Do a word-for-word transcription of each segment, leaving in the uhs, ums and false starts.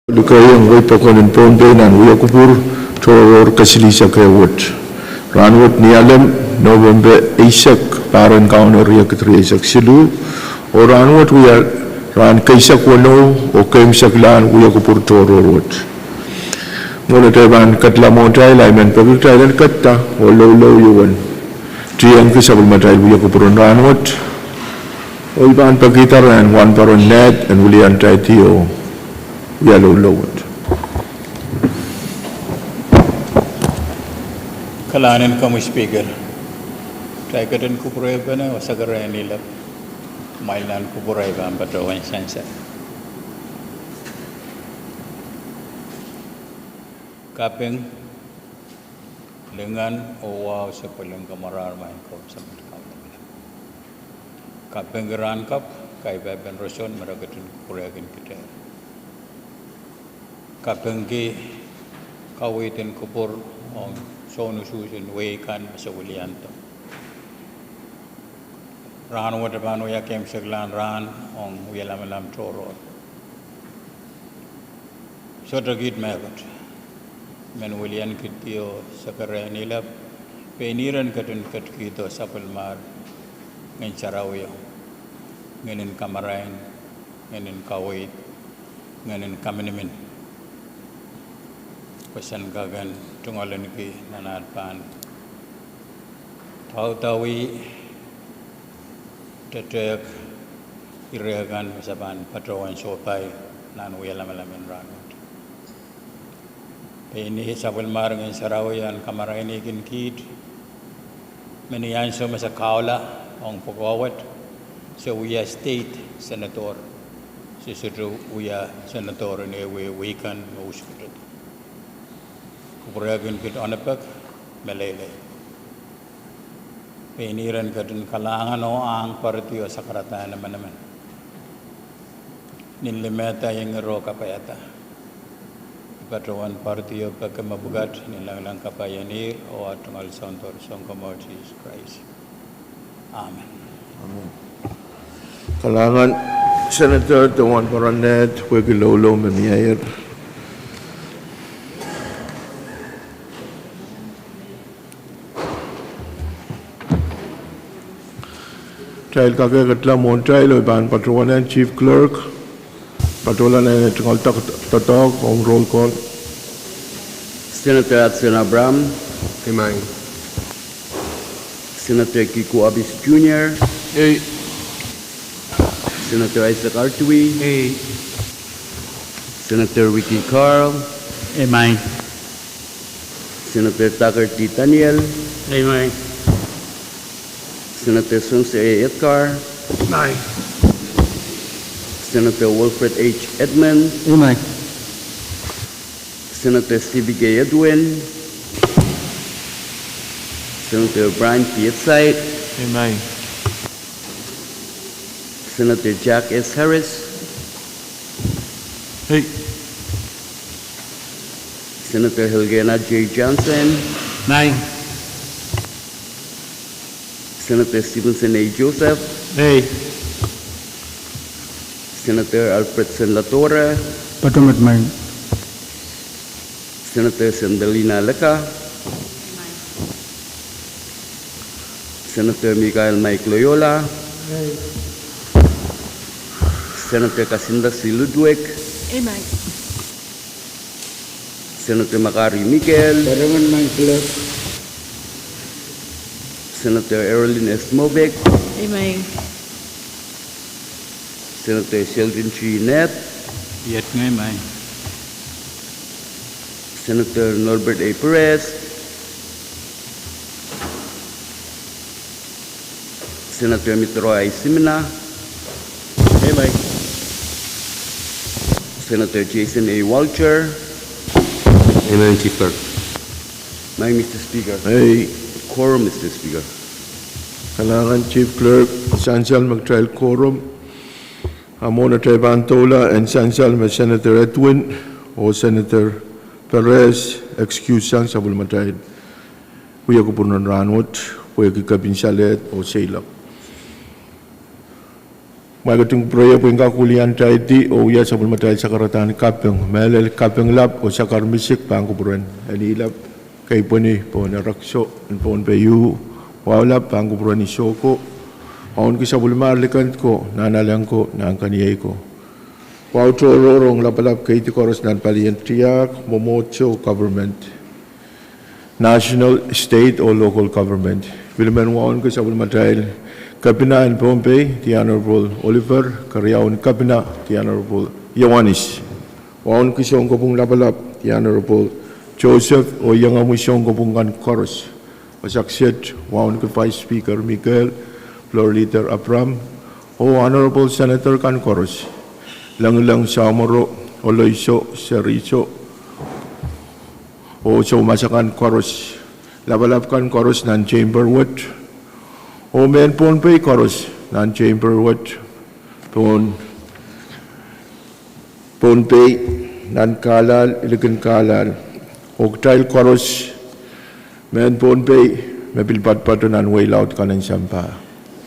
Likeiong wei pokon en Pohnpei nan wia kupwur tohrohr kesilihsek ehu wet. Rahnwet ni Alem, November eisek, pahr en Kauno riekid rieisek siluh, oh rahnwet wia rahn keisek weneu oh keimwseklahn wia kupwur tohrohr wet. Mwohn atail pahn ketla mwohtail, I men peki kitail en ketta oh loulou iowen tiengki sapwellimatail wia kupwur en rahnwet. Oh I pahn pekihda ren wahnpoaron Ned en wiliandi oh wia loulou wet. Kalahngan en komwi Speaker. Kitail ketin kupwurpene oh sakarehng ni lap. Kumwail nan kupwur, I pahn patohwan sansal. Kaping, lingan oh wahu se pwelin kamarahr maing Kauno Samat Kaun Lamalam. Kapingki rahn kapw, kaipaipen roson me re ketin kupwurehkin kitail. Kapingki kaweid en kupwur ong soun usuhs en wehi kan me se wiliandi. Rahnwet pahn wia keimwseklahn rahn ong wia lamalam tohrohr. Sohte kiht mehkot men wiliankihdi oh sakarehng ni lap, pein ih ren ketin ketkihdo sapwellimahr Ngehn Sarawio, ngehn en kamarain, ngehn en kaweid, ngehn en kaminimin, pwe sen kak en tungoalenki nan aht pahn daudawi tetehk ire kan me se pahn patohwan sohpai nan wia lamalam en rahnwet. Pein ih sapwellimahr Ngehn Sarawio en kamarainihkin kiht, me ni ansou me se kahula ong pwukoa wet, se wia state senator, se sohte wia senator en ehu wehi kan me usuhte. Kupwurehkin kiht onopek, meleilei. Pein ih ren ketin kalahngan oh ahng pwaridi oh sakarada en emenemen. Nin limehda, iang iro, kapaiada. I patohwan pwaridi oh peki mepwukat ni langlahng kapai en ih oh aht tungoal Soundoro Sounkomour Sises Krais. Amen. Kalahngan Senator de wahnpoaron Ned pwehki loulou me mieier. Kitail kak ketla mwohtail oh I pahn patohwan en Chief Clerk patohla nan tungoal doadoahk ong roll call. Senator Hudson Abraham. Senator Kiko Abis Junior. Senator Isaac Artui. Senator Ricky Carl. Senator Tucker T. Daniel. Senator Spencer A. Edgar. Senator Wilfred H. Edmund. Senator Stevie K. Edwin. Senator Brian Piet Sipe. Senator Jack S. Harris. Senator Elgena J. Johnson. Senator Stevenson A. Joseph. Senator Alfredson Ladora. Senator Sandelina Leka. Senator Michael Mike Loyola. Senator Kasinda C. Ludwig. Senator Makari Mikael. Senator Erolin S. Mofek. Senator Sheldon G. Ned. Senator Norbert A. Perez. Senator Mitro I. Simina. Senator Jason A. Walter. Mr. Speaker. Quorum, Mr. Speaker. Kalahngan Chief Clerk, sansal me kitail quorum. A mwohn atail pahn doula en sansal me Senator Edwin oh Senator Perez excuse sang sapwellimatail wia kupwur en rahnwet pwehki kepin salehd oh seiloak. Mwail ketin kupwureie pwihn kak wilian taidi oh wia sapwellimatail sakaradahn kaping. Mehlel kaping lap oh sakar misik pahn kupwuren. Eni lap, keipweni pohn erekiso en Pohnpei, wahu lap pahn kupwuren Isoko. Wauneki sapwellimahr likend ko, nahnalek ko, nahnkeniei ko. Wahu tohrohr ong lapalap keidi koaros nan palien tiahk, mwomwohdiso, government, national, state oh local government. Pil men wauneki sapwellimatail Kepina en Pohnpei, The Honorable Oliver, keriaun Kepina, The Honorable Ioanis. Wauneki sounkopwung lapalap, The Honorable Joseph, oh iengomwi sounkopwung kan koaros. Wasa kiset wauneki Vice Speaker Mikael, Floor Leader Abraham, oh Honorable Senator kan koaros. Lengileng, Samoro, Oloiso, Seriso, oh soumas akan koaros. Lapalap kan koaros nan chamber wet, oh mehn Pohnpei koaros nan chamber wet, pohn Pohnpei, nan Carlisle, likin Carlisle. Oh kitail koaros mehn Pohnpei me pil patopato nan wehi laud kan en sampah.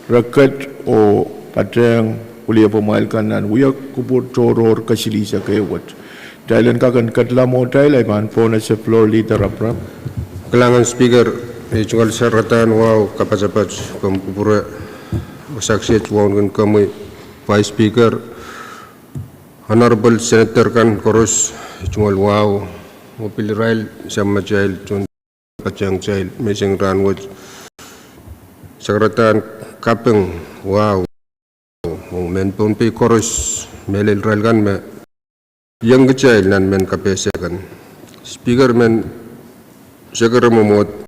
Re ket oh patehng wiliepwamwail kan nan wia kupwur tohrohr kesilihsek ehu wet. Kitail en kak en ketla mwohtail, I pahn pwonese Floor Leader Abraham. Kalahngan Speaker, ei tungoal sakaradahn wahu kapasapat komw kupwure. Wasa kiset wauneki komwi Vice Speaker, Honorable Senator kan koaros, ei tungoal wahu, oh pil irail samatail tohn patehng kitail menseng rahnwet. Sakaradahn kaping, wahu, ong mehn Pohnpei koaros, mehlel irail kan me iang kitail nan mehn kapehse kan. Speaker, mehn sekere mwomwohdiso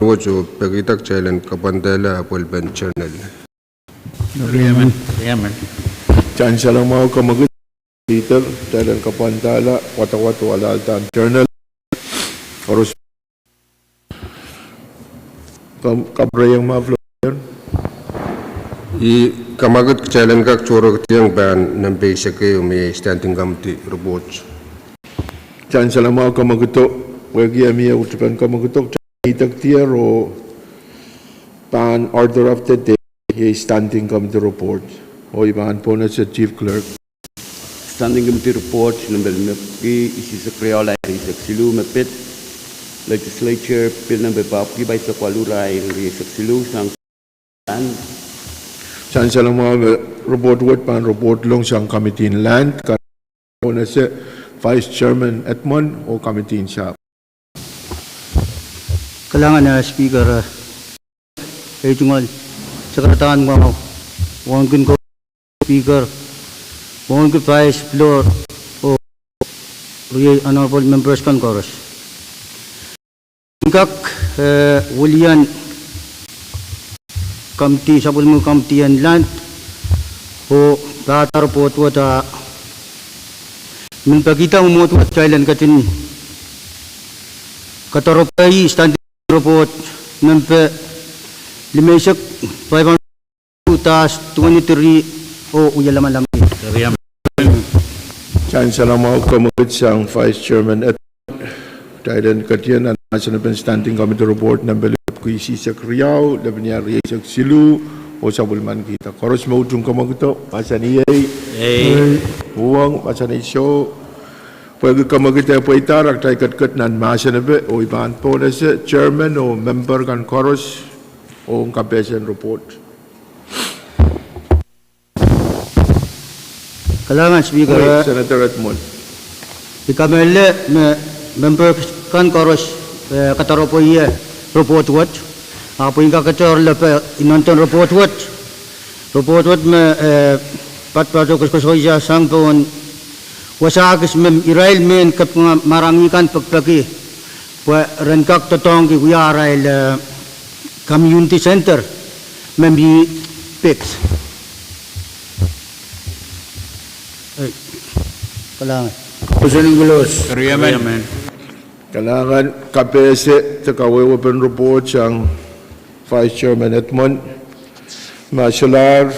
wet oh pekihda kitail en kapwandala apwalipen journal. Kitail en salongamwahu kamwekid, Speaker, kitail en kapwandala wadawad oh alahldahn journal. Koaros Kam-, kapwurehiong ma Floor Leader. I kamwekid kitail en kak tohrohr kihdiong pahn nempe eisek ehu me iei Standing Committee Report. Kitail en salongamwahu kamwekido, pwehki e mie uhdipen kamwekido, kitail en idek dier oh pahn order of the day, iei Standing Committee Report. Oh I pahn pwonese Chief Clerk. Standing Committee Report nempe limepwiki, isihsek riau, irail rieisek siluh me pid Legislature Bill nempe papwiki pahisek waluh, irail rieisek siluh sang Land. Kitail en salongamwahu me report wet pahn report ong sang Committee en Land, kan pwonese Vice Chairman Edmund oh Committee en Sahpw. Kalahngan, eh, Speaker, eh, ei tungoal sakaradahn wahu, wauneki komwi Speaker, wauneki Vice, Floor, oh riei Honorable Members kan koaros. Kak, eh, wilian Committee, sapwellime Committee en Land, oh pahda report wet, ah, men pekihda mwomwohd wet, kitail en ketin kadaropwe Standing Report nempe limeisek, paipan two dash twenty-three, oh wia lamalam. Kitail en salongamwahu kamwekid sang Vice Chairman Ed-, kitail en ketieng nan mahsenepen Standing Committee Report nempe limepwiki, isihsek riau, lepin ia rieisek siluh, oh sapwellimanikihda. Koaros me utung kamwekido, mahsanihei. Ei. Uhwong, mahsanihsou. Pwehki kamwekid e pweida, kitail ketiket nan mahsenepe, oh I pahn pwonese Chairman oh member kan koaros ong kapehsen report. Kalahngan Speaker. Senator Edmund. I kamehlele me member kan koaros, eh, kadaropwe ie report wet. Ahpw I kak katohrla pwe inenen report wet, report wet me, eh, patopato koasokoasoia sang pohn wasa kis me irail mehn kaping marain kan pekipeki pwe ren kak doadoahngki wia arail, eh, community center me mi pid. Ei, kalahngan. Kalahngan. Kapehse de kawehwepen report sang Vice Chairman Edmund. Ma solahr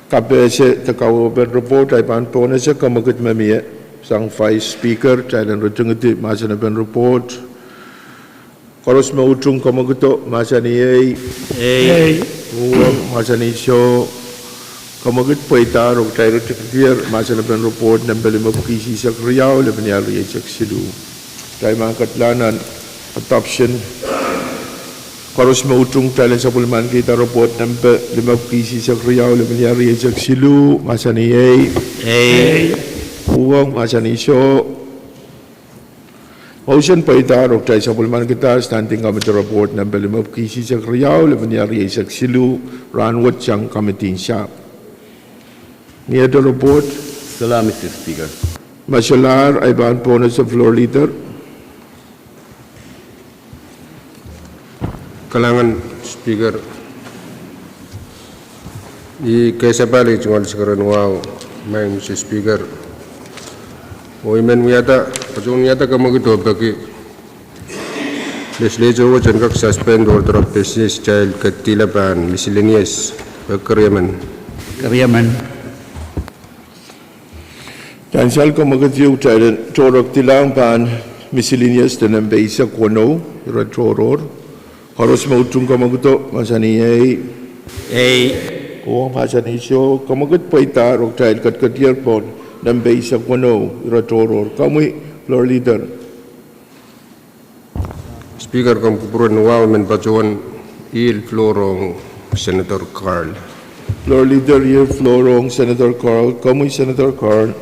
kapehse de kawehwepen report, I pahn pwonese kamwekid me mie sang Vice Speaker, kitail en ritingidi mahsenepen report. Koaros me utung kamwekido, mahsanihei. Ei. Uhwong, mahsanihsou. Kamwekid pweida, oh kitail ire tikitik mahsen en report nempe limepwuki isihsek riau, lepin riau rieisek siluh. Kitail pahn kadehdehla nan adoption. Koaros me utung, kitail en sapwellimanikihda report nempe limepwuki isihsek riau, lepin riau rieisek siluh, mahsanih ei. Ei. Uhwong, mahsanih soh. Mahsen pweida, oh kitail sapwellimanikihda standing committee report nempe limepwuki isihsek riau, lepin riau rieisek siluh, rahnwet sang committee en sahpw. Ni ede report. Solahr, Mister Speaker. Ma solahr, ahi pahn pwonese floor leader. Kalahngan, Speaker. I kesapahl ei tungoal sakaradahn wahu, Maing Mister Speaker. Oh I men wiahda, patohwan wiahda kamwekid oh peki legislature wet en kak suspend order of business, kitail ketila pahn miscellaneous. Peki keriemen. Keriemen. Ansou kamwekid ieu kitail en tohrohr kilahng pahn miscellaneous de nempe eisek weneu, ire tohrohr. Koaros me utung kamwekido, mahsanih ei. Ei. Uhwong, mahsanih soh. Kamwekid pweida, oh kitail ketiket pohn nempe eisek weneu, ire tohrohr. Komwi, floor leader. Speaker, komw kupwuren wahu, I men patohwan ihl floor ong Senator Carl. Floor leader, ihl floor ong Senator Carl. Komwi, Senator Carl.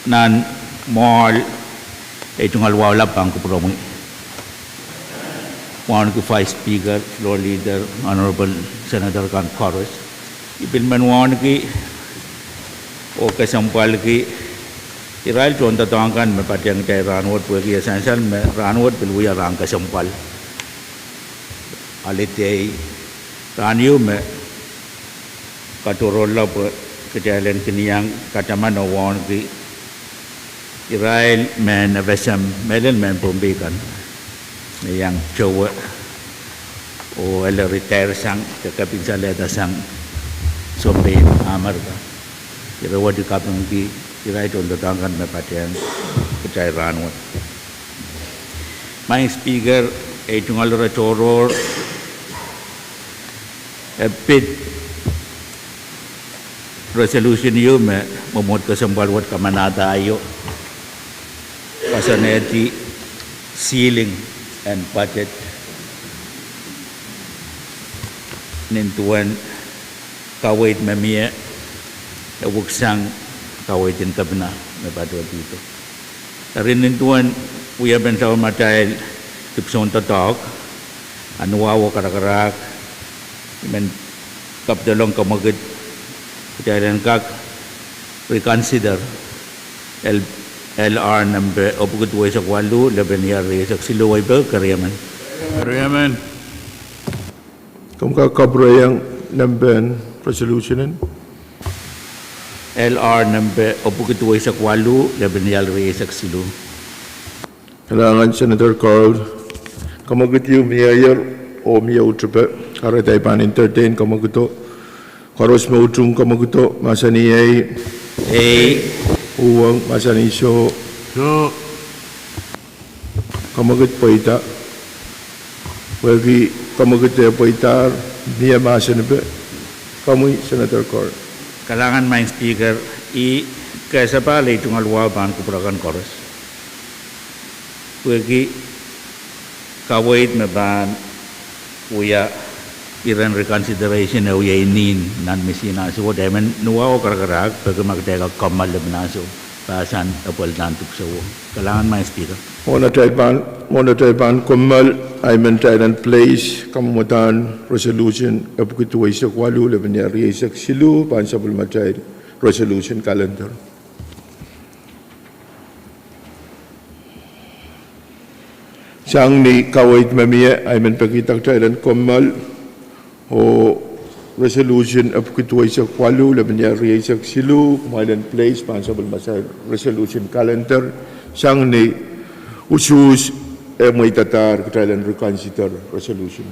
Nan mwoahl ei tungoal wahu lap, pahn kupwuromwi wauneki Vice Speaker, Floor Leader, Honorable Senator kan koaros. I pil men wauneki oh kesempwalki irail tohndoadoahk kan me patehng kitail rahnwet, pwehki e sansal me rahnwet pil wia rahn kesempwal, holiday. Rahn ieu me katohrohrla pwe kitail en kin iang kataman oh wauneki irail mehn FSM, mehlel mehn Pohnpei kan, me iang towe oh ele retire sang de kepin salehda sang sounpein Amerika. Ire wet I kapingki irail tohndoadoahk kan me patehng kitail rahnwet. Maing Speaker, ei tungoal ire tohrohr, e pid resolution ieu me mwomwohd kesempwal wet kamanada aio, koasoanehdi ceiling en budget nin duwen kaweid me mie, e weksang kaweid en kepina me patohdo. Eri nin duwen wiepen sapwellimatail dipwisoun doadoahk, anuwahu oh karakarahk, I men kapidelong kamwekid, kitail en kak reconsider L R nempe epwiki duweisek waluh, lepin riau rieisek siluh, ei peki keriemen. Keriemen. Komw kak kapwurehiong nempen resolution en? L R nempe epwiki duweisek waluh, lepin riau rieisek siluh. Kalahngan Senator Carl. Kamwekid ieu mieier oh mie uhd ripe. Kahrehda I pahn entertain kamwekido. Koaros me utung kamwekido, mahsanih ei. Ei. Uhwong, mahsanih soh. Soh. Kamwekid pweida. Pwehki kamwekid e pweidahr, mie mahsenipe. Komwi, Senator Carl. Kalahngan Maing Speaker, I kesapahl ei tungoal wahu pahn kupwur akan koaros, pwehki kaweid me pahn wia iren reconsideration e wia inin nan misihn ansou wet, e men nuwahu oh karakarahk, pwehki ma kitail kak kommoal lepin ansou, pahsan epweldahn dipwisowo. Kalahngan Maing Speaker. Mwohn atail pahn, mwohn atail pahn kommoal, I men kitail en place kamwomwadahn resolution epwiki duweisek waluh, lepin riau rieisek siluh, pahn sapwellimatail resolution calendar. Sang ni kaweid me mie, I men pekihda kitail en kommoal oh resolution epwiki duweisek waluh, lepin riau rieisek siluh, kumwail en place pahn sapwellimatail resolution calendar. Sang ni usuhs e mweidadahr kitail en reconsider resolution.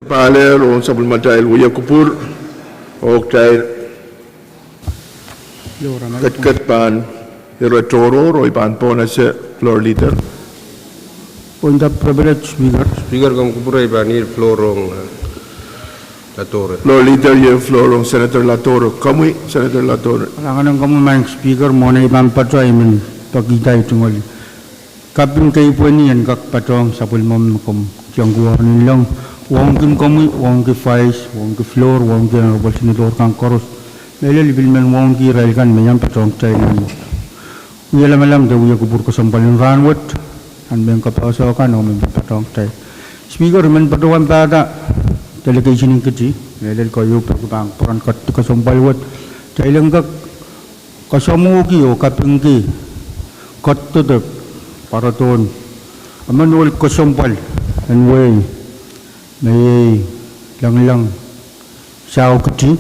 Pahlehr ong sapwellimatail wia kupwur, oh kitail ketiket pahn ire tohrohr, oh I pahn pohnese Floor Leader. Point of privilege, Speaker. Speaker, komw kupwure, I pahn iei floor ong, eh, Latore. Floor Leader, iei floor ong Senator Latore. Komwi, Senator Latore. Kalahngan ong komwi Madam Speaker, mwohn ei pahn patohwan I men pekihda tungoal kaping kei pweni en kak patohng sapwellime me komw iang kuwahn inleng, wauneki komwi, wauneki Vice, wauneki floor, wauneki Honorable Senator kan koaros. Mehlel I pil men wauneki irail kan me iang patohng kitail nan wia lamalam de wia kupwur kesempwal en rahn wet, nan mehn kapehse kan oh me patohng kitail. Speaker, I men patohwan pahda delegation en Kiti, mehlel keieu peki pahn kupwuren ketiket kesempwal wet, kitail en kak kasamwohki oh kapingki ketiket pwarodohn emen ohl kesempwal en wehi, me iei Lengileng Sahu Kiti,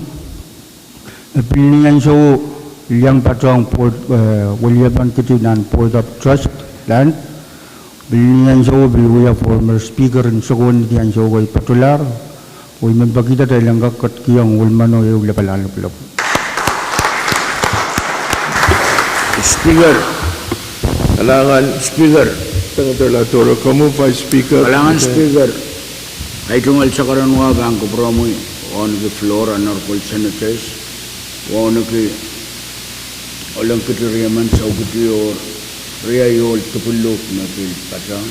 me pil ni ansou iang patohng board, eh, weliepen Kiti nan Board of Trust Land. Pil ni ansou pil wia former Speaker en Sokowehn Niti ansou ko I patohlahr, oh I men pekihda kitail en kak ketikihong welmeno ehu lapalahn lopilopil. Speaker, kalahngan Speaker. Senator Latore. Komwi Vice Speaker. Kalahngan Speaker. Ei tungoal sakaradahn wa pahn kupwuromwi, wauneki floor, Honorable Senators, wauneki Oleng Kiti riemen, Sahu Kiti oh riei ohl dipwiluhk me pil patohng.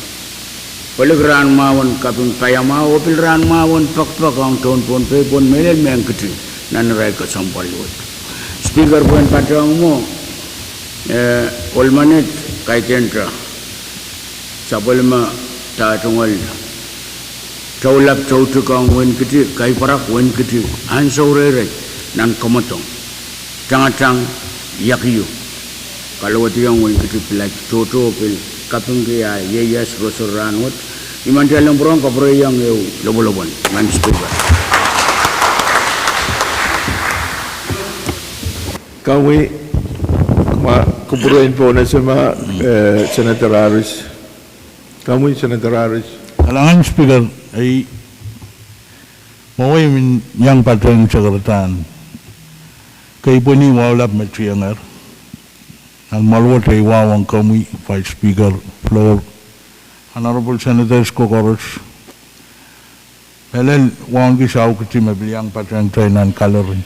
Pwelik rahn mwahu en kaping paiamwahu oh pil rahn mwahu en pekipek ong tohn Pohnpei, Pohnpei, mehlel mehn Kiti nan irail kesempwal wet. Speaker, pwehn patohng mwo, eh, ohl menet kaidehn sapwellime, tungoal toulap toutik ong Wein Kiti, kaipwarak Wein Kiti ansou reirei nan kamwadong, tangatang, iak ieu, kalowediong Wein Kiti pilai tohto pil kapingki ah ieias roson rahn wet. I men talen pwurehng kapwureiong ehu lopwolopwon, Madam Speaker. Komwi, ma kupwuren pohnese ma, eh, Senator Harris. Komwi Senator Harris. Kalahngan Speaker, ei mwowe I men iang patehng sakaradahn kei pweni wahu lap me tiengehr. Nan mwoalwet ei wahu ong komwi Vice Speaker, floor, Honorable Senators ko koaros, mehlel wauneki Sahu Kiti me pil iang patehng kitail nan gallery.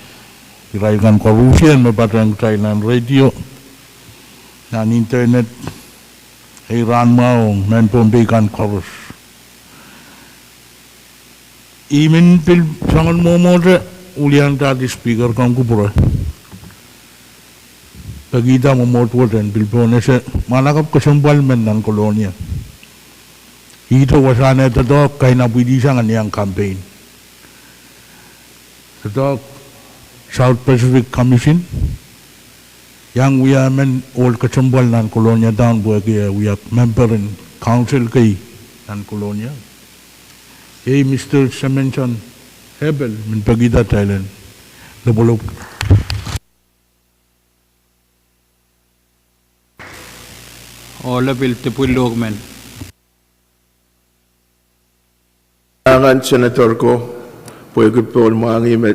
Irail kan koarusie me patehng kitail nan radio, nan internet, ei rahn mwahu ong mehn Pohnpei kan koaros. I men pil soangen mwomwohte, wiliandi Speaker, komw kupwure, pekihda mwomwohd wet en pil pohnese mwahnakapw kesempwal men nan Kolonia. Ihte wasahn eh doadoahk, kainapwidisang en iang campaign. Doadoahk South Pacific Commission, iang wia emen ohl kesempwal nan Kolonia Town pwehki eh wia member en council kei nan Kolonia. Iei Mister Semenson Epel, men pekihda kitail en lopwolopw. Ohlo pil dipwiluhk men. Kalahngan Senator ko, pwehki pohl mwahngih me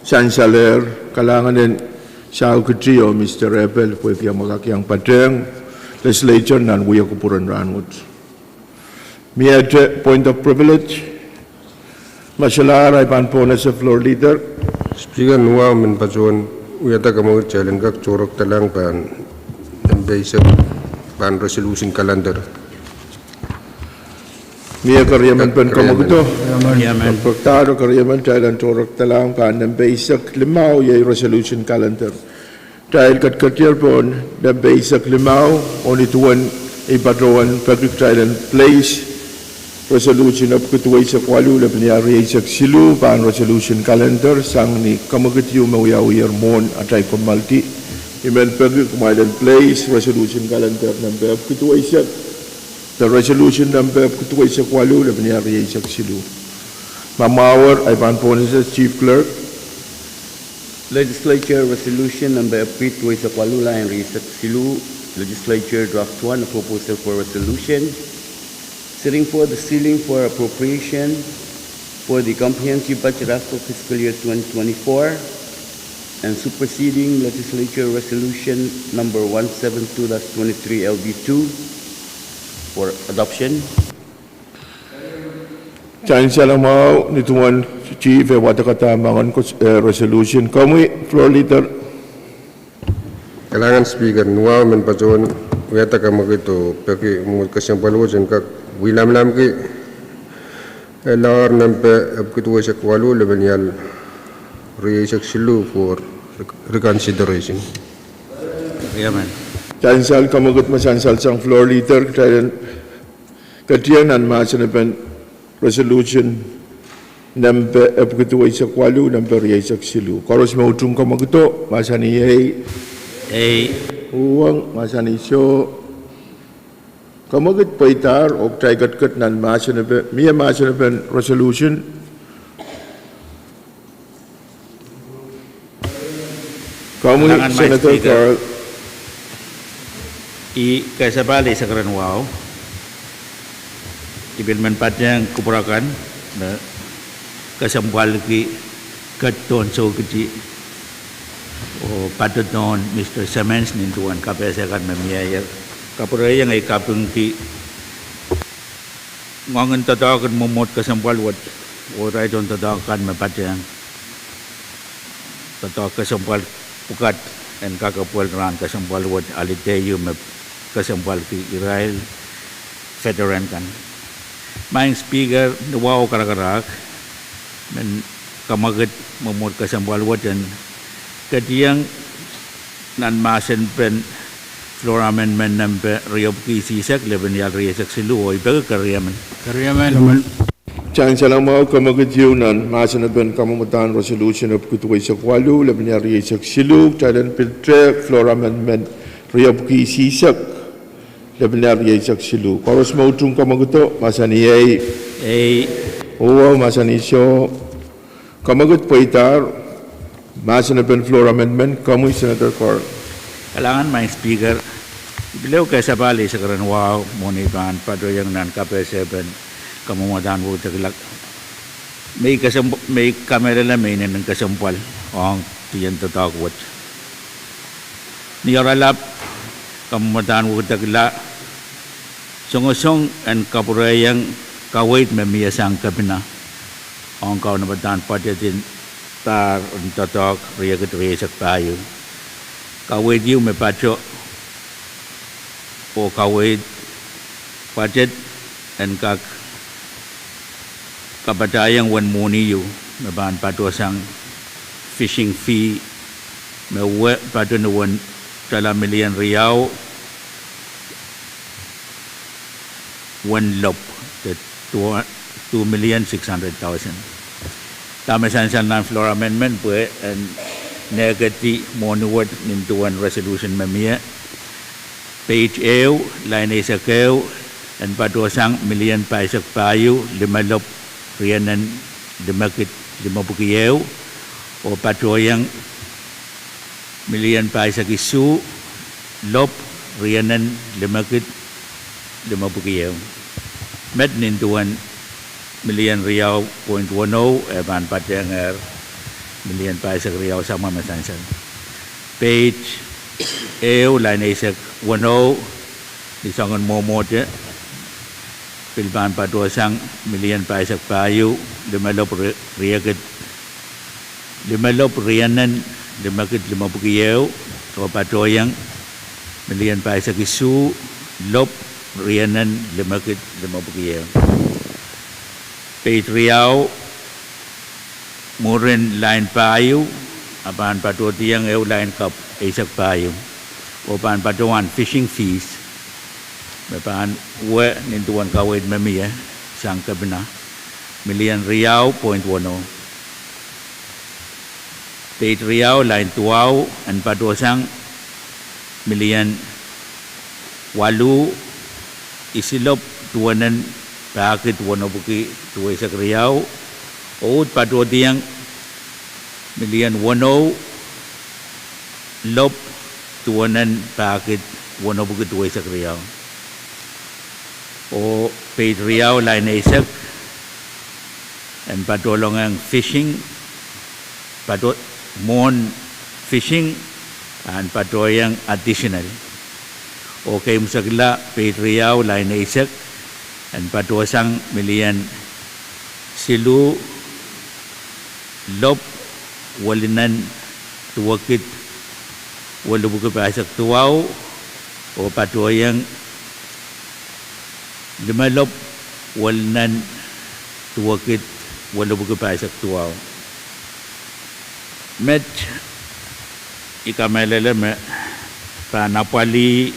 sansalehr, kalahngan en Sahu Kiti oh Mister Epel pwehki amwa kak iang patehng legislature nan wia kupwuren rahn wet. Miehte point of privilege, ma solahr, I pahn pohnese Floor Leader. Speaker, ni wahu men patohwan wiahda kamwekid kitail en kak tohrohrdohng pahn nempe eisek, pahn resolution calendar. Mie keriemen pen kamwekid o? Keriemen. Keriemen. Keriemen, kitail en tohrohrdohng pahn nempe eisek limau, iei resolution calendar. Kitail ketiketier pohn nempe eisek limau, oh ni duwen I patohwan peki kitail en place resolution epwiki duweisek waluh, lepin ia rieisek siluh, pahn resolution calendar sang ni kamwekid ieu me wiawiher mwohn atail kommoaldi. I men peki kumwail en place resolution calendar nempe epwiki duweisek, de resolution nempe epwiki duweisek waluh, lepin ia rieisek siluh. Ma mwahuer, I pahn pohnese Chief Clerk. Legislature Resolution nempe epwiki duweisek waluh, lain rieisek siluh. Legislature Draft One, a proposal for resolution setting for the ceiling for appropriation for the comprehensive budget act for fiscal year twenty twenty-four and superseding legislature resolution number one seven two dash twenty-three L B two for adoption. Sansal mwahu, ni duwen chief e wadek dah moangen, eh, resolution. Komwi, floor leader. Kalahngan Speaker, ni wahu men patohwan wiahda kamwekid oh peki mwomwohd kesempwal wet en kak wilamlamki, eh, lahr nempe epwiki duweisek waluh, lemenial rieisek siluh for reconsideration. Sansal kamwekid me sansal sang floor leader, kitail en ketieng nan mahsenepen resolution nempe epwiki duweisek waluh, nempe rieisek siluh. Koaros me utung kamwekido, mahsanih ei. Ei. Uhwong, mahsanih soh. Kamwekid pweidahr oh kitail ketiket nan mahsenepe, mie mahsenepen resolution. Komwi, Senator Carl. Ih kesempwal eisek ren wahu. I pil men patehng kupwur akan me kesempwalki ketidohn soukiti oh patohdohn Mister Simmons nin duwen kapehse kan me mieier. Kapwurehiong ei kapingki ngoangen doadoahk en mwomwohd kesempwal wet, oh irail tohn doadoahk kan me patehng doadoahk kesempwal pwukat en kakepwel rahn kesempwal wet, holiday ieu me kesempwalki irail veteran kan. Maing Speaker, ni wahu karakarahk men kamwekid mwomwohd kesempwal wet en ketieng nan mahsenpen floor amendment nempe riepwiki isihsek, lepenial rieisek siluh, oh I peki keriemen. Keriemen. Sansal mwahu, kamwekid ieu nan mahsenepen kamwomwdahn resolution epwiki duweisek waluh, lepenial rieisek siluh, kitail en pil tehk floor amendment riepwiki isihsek, lepenial rieisek siluh. Koaros me utung kamwekido, mahsanih ei. Ei. Uhwong, mahsanih soh. Kamwekid pweidahr, mahsenepen floor amendment, komwi Senator Carl. Kalahngan Maing Speaker, I pil ehu kesempwal eisek ren wahu mwohn ei pahn patohiong nan kapehsepen kamwomwdahn wekidekla, me I kesem-, me I kamehlele me inenen kesempwal ong dien doadoahk wet. Ni oaralap kamwomwdahn wekidekla, songosong en kapwurehiong kaweid me mie sang kepina ong kaunopadahn pwadedin pahr en doadoahk riekid rieisek pahieu. Kaweid ieu me patoh oh kaweid pwaded en kak kapatahiong uwen mwohni ieu me pahn patohsang fishing fee me wia patohwan uwen tala milian riau wen lop, de two million six hundred thousand. Dahme sansal nan floor amendment pwe en nehkedi mwohni wet nin duwen resolution me mie. Page ehu, lain eisek ehu, en patohsang milian pahisek pahieu, limelop, rienen, limekid, limepwiki ehu, oh patohiong milian pahisek isuh, lop, rienen, limekid, limepwiki ehu. Met nin duwen milian riau point wenou, e pahn patehng ehr milian pahisek riau samwa me sansal. Page ehu, lain eisek wenou, ni soangen mwomwohte, pil pahn patohsang milian pahisek pahieu, limelop ri-, riekid, limelop rienen, limekid limepwiki ehu, oh patohsang milian pahisek isuh, lop, rienen, limekid limepwiki ehu. Page riau, mwurin lain pahieu, a pahn patohdiong ehu lain kapw eisek pahieu, oh pahn patohwan fishing fees, me pahn wia nin duwen kaweid me mie sang kepina, milian riau point wenou. Page riau, lain duwau, en patohsang milian waluh, isilop, duwenen, pahkid, wenepwiki, duweisek riau, oh uhd patohdiong milian wenou, lop, duwenen, pahkid, wenepwiki, duweisek riau. Oh page riau, lain eisek, en patohlong ong fishing, pato-, mwohn fishing, en patohiong additional. Oh keimwsekla peid riau, lain eisek, en patohsang million siluh, lop, welinen, duwekid, welipwiki pahisek duwau, oh patohiong limelop, welinen, duwekid, welipwiki pahisek duwau. Met I kamehlele me pahn apwalih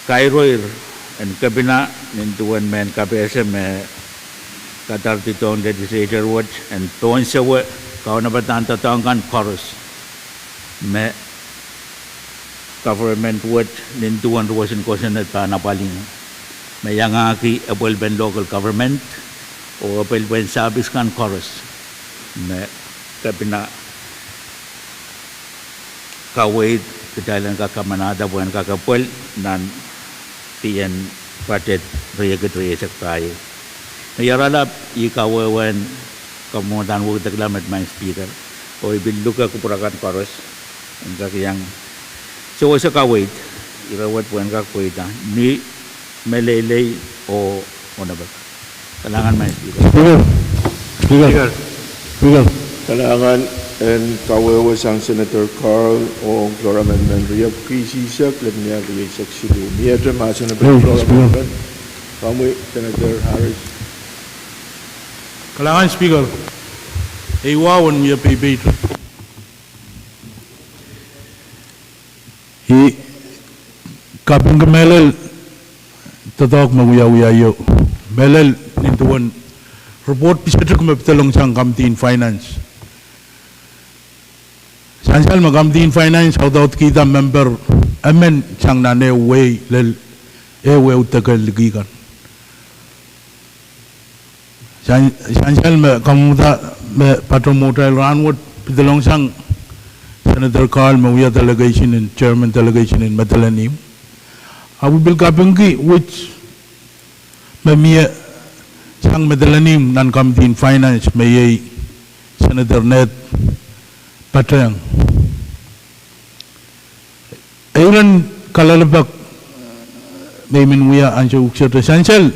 kairoir en kepina nin duwen mehn kapehse me kadardidohng legislature wet en pohn sewe kaunopada doadoahk kan koaros me government wet nin duwen ruwesin kosonned pahn apwalih, me iangahki epwelpen local government oh epwelpen service kan koaros me kepina kaweid kitail en kak kamanahda pwehn kak epwel nan dien budget riekid rieisek pahieu. Me iaralap I kawehwehn kamwomwdahn wekidekla met, Madam Speaker, oh I pil luke kupwur akan koaros en kak iang sewese kaweid ire wet pwehn kak pweida ni meleilei oh onopek. Kalahngan, Madam Speaker. Speaker. Speaker. Kalahngan en kawehwe sang Senator Carl ong floor amendment riepwiki isihsek lel nia rieisek siluh. Miehte mahsen en floor amendment? Komwi, Senator Harris. Kalahngan Speaker, ei wahu en wia peipeite. I kapingki mehlel doadoahk me wiawi aio, mehlel nin duwen report pisetik me pedelong sang Committee in Finance. Sansal me Committee in Finance audaudkihda member emen sang nan ehu wehi lel ehu ehu deke liki kan. Sansal me kamwomwda me patohwan mwohtail rahnwet pedelong sang Senator Carl me wia delegation en, chairman delegation en Madolenihmw, ahpw I pil kapingki wid me mie sang Madolenihmw nan Committee in Finance me iei Senator Ned Patehng. Iren kalelapak me I men wia ansou uksete sansal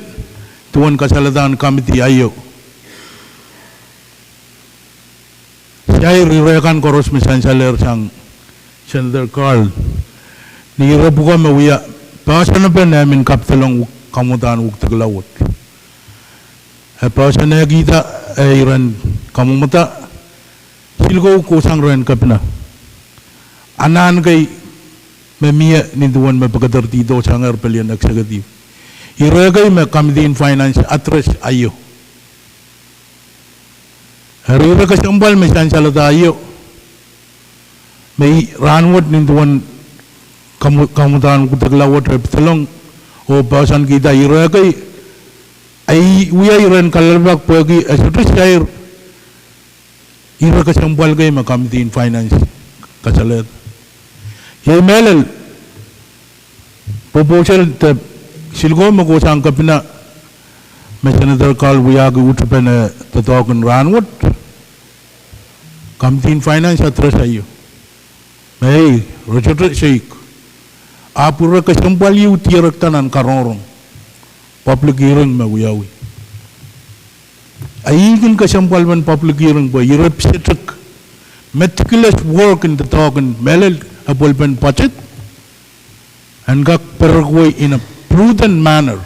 duwen kasalehda en committee aio, sair ire kan koaros me sansalehr sang Senator Carl, ni ire pwuko me wia poahsoan epen eh men kapedelong kamwomwdahn wekidekla wet. E poahsoanehkihda, e iren kamwomwada silkou kohsang rehn kepina, anahn kei me mie nin duwen me pekederdi dohsangehr pelien executive, ire kei me Committee in Finance address aio. Eri ire kesempwal me sansalada aio, me rahnwet nin duwen kamwomwdahn wekidekla wet e pedelong oh poahsoankihda ire kei, e wia iren kalelapak pwehki e sohte sair ire kesempwal kei me Committee in Finance kasalehda. Iei mehlel pwopwousel de silkou me kohsang kepina me Senator Carl wiahki uhtupen doadoahk en rahnwet, Committee in Finance address aio, me re sohte soik, ahpw ire kesempwal ieu dierekda nan karongorong, public hearing me wiawi. A ih kin kesempwalpen public hearing pwe ire pisetik, meticulous work en doadoahk en mehlel epwelpen budget en kak perekuwei in a prudent manner.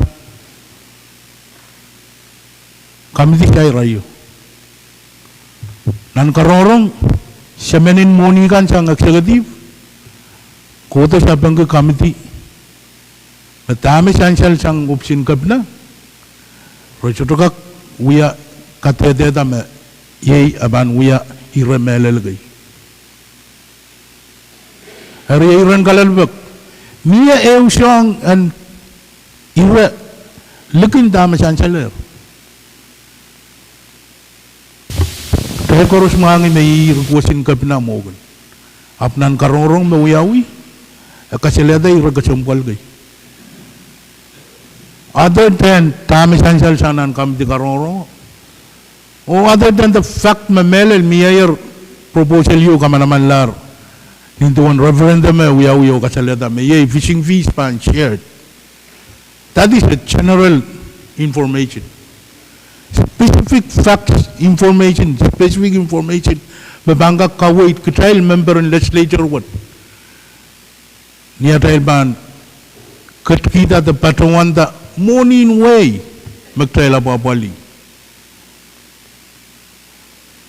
Committee sair aio nan karongorong, se men en mwohni kan sang executive, kohdo sapengki committee me dahme sansal sang ohpisin kepina, re sohte kak wia kadehdehda me iei e pahn wia ire mehlel kei. Eri iren kalelapak, mie ehu soahng en ire likin dahme sansalehr. Dahme koaros mwahngih me ih request en kepina mwo kin, ahpw nan karongorong me wiawi, e kasalehda ire kesempwal kei. Other than dahme sansal sang nan committee karongorong, Oh other than the fact me mehlel miehier proposal ieu kamanamanlahr nin duwen referendum me wiawi oh kasalehda me iei fishing fees pahn shared. That is a general information. Specific facts, information, specific information me pahn kak kaweid kitail member en legislature wet ni atail pahn ketkihda de patohwanda mwohni en wehi me kitail apwapwalih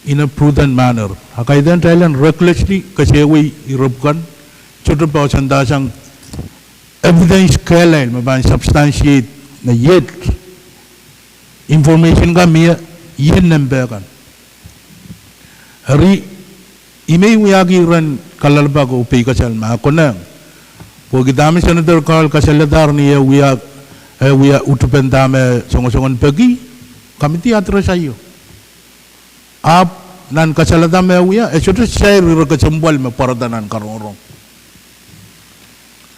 in a prudent manner. A kaidehn kitail en recklessly kesehwei ire pwukan, sohte poahsoandahsang evidence kehlail me pahn substantiate me iet information kan mie, iet nempe kan. Eri, I men wiahki iren kalelapak oh peikasal ma konehng. Pwehki dahme Senator Carl kasalehdahr ni eh wia, eh wia utupen dahme songosong en peki, committee address aio. Ahpw nan kasalehda me wia, e sohte sair ire kesempwal me pwarada nan karongorong.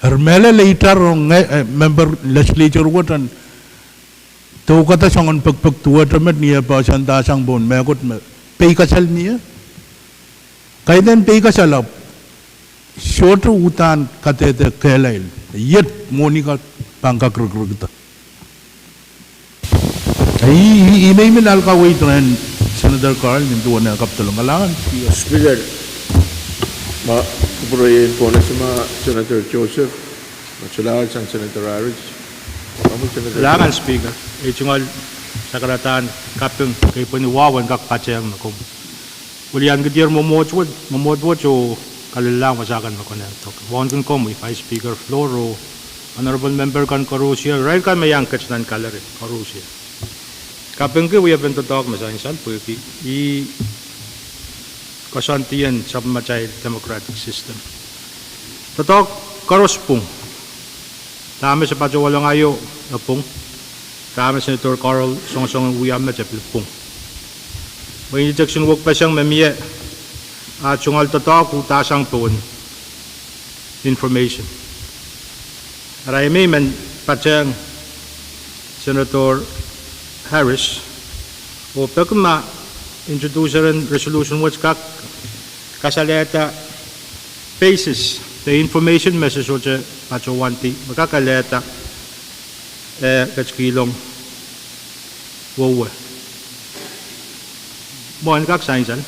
Eri mehlel e itar ong, eh, member legislature wet en doukada soangen pekipek duwehte met ni eh poahsoandahsang pohn mehkot me peikasal mie. Kaidehn peikasal ahpw sohte uhdahn kadehde kehlail, iet mwohni kan pahn kak rikirikda. I, I, I men men ahl kaweid rehn Senator Carl nin duwen eh kapwdolong. Kalahngan. Speaker, ma kupwure en pohnese ma Senator Joseph, ma solahr sang Senator Harris. Kalahngan Speaker, e tungoal sakaradahn kaping kei pweni wahu en kak patehng me komw welian kedier mwomwohd wet, mwomwohd wet oh kalelapak wasa kan me konehng tok. Wauneki komwi Vice Speaker Flour oh honorable member kan koarusie, irail kan me iang ket nan gallery koarusie. Kapingki wiepen doadoahk me sansal pwehki ih koasoandien sapwellimatail democratic system. Doadoahk koaros pwung. Dahme se patohwalahng aio e pwung. Dahme Senator Carl songosong wia met e pil pwung. Mwein iditeksin wekpeseng me mie, a tungoal doadoahk uhdahsang pohn information. Arail me I men patehng Senator Harris oh peki ma introducer en resolution wet kak kasalehda basis de information me se sohte patohwandi me kak alehda, eh, ketikihong wowe. Mwohn kak sansal.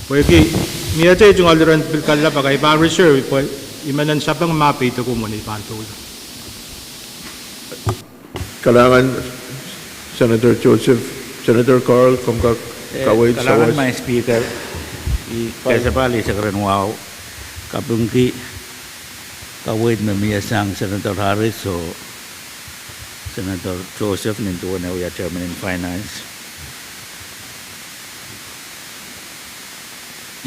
Pwehki miehte I tungoal iren pil kalelapak, I pahn reserve pwe I men en sapeng ma peidek oh mwein I pahn doula. Kalahngan Senator Joseph, Senator Carl, komw kak kaweid sawas. Kalahngan Madam Speaker, I kesempwal I sakaradahn wahu kapingki kaweid me mie sang Senator Harris oh Senator Joseph nin duwen eh wia Chairman en Finance.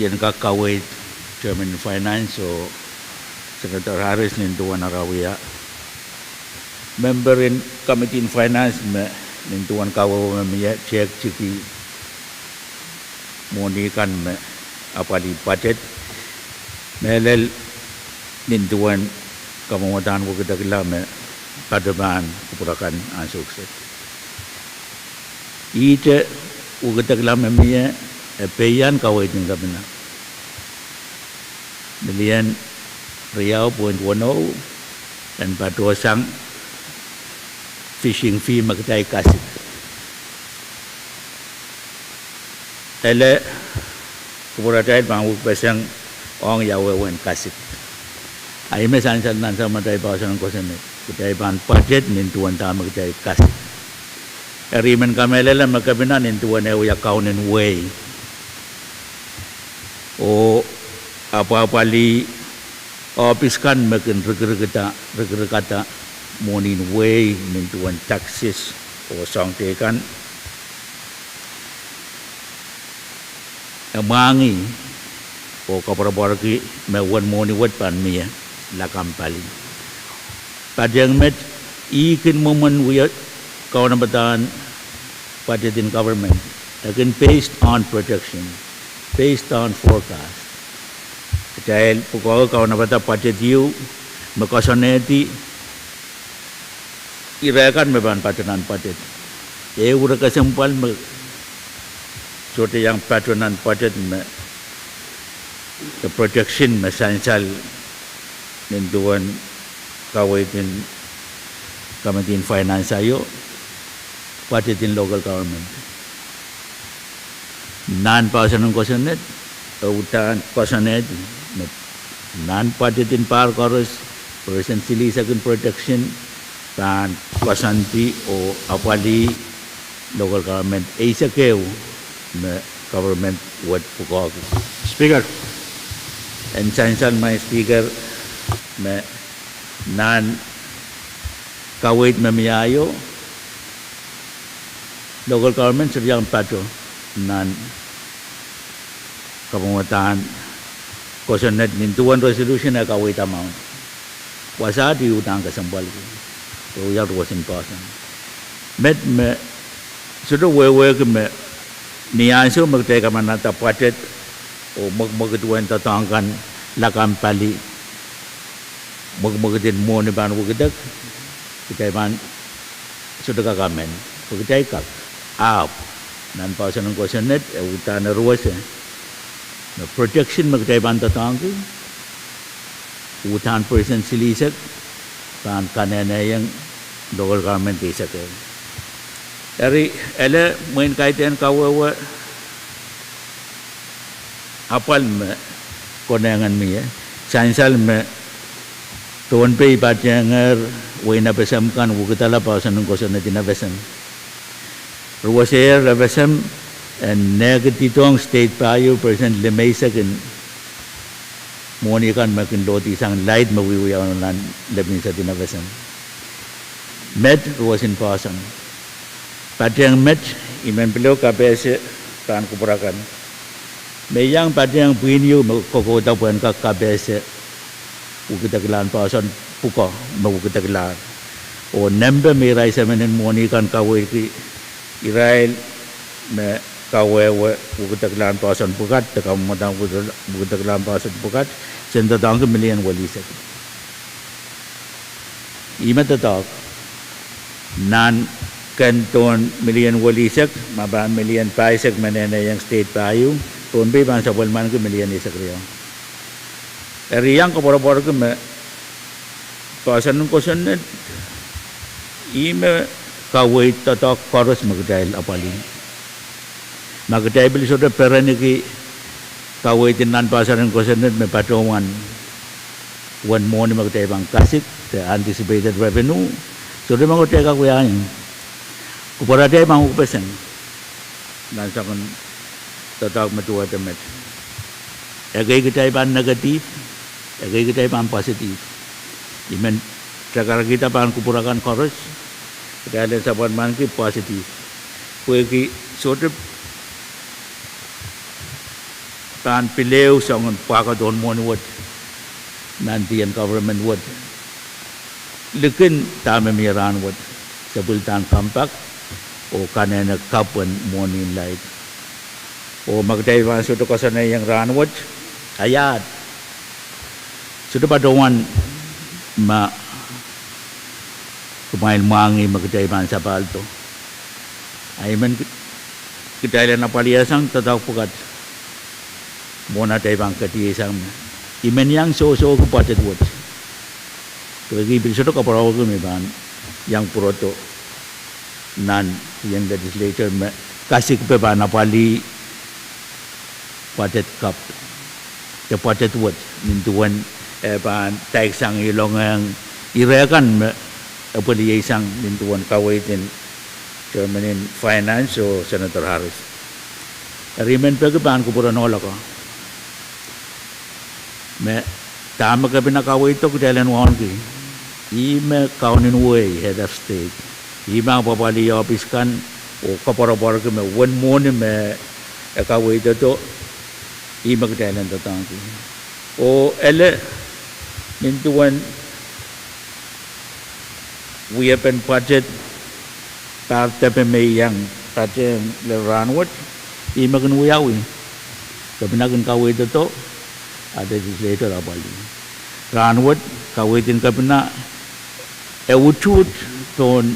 I en kak kaweid Chairman en Finance oh Senator Harris nin duwen ara wia member en Committee en Finance me nin duwen kawehwe me mie tehkitiki mwohni kan me apwalih budget, mehlel nin duwen kamwadahn wekidekla me patohwan kupwur akan ansou kiset. Ihte wekidekla me mie, e pehian kaweid en kepina milian riau point weneu en patohsang fishing fee me kitail kasik. Ele kupwuratail pahn wekpeseng ong ia wehwehn kasik. A ih me sansal nan sapwellimatail poahsoan kosonned, kitail pahn budget nin duwen dahme kitail kasik. Eri I men kamehlele me kepina nin duwen eh wia kaunen wehi oh apwapwalih ohpis kan me kin rikirikada, rikirikada mwohnin wehi nin duwen taxes oh soahng teikan, e mwahngih oh koapworopworki me uwen mwohni wet pahn mie lakapw pali. Patehng met, ih kin mwomwen wia kaunopadahn budget en government, e kin based on projection, based on forecast. Kitail pwukoa kaunopada budget ieu me koasoanehdi ire kan me pahn patohnan budget. Ehu ire kesempwal me Sohte iang pato nan budget me, de projection me sansal nin duwen kaweid en Committee en Finance aio, budget en local government. Nan poahsoan en kosonned, e uhdahn koasoanehdi me nan budget en pahr koaros, percent silihsek en projection pahn koasoandi oh apwalih local government eisek ehu me government wet pwukoahki. Speaker. En sansal, Madam Speaker, me nan kaweid me mie aio, local government sohte iang pato nan kapwunguhdahn kosonned nin duwen resolution eh kaweid amount. Wasaht e uhdahn kesempwalki, e wia ruohs en poahsoan. Met me sohte wehwehki me ni ansou me kitail kamanahda budget oh mwekimwekid wen doadoahk kan lakapw pali, mwekimwekid en mwohni pahn wekidek, kitail pahn sohte kak amen, pwe kitail kak, ahpw nan poahsoan en kosonned e uhdahn eruese me projection me kitail pahn doadoahngki, uhdahn percent silihsek pahn kaneneiong local government eisek ehu. Eri ele mwein kaidehn kawehwe apwal me konehng en mie, sansal me Pohnpei patehngehr wehin FSM kan wekidala poahsoan en kosonned en FSM. Ruohseher FSM en nehkitdohng state pahieu percent limeisek en mwohni kan me kin lohdi sang light me wiewiawi nan lepin sat en FSM. Met ruohs en poahsoan. Patehng met, I men pil ehu kapehse pahn kupwur akan. Me iang patehng pwihn ieu me kokouda pwehn kak kapehse wekideklahn poahsoan pwukoa me wekideklahr. Oh nempe me irail semen en mwohni kan kaweidki irail me kawehwe wekideklahn poahsoan pwukat de kamwomwada wekideklahn poahsoan pwukat, sen doadoahngki milion welihsek. Ih me doadoahk. Nan ken dohn milion welihsek, ma pahn milion pahisek me nehnehiong state pahieu, Pohnpei pahn sapwellimaniki milion eisek riau. Eri iang koapworopworki me poahsoan en kosonned, ih me kaweid doadoahk koaros me kitail apwalih. Ma kitail pil sohte pereniki kaweid en nan poahsoan en kosonned me patohwan wen mwohni me kitail pahn kasik, de anticipated revenue, sohte me kitail kak wiahiong. Kupwuratail pahn wekpeseng nan soangen doadoahk me duwehte met. Ekei kitail pahn negative, ekei kitail pahn positive. I men tekarakihda pahn kupwur akan koaros, kitail en sapwellimaniki positive. Pwehki sohte pahn pil ehu soangen pwahkodohn mwohni wet nan dihn government wet likin dahme mie rahnwet, se pil uhdahn come back oh kanehne kapw en mwohni en light. Oh ma kitail pahn sohte koasoanehiong rahnwet, a iahd, sohte patohwan ma kumwail mwahngih me kitail pahn sapahldo. A I men ki-, kitail en apwalihsang doadoahk pwukat mwohn atail pahn ketiesang me I men iang sohsohki budget wet, pwehki I pil sohte koapworopworki me I pahn iang pwurodo nan Union Legislature me kasikpe pahn apwalih budget kapw, de budget wet, nin duwen e pahn daiksang ilongehng ire kan me epweli sang nin duwen kaweid en Chairman en Finance oh Senator Harris. Eri I men peki pahn kupwuren ohl ako me dahme Kepina kaweiddo kitail en wauneki, ih me Kaunen Wehi, Head of State, ih me apwapwalih ohpis kan oh koapworopworki me wen mwohni me e kaweidodo, ih me kitail en doadoahngki. Oh ele, nin duwen wiepen budget, pahr depe me I iang patehng lel rahnwet, ih me kin wiawi. Kepina kin kaweidodo, a legislature apwalih. Rahnwet, kaweid en Kepina e utuht pohn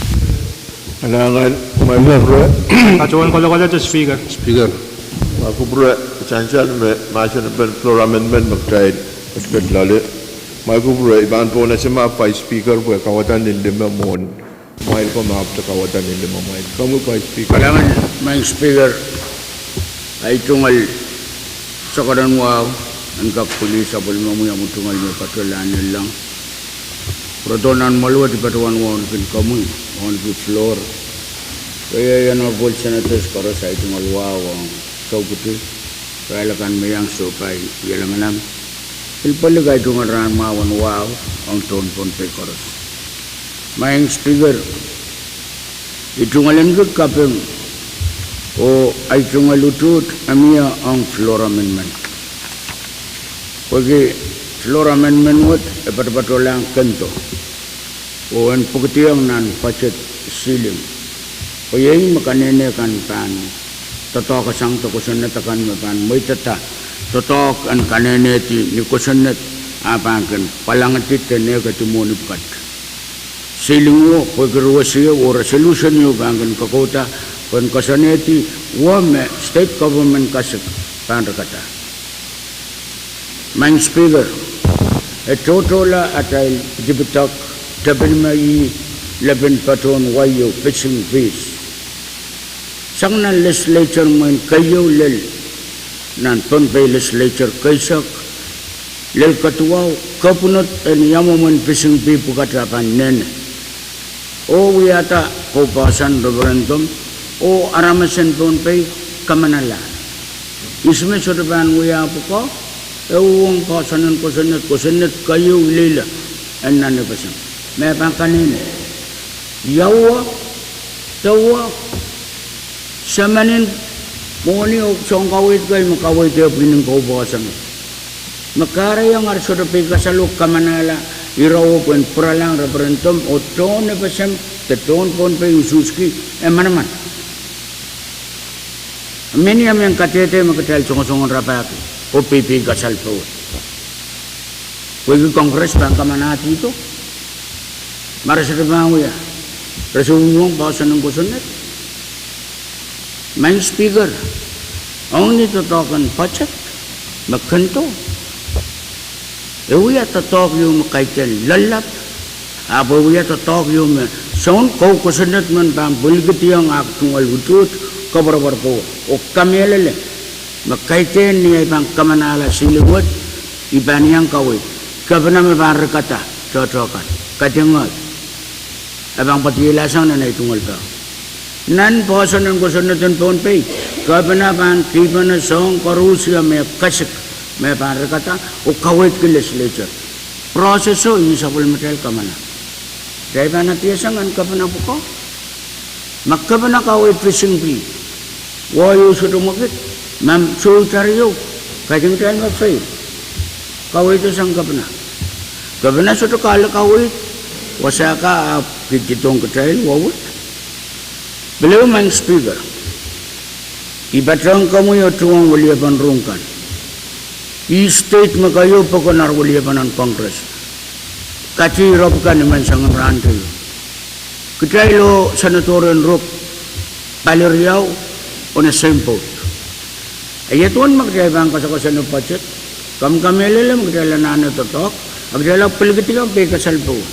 Anahnen, ma kupwure, Speaker, ma kupwure, sansal me mahsen en floor amendment me kitail ketiket loale. Ma kupwure, I pahn pwonese ma Vice Speaker pwe kaudok ni lime mwohn mwail ko, ma ahpwte kaudok ni lime mwail. Komwi Vice Speaker. Kalahngan, Madam Speaker, ei tungoal sokaran wahu en kak pwilih sapwellimomwi omwi tungoal me patohlahng nanleng. Pwurodo nan mwoaluwet I patohwan wauneki komwi, wauneki floor, pwe ei Honorable Senators koaros ei tungoal wahu ong soukohp, irail akan me iang sohpai ielemelem, pil pweliki ei tungoal rahn mwahu en wahu ong tohn Pohnpei koaros. Madam Speaker, I tungoal en kak kaping oh ei tungoal utuht e mie ong floor amendment. Pwehki floor amendment wet e patopatohlahng kento oh en pwukidiong nan budget ceiling, pwe iei me kanehne kan pahn doadoahk sang de kosonned akan me pahn mweidada doadoahk en kanehne di ni kosonned a pahn kin pwalangedi de nehkedi mwohni pwukat. Ceiling o, pwehki ruwesieu oh resolution ieu pahn kin kokouda pwehn koasoanehdi wo me state government kasik pahn rekada. Madam Speaker, e tohtohla atail pidipidok tepin me ih lepin patohwen wai ieu fishing fees. Sang nan legislature mwein keieu lel nan Pohnpei legislature keisek, lel kaduwahu, kepwunod en ia mwomwen fishing fee pwukat a pahn nehne. Oh wiahda koh poahsoan referendum, oh aramas en Pohnpei kamanala. Ihs me sohte pahn wia pwukoa? E uhwong poahsoan en kosonned, kosonned keieu lel en nan FSM me pahn kanehne. Ia uwa, de uwa, semen en mwohni oh soahng kaweid kei me kaweid pwihn en koh poahsoan me kahrehiong ar sohte peikasal oh kamanala ire pwehn pwuralahng referendum oh tohn FSM de tohn Pohnpei usuhski e manaman. Mie ni emen kadehde me kitail songosong en rapahki oh peipeikasal powe, pwehki Congress pahn kamanahdi ito. Ma re sohte pahn wia, re sohte uhwong poahsoan en kosonned. Madam Speaker, ong ni doadoahk en budget me kento, e wia doadoahk ieu me kaidehn loallap, ahpw e wia doadoahk ieu me soun kou kosonned men pahn pwilikihdiong ah tungoal utuht, koapworopwor kowe, oh kamehlele me kaidehn ni ei pahn kamanala ceiling wet, I pahn iang kaweid, kepina me pahn rekada tohtohkan, kadingoal e pahn pwedilasang nan ei tungoal pahn nan poahsoan en kosonned en Pohnpei, kepina pahn kihpene soahng koaros me kasik me pahn rekada oh kaweidki legislature. Process o ih sapwellimatail kamana. Kitail pahn adihasang nan kepina pwukoa. Ma kepina kaweid fishing fee, wai ieu sohte mwekid, ma soh tariou, kaidehn kitail me fail. Kaweid sang kepina. Kepina sohte kahlap kaweid, wasa ka ahpw kihdidohng kitail wawed. Pil ehu Madam Speaker, I patohwan komwi oh tuhwong weliepen rohng kan. Ih state me keieu pokon ar weliepen en Congress. Kati Republican ni menseng en rahn keieu. Kitail oh senator en Ruk, pali riau, on the same boat. Ia duwen me kitail pahn koasokoasoane budget, komw kamehlele me kitail anahne doadoahk, a kitail ahpw pwilikihdiong peikasal powe.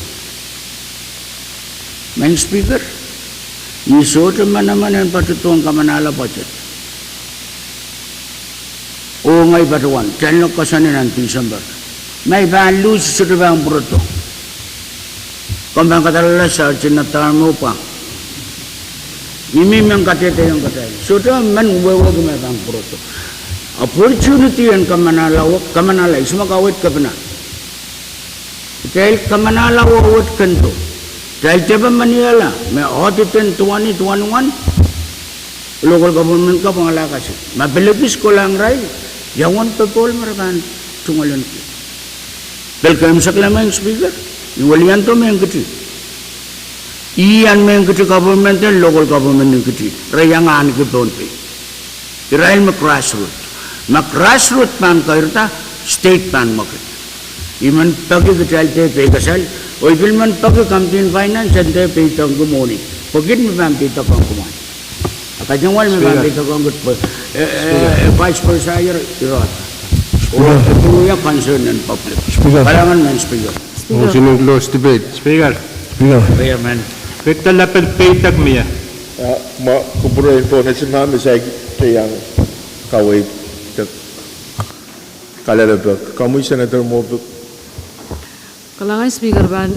Madam Speaker, I sohte manaman en patohdohng kamanala budget. Oh ngehi patohwan, kitail en koasoane nan Tisempe. Ma I pahn lose, sohte pahn pwurodo. Komw pahn kadarala Sergeant Nadarmo pwang. Mihmi mehn kadehdehiong kitail. Sohte men wehwehki me pahn pwurodo. Opportunity en kamanala, kamanala, ihs me kaweid kepina. Kitail kamanala wehwehki kendo. Kitail depe maniala me audit en twenty twenty-one, local government kapwungala kasin. Ma pil ekis kolahng irail, ia uwen popohl me re pahn tungoal ong ki. Pil keimwseklahng Madam Speaker, I weliando mehn kiti. I iang mehn kiti government en local government en kiti. Re iang ahneki Pohnpei. Irail me grassroot. Ma grassroot pahn keirda, state pahn mwekid. I men peki kitail dehr peikasal, oh I pil men peki Committee en Finance en dehr peidohngki mwohni. Pwehki me pahn peidohng kumwail. A kaidehn wal me pahn peidohng kitail pwe, eh, eh, eh, Vice President, irair. Oh, eh, pil wia concern en public. Kalahngan Madam Speaker. Motion en close debate. Speaker. Speaker. Ria men. Kitail lapel peidohng mie. Ah, ma kupwuren pwon ese ma me saikinte iang kaweid de kalelapak. Komwi Senator Moavik. Kalahngan Speaker, pahn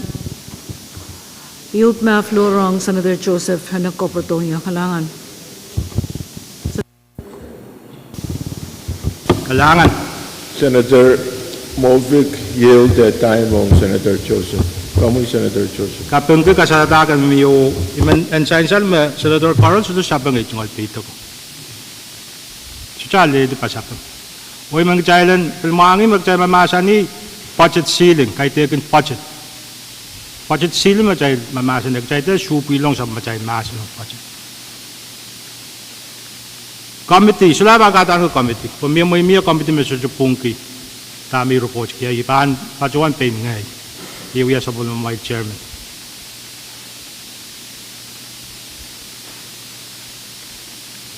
yield me floor ong Senator Joseph Enek Kopwurodohng. Kalahngan. Kalahngan. Senator Moavik yield time ong Senator Joseph. Komwi Senator Joseph. Kapingki kasalehda kan mie, I men en sansal me Senator Carroll sohte sapeng ei tungoal peidohng. Sohte alehdi pasapeng. Oh I men kitail en pil mwahngih me kitail mahmahsanih budget ceiling, kaidehkin budget. Budget ceiling me kitail mahmahsanih, kitail dehr suhpwilohng sapwellimatail mahsen ong budget. Committee, solahr pahn kadahniki committee. Pwe mie mweimie committee me sohte pwungki dahme I report ki, ia I pahn patohwan pein ngehi. I wia sapwellimamwail chairman.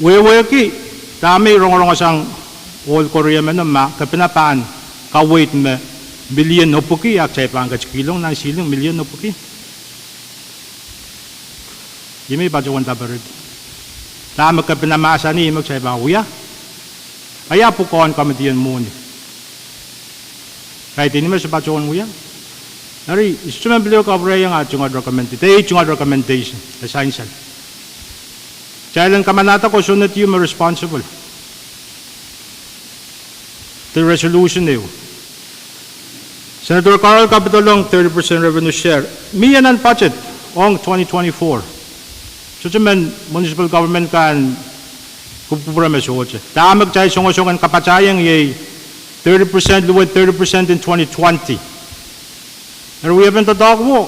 Wehwehki dahme I rongorong sang ohl koaros men, ma kepina pahn kaweid me million epwiki, a kitail pahn ketikihong nan ceiling million epwiki. Ih me I patohwan daperedi. Dahme kepina mahsanih me kitail pahn wia. A ia pwukoahn committee en mwohni. Kaidehn me se patohwan wia. Eri, I sohte men pil kapwurehiong ah tungoal recommended, ei tungoal recommendation, e sansal. Kitail en kamanahda kosonned ehu me responsible. The resolution ehu. Senator Carroll kapidolong thirty percent revenue share. Mie nan budget ong twenty twenty-four. Sohte men municipal government kan kupwukupwure me sohte. Dahme kitail songosong en kapatahiong iei thirty percent, luwet thirty percent in twenty twenty. Eri wiepen doadoahk wo,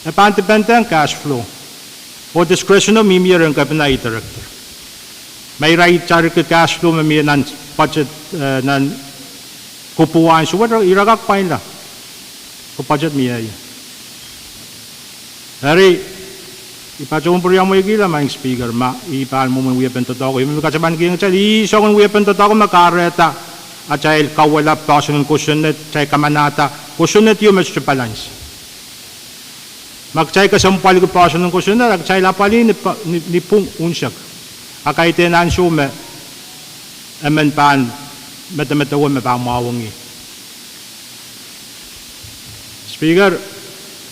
e pahn dependehng cash flow. Oh discretion o mihmi rehn kepina, ih director. Ma ira itariki cash flow me mie nan budget, eh, nan kupwuwei ansou wet, ira kak pwainla. Pwe budget mie ie. Eri, I patohwan pwuriamweikihla Madam Speaker, ma I pahn mwomwen wiepen doadoahk, I men kataman kihong kitail, ih soangen wiepen doadoahk me kahrehda atail kauwehla poahsoan en kosonned, kitail kamanahda kosonned ehu me sohte balance. Ma kitail kesempwaliki poahsoan en kosonned, a kitail apwalih ni pa-, ni, ni pwung unsek. A kaidehn ansou me emen pahn medemedewe me pahn mwahuwongih. Speaker,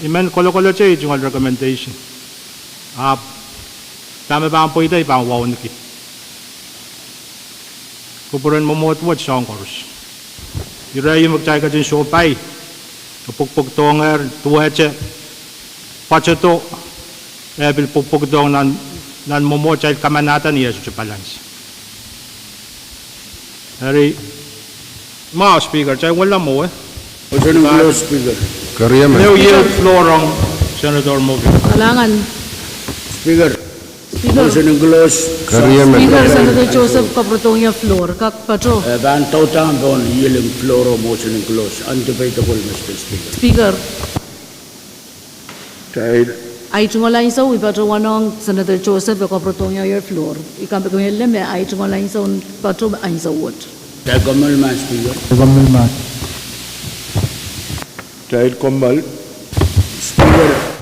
I men kolokolete ei tungoal recommendation. Ahpw dahme pahn pweida I pahn wauneki. Kupwuren mwomwohd wet soahng koaros. Ire ehu me kitail ketin sohpai, e pwukpwukdohngehr, duwehte, budget o, e pil pwukpwukdohng nan, nan mwomwohd kitail kamanahda ni e sohte balance. Eri, ma Speaker, kitail wella mwowe. Motion en close, Speaker. Keriamen. Ieu yield floor ong Senator Moavik. Kalahngan. Speaker. Speaker. Motion en close. Keriamen. Speaker, Senator Joseph Kopwurodohng floor. Kak patoh. Eh, pahn doadoahk pohn yielding floor o motion en close. Undebatable, Mister Speaker. Speaker. Kitail. Ahi tungoal ansou, I patohwanohng Senator Joseph e Kopwurodohng floor. I kamehlele me ahi tungoal ansou patoh ansou wet. Kitail kommoal, Madam Speaker. Kitail kommoal, Madam. Kitail kommoal. Speaker.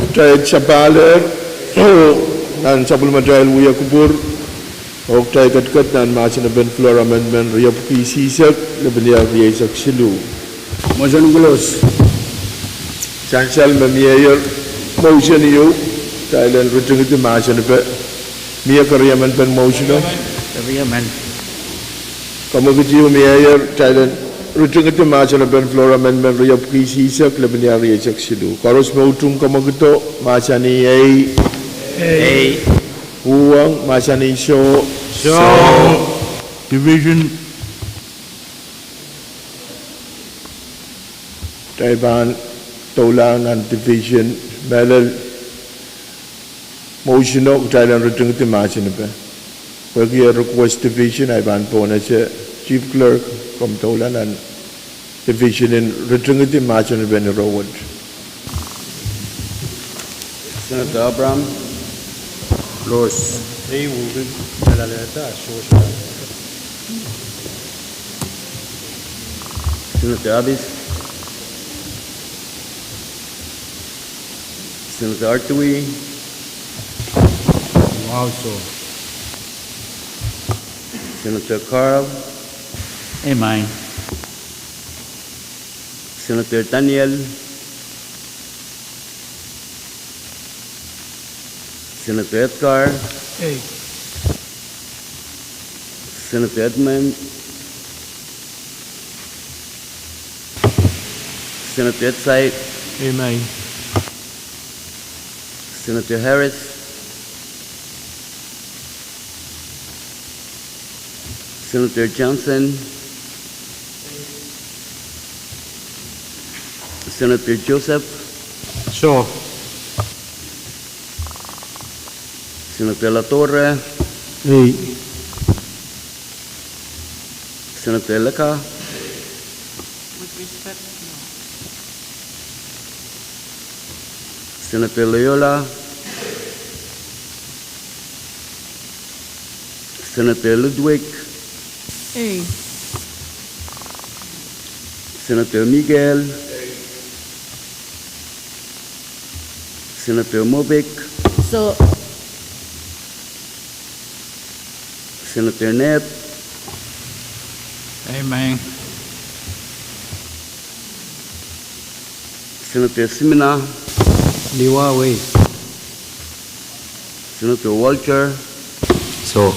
Kitail sapahl nan sapwellimatail wia kupwur, oh kitail ketiket nan mahsenepen floor amendment riepwiki isihsek, lepin iar rieisek siluh. Motion close. Sansal me mieier motion ieu, kitail en ritingidi mahsenepe. Mie keriemen pen motion o? Keriemen. Komwekid ieu mieier, kitail en ritingidi mahsenepen floor amendment riepwiki isihsek, lepin iar rieisek siluh. Koaros me utung komwekido, mahsanih ei. Ei. Uhwong, mahsanih soh. Soh. Division. Kitail pahn doula nan division, mehlel motion o kitail en ritingidi mahsenepe. Pwehki request division, I pahn pohnese Chief Clerk, komw doula nan division en ritingidi mahsenepen ire wet. Senator Abraham. Close. Senator Abis. Senator Artui. Wow, so. Senator Carl. Amen. Senator Daniel. Senator Edgar. Ei. Senator Edmund. Senator Edsai. Amen. Senator Harris. Senator Johnson. Senator Joseph. Soh. Senator Latore. Ei. Senator Leka. With respect, no. Senator Loyola. Senator Ludwig. Ei. Senator Miguel. Senator Mobik. Soh. Senator Nep. Amen. Senator Simina. Liwa wei. Senator Walter. Soh.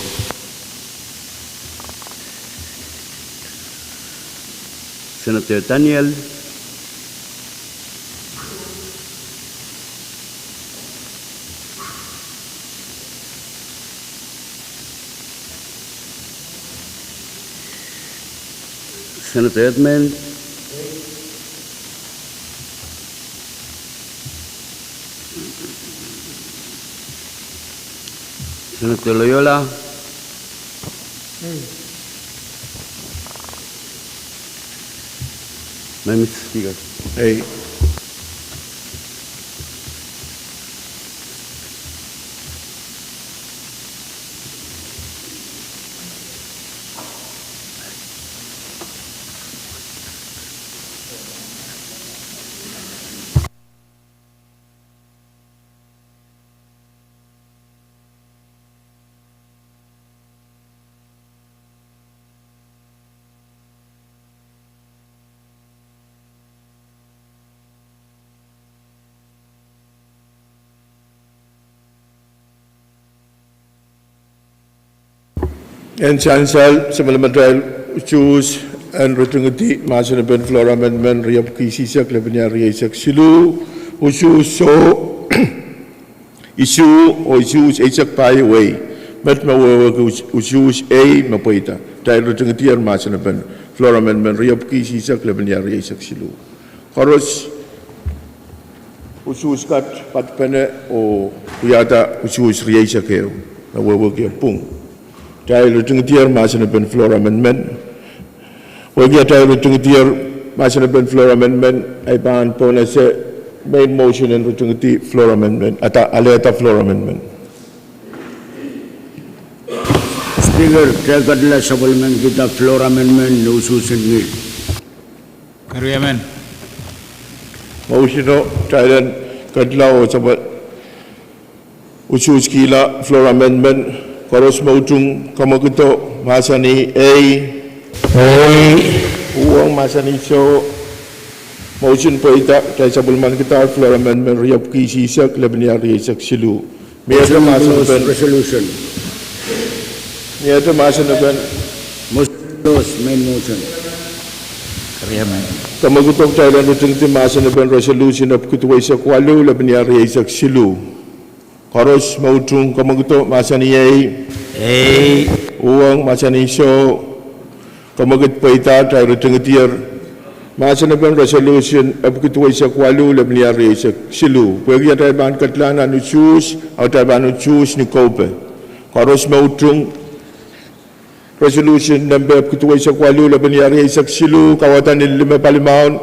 Senator Daniel. Senator Edmund. Senator Loyola. Ei. Madam Speaker. Ei. En sansal, sapwellimatail usuhs en ritingidi mahsenepen floor amendment riepwiki isihsek, lepin iar rieisek siluh, usuhs soh, isuh, oh usuhs eisek pahieu wei. Met me wehwehki us-, usuhs ei me pweida. Kitail ritingidier mahsenepen floor amendment riepwiki isihsek, lepin iar rieisek siluh. Koaros usuhs kat patpene oh wiahda usuhs rieisek ehu me wehwehki pwung. Kitail ritingidier mahsenepen floor amendment. Pwehki atail ritingidier mahsenepen floor amendment, I pahn pohnese main motion en ritingidi floor amendment, ata alehda floor amendment. Speaker, kitail ketin sapwellimanikihda floor amendment ni usuhs en ngihl. Keriemen. Motion o, kitail en Kedla oh sapwel usuhskihla floor amendment. Koaros me utung kamwakido mahsanih ei. Ei. Uhwong mahsanih soh. Motion pweida, kitail sapwellimankidahr floor amendment riepwiki isihsek, lepin iar rieisek siluh. Miehte mahsen en resolution. Miehte mahsen en. Motion, main motion. Kamwakido, kitail en ritingdi mahsen en resolution epwiki duweisek waluh, lepin iar rieisek siluh. Koaros me utung kamwakido mahsanih ei. Ei. Uhwong mahsanih soh. Kamwakid pweida, kitail ritingdier mahsen en resolution epwiki duweisek waluh, lepin iar rieisek siluh. Pwehki atail pahn kedlahng nan usuhs, atail pahn usuhs ni koupe. Koaros me utung resolution nempe epwiki duweisek waluh, lepin iar rieisek siluh, kauwada ni lime palimaun.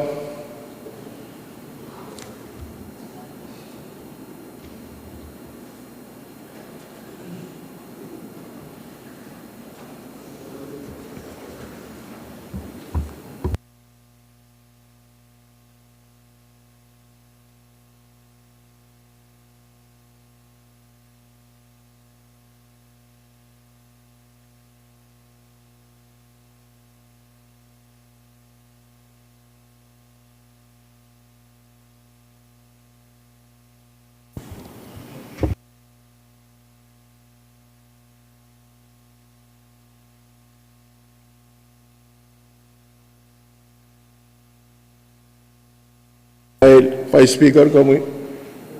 Vice Speaker, komwi.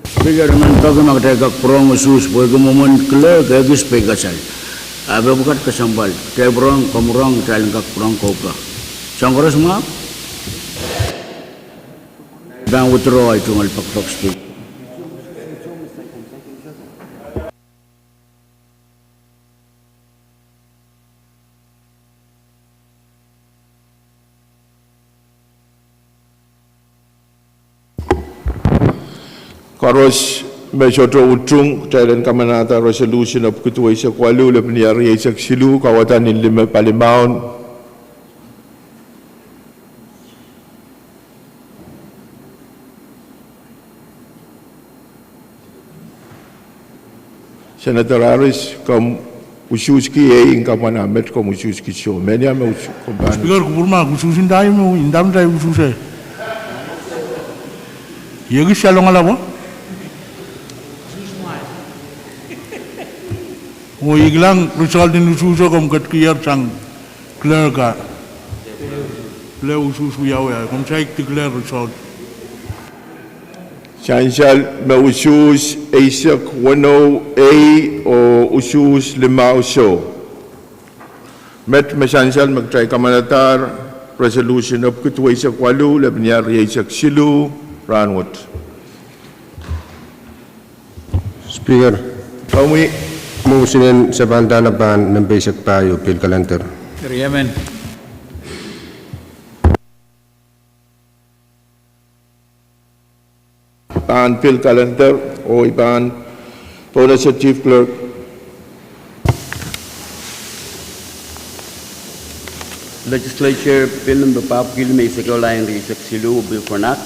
Speaker, I men peki ma kitail kak pwurehng usuhs pwehki mwomwen clerk e ekis peikasal. Ahpw e pwukat kesempwal, kitail pwurehng, komw rong, kitail en kak pwurehng koupe. Soahng koaros mwahu? Pahn withdraw ahi tungoal pekipek, Speaker. Koaros me sohte utung, kitail en kamanahda resolution epwiki duweisek waluh, lepin iar rieisek siluh, kauwada ni lime palimaun. Senator Harris, komw usuhski ei, ong kamwana met komw usuhski soh. Mehnia me usuhs, komw pahn. Speaker, kupwur ma usuhs ndai me, ndai me kitail usuhs e. I ekis salongala pwe, oh I kilang result en usuhso komw ketikier sang clerk a. Pil usuhs wiawi, komw saik declare result. Sansal me usuhs eisek weneu ei oh usuhs limau soh. Met me sansal me kitail kamanadahr resolution epwiki duweisek waluh, lepin iar rieisek siluh, rahnwet. Speaker, komwi. Motion en sapan dahla pahn nempe eisek pahieu, bill calendar. Riemen. Pahn bill calendar, oh I pahn pohnese Chief Clerk. Legislature Bill number papwkihli me eisek ehu, lap en rieisek siluh, Bill for an Act,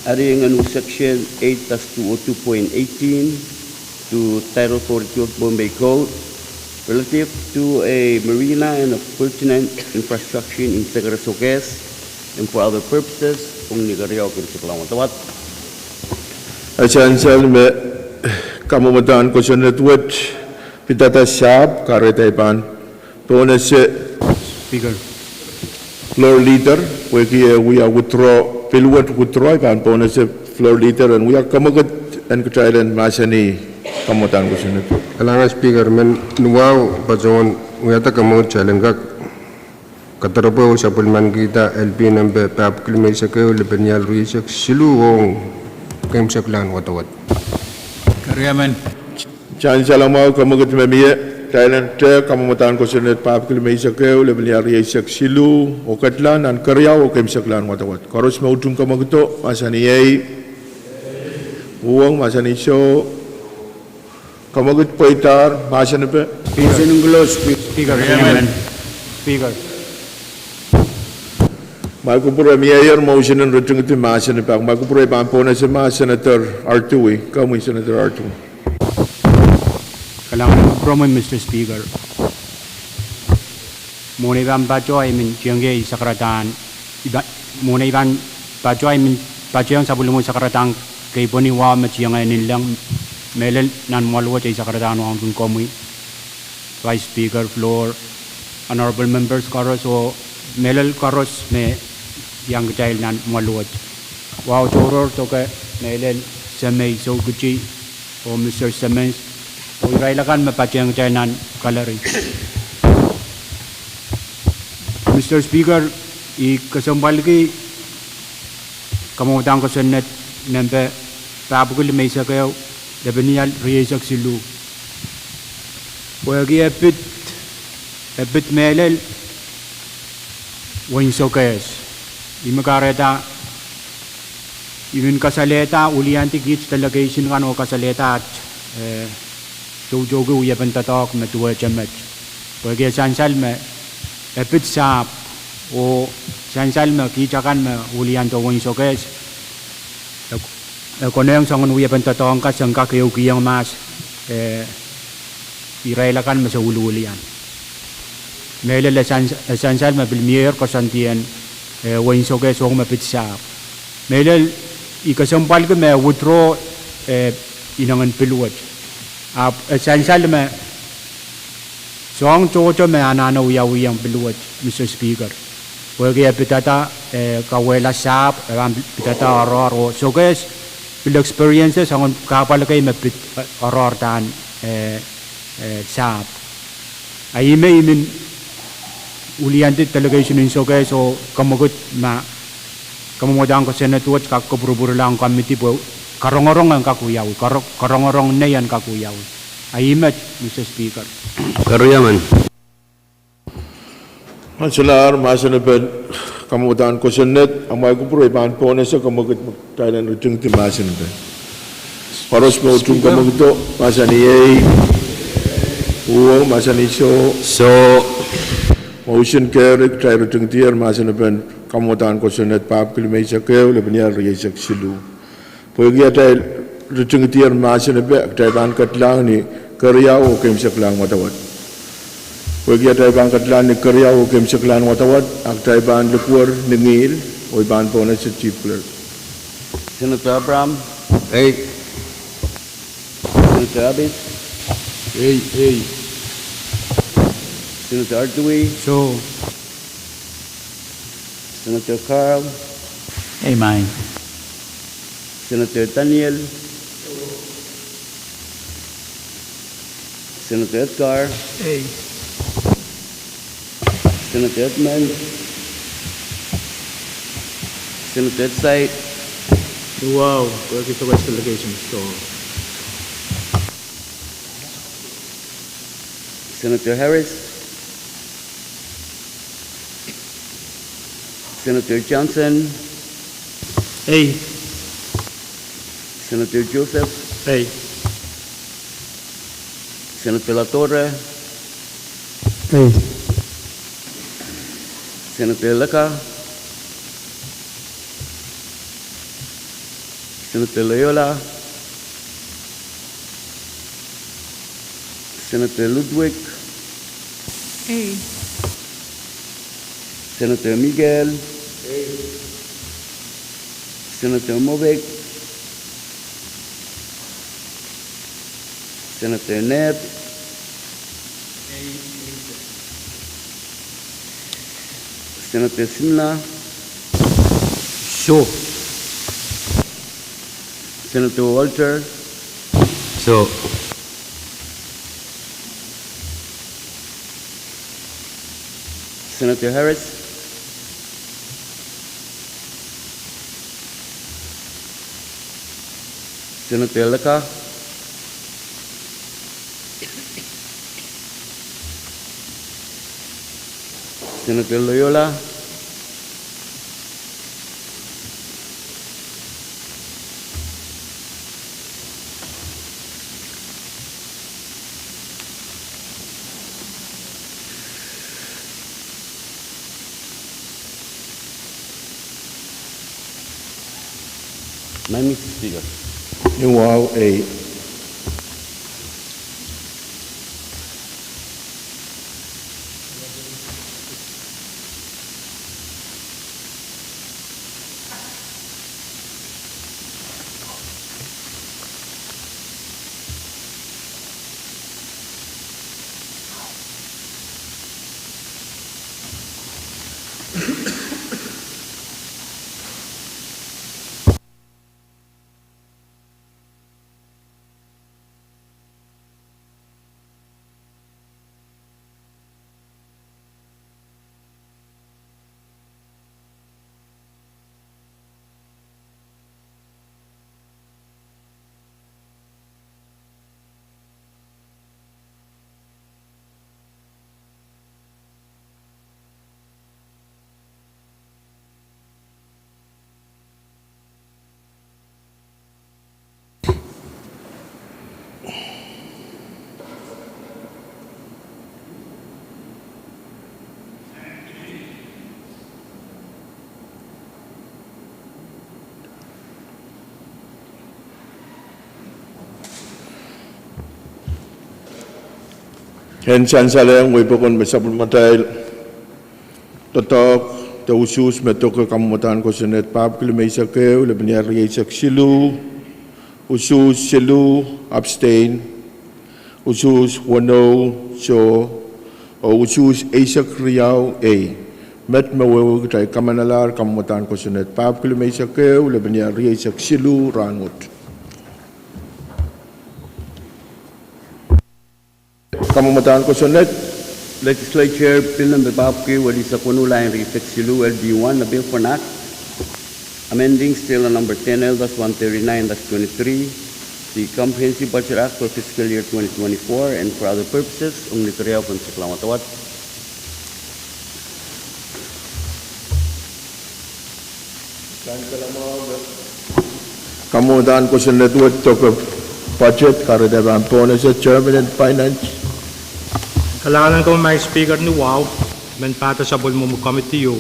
eri ngengu Section eight dash two oh two point eighteen to Title forty-two of Pohnpei Code relative to a marina and a pertinent infrastructure in Sekeresohkes and for other purposes, ong ni keriau oh keimwseklahn wadawad. E sansal me kamwomwdahn kosonned wet pidada sahpw, kahrehda I pahn pohnese Speaker. Floor Leader, pwehki e wia withdraw, bill wet withdraw, I pahn pohnese Floor Leader en wia kamwakid en kitail en mahsanih kamwomwdahn kosonned wet. Kalahngan Speaker, men nuwahu patohwan wiahda kamwakid kitail en kak kadarepwe oh sapwellimankihda L P nempe papwkihli me eisek ehu, lepin ial rieisek siluh, ong keimwseklahn wadawad. Riemen. Sansal mwahu, kamwakid me mie, kitail en tehk kamwomwdahn kosonned papwkihli me eisek ehu, lepin ial rieisek siluh, oh kedlahng nan keriau oh keimwseklahn wadawad. Koaros me utung kamwakido, mahsanih ei. Uhwong, mahsanih soh. Kamwakid pweidahr, mahsen pe. Speaker. Speaker. Speaker. Mwail kupwure, mieier motion en ritingdi mahsen en pak. Mwail kupwure, I pahn pohnese ma Senator Artui. Komwi Senator Artui. Kalahngan en kupwuromwi, Mister Speaker. Mwohn ei pahn patoh, I men tiengki ei sakaradahn, I pa-, mwohn ei pahn patoh, I men patohng sapwellimomwi sakaradahn keipweni wahu me tiengehn inleng, mehlel nan mwoahl wet ei sakaradahn wauneki komwi, Vice Speaker, floor, honorable members koaros oh mehlel koaros me iang kitail nan mwoahl wet. Wahu tohrohr doke mehlel Semei Soukiti oh Mister Simmons oh irail akan me patehng kitail nan gallery. Mister Speaker, I kesempwalki kamwadahn kosonned nempe pahpwiki limeisek ehu, lepenial rieisek siluh. Pwehki e pid, e pid mehlel wehin Sokehs. I men kahrehda, I men kasalehda wiliandi kiht delegation kan oh kasalehda aht, eh, toutou ki wiepen doadoahk me duwehte met. Pwehki e sansal me e pid sahpw oh sansal me kiht akan me wiliandi wehin Sokehs e, e konehng soangen wiepen doadoahk kan, se kak ehukihong mahs, eh, irail akan me se wiliwilian. Mehlel e sans-, e sansal me pil mieier koasoandien, eh, wehin Sokehs ong me pid sahpw. Mehlel I kesempwalki me withdraw, eh, inengen pil wet. Ahpw e sansal me soahng tohto me anahne wiawihong pil wet, Mister Speaker. Pwehki e pidada, eh, kauwehla sahpw, e pahn pidada oaroahr oh Sokehs pil experience soangen kahpwal kei me pid, eh, oaroahr dahn, eh, eh, sahpw. A ih me I men wiliandi delegation en Sokehs oh kamwekid ma kamwadahn kosonned wet kak kupwurupwurlahng komiti pwe karongorong en kak wiawi, karo-, karongorong nei en kak wiawi. A ih met, Mister Speaker. Keriaman. Ansou lahr mahsen en pahn kamwadahn kosonned, a mwail kupwure I pahn pohnese kamwekid me kitail en ritingdi mahsen en pahn. Koaros me utung kamwekido, mahsanih ehi. Uwe, mahsanih soh. Soh. Motion carry, kitail ritingdier mahsen en pahn kamwadahn kosonned pahpwiki limeisek ehu, lepenial rieisek siluh. Pwehki atail ritingdier mahsen en pahn, kitail pahn kedlahng ni keriau oh keimwseklahn wadawad. Pwehki atail pahn kedlahng ni keriau oh keimwseklahn wadawad, a kitail pahn likwer ni ngihl, oh I pahn pohnese Chief Clerk. Senator Abraham. Ei. Senator Abis. Ei, ei. Senator Artui. Soh. Senator Carl. Ei, maing. Senator Daniel. Senator Edgar. Ei. Senator Edmund. Senator Edsait. Wow, pwehki Sokehs delegation soh. Senator Harris. Senator Johnson. Ei. Senator Joseph. Ei. Senator Latore. Ei. Senator Leka. Senator Loyola. Senator Ludwig. Ei. Senator Miguel. Ei. Senator Mobek. Senator Neb. Ei. Senator Simla. Soh. Senator Walter. Soh. Senator Harris. Senator Leka. Senator Loyola. Memi Speaker. Ni wahu ei. En sansalehng wei pokon me sapwellimatail doadoahk de usuhs me doke kamwadahn kosonned pahpwiki limeisek ehu, lepin iar rieisek siluh, usuhs siluh, abstain, usuhs weneu, soh, oh usuhs eisek riau, ei, met me wehwehki kitail kamanalahr kamwadahn kosonned pahpwiki limeisek ehu, lepin iar rieisek siluh rahnwet. Kamwadahn kosonned. Legislature Bill Number pahpwiki welihsek weneu, lain rieisek siluh, L D one, a bill for an act amending State Law Number ten L dash one thirty-nine dash twenty-three, the Comprehensive Budget Act for fiscal year twenty twenty-four and for other purposes, ong ni keriau, komw solahr wadawad. Kamwadahn kosonned wet doke budget, kahrehda pahn pohnese, Chairman en Finance. Kalahngan en komwi Madam Speaker ni wahu, men pahda sapwellimomwi committee oh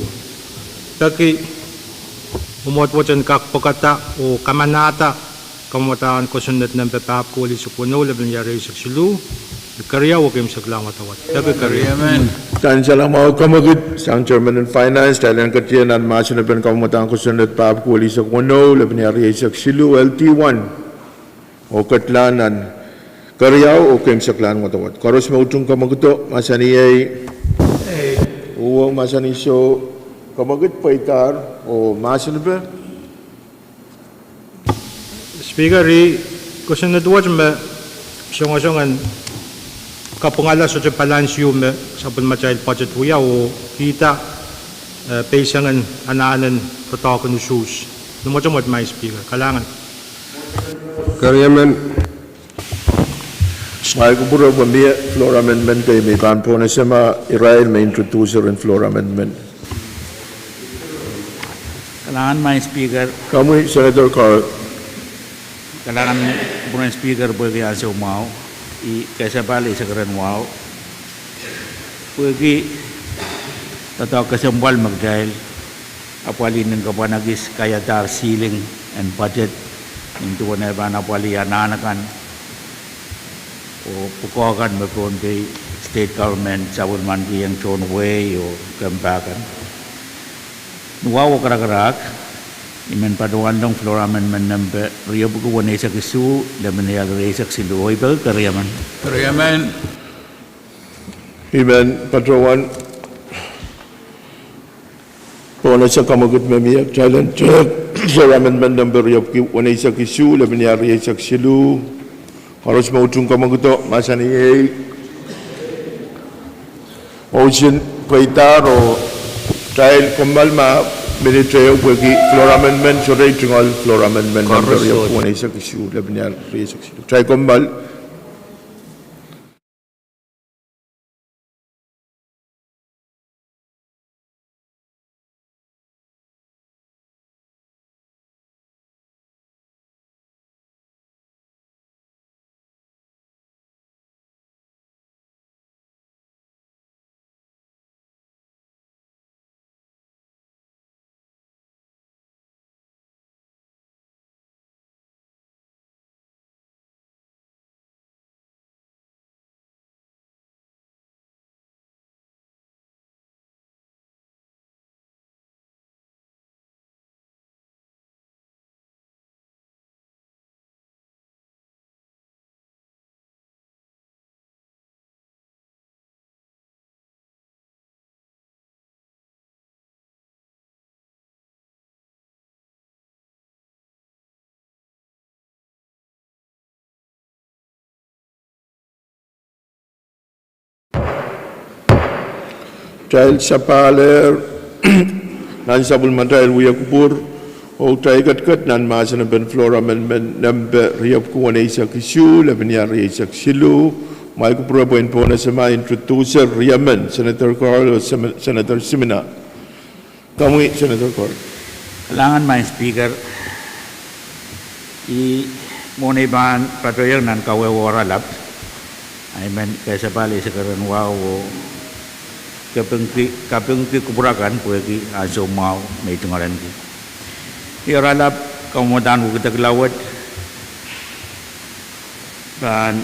peki mwomwohd wet en kak pwekada oh kamanahda kamwadahn kosonned nempe pahpwiki welihsek weneu, lepin iar rieisek siluh, keriau, oh komw solahr wadawad. Peki, keriau. Amen. Kansenamwahu kamwekid sang Chairman en Finance, kitail en ketin nan mahsen en kamwadahn kosonned pahpwiki welihsek weneu, lepin iar rieisek siluh, L D one. Oh ketlahng nan keriau, oh komw solahr wadawad. Koaros me utung kamwekid, mahsanih ei. Uwen mahsanih soh, kamwekid pweidahr oh mahsanipe. Speaker, ih kosonned wet me songosong en kapwungala sohte balance ehu me sapwellimatail budget wia oh kihda, eh, peisengen anahnen doadoahk en usuhs. Ni mwotomwot Madam Speaker, kalahngan. Keriamen. Ngehi kupwure pwe mie floor amendment de me pahn pohnese ma irail me introducer en floor amendment. Kalahngan Madam Speaker. Komwi Senator Carl. Kalahngan Madam Speaker pwehki ansou mwahu, ih kesempwal eisek rehn wahu. Pwehki doadoahk kesempwal me kitail apwalih nin kapwunalahng kis kaiadahr ceiling en budget, nin duwen eh pahn apwalih anahn akan oh pwukoa kan me Pohnpei State Government sapwellimanikihong tohn wehi oh kempa kan. Ni wahu oh karakarahk, I men patohwanlahng floor amendment nempe riepwiki weneisek isuh, lepin iar rieisek siluh. Oh I peki keriamen. Keriamen. I men patohwan pohnese kamwekid me mie, kitail en tehk floor amendment nempe riepwiki weneisek isuh, lepin iar rieisek siluh. Koaros me utung kamwekido, mahsanih ei. Mwohn pweidahr oh kitail kommoal ma minit ehu pwehki floor amendment, sohte tungoal floor amendment nempe riepwiki weneisek isuh, lepin iar rieisek siluh. Kitail kommoal. Kitail sapahl nan sapwellimatail wiekupwur, oh kitail ketiket nan mahsen en floor amendment nempe riepwiki weneisek isuh, lepin iar rieisek siluh. Mwail kupwure pwehn pohn esema introducer riemen, Senator Carl oh Sem-, Senator Simina. Komwi, Senator Carl. Kalahngan Maing Speaker, I mwohnei pahn patohiong nan kawehwe oaralap, I men kasapahl eisek erein wahu oh kapingki, kapingki kupwur akan pwehki ansou mwahu me I tungoalenki. Ih oaralap kamwadahn wekidekla wet pahn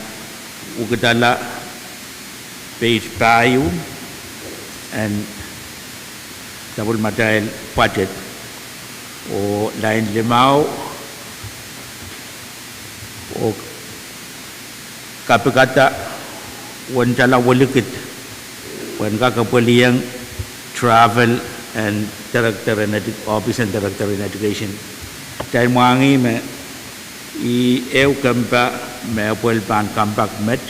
wekidala page pahieu en sapwellimatail budget oh line limau oh kapikada uwen tala welikid pwehn kak epwelieng travel en director en edu-, ohpis en director en education. Kitail mwahngih me ih ehu kempa me epwel pahn kompoak met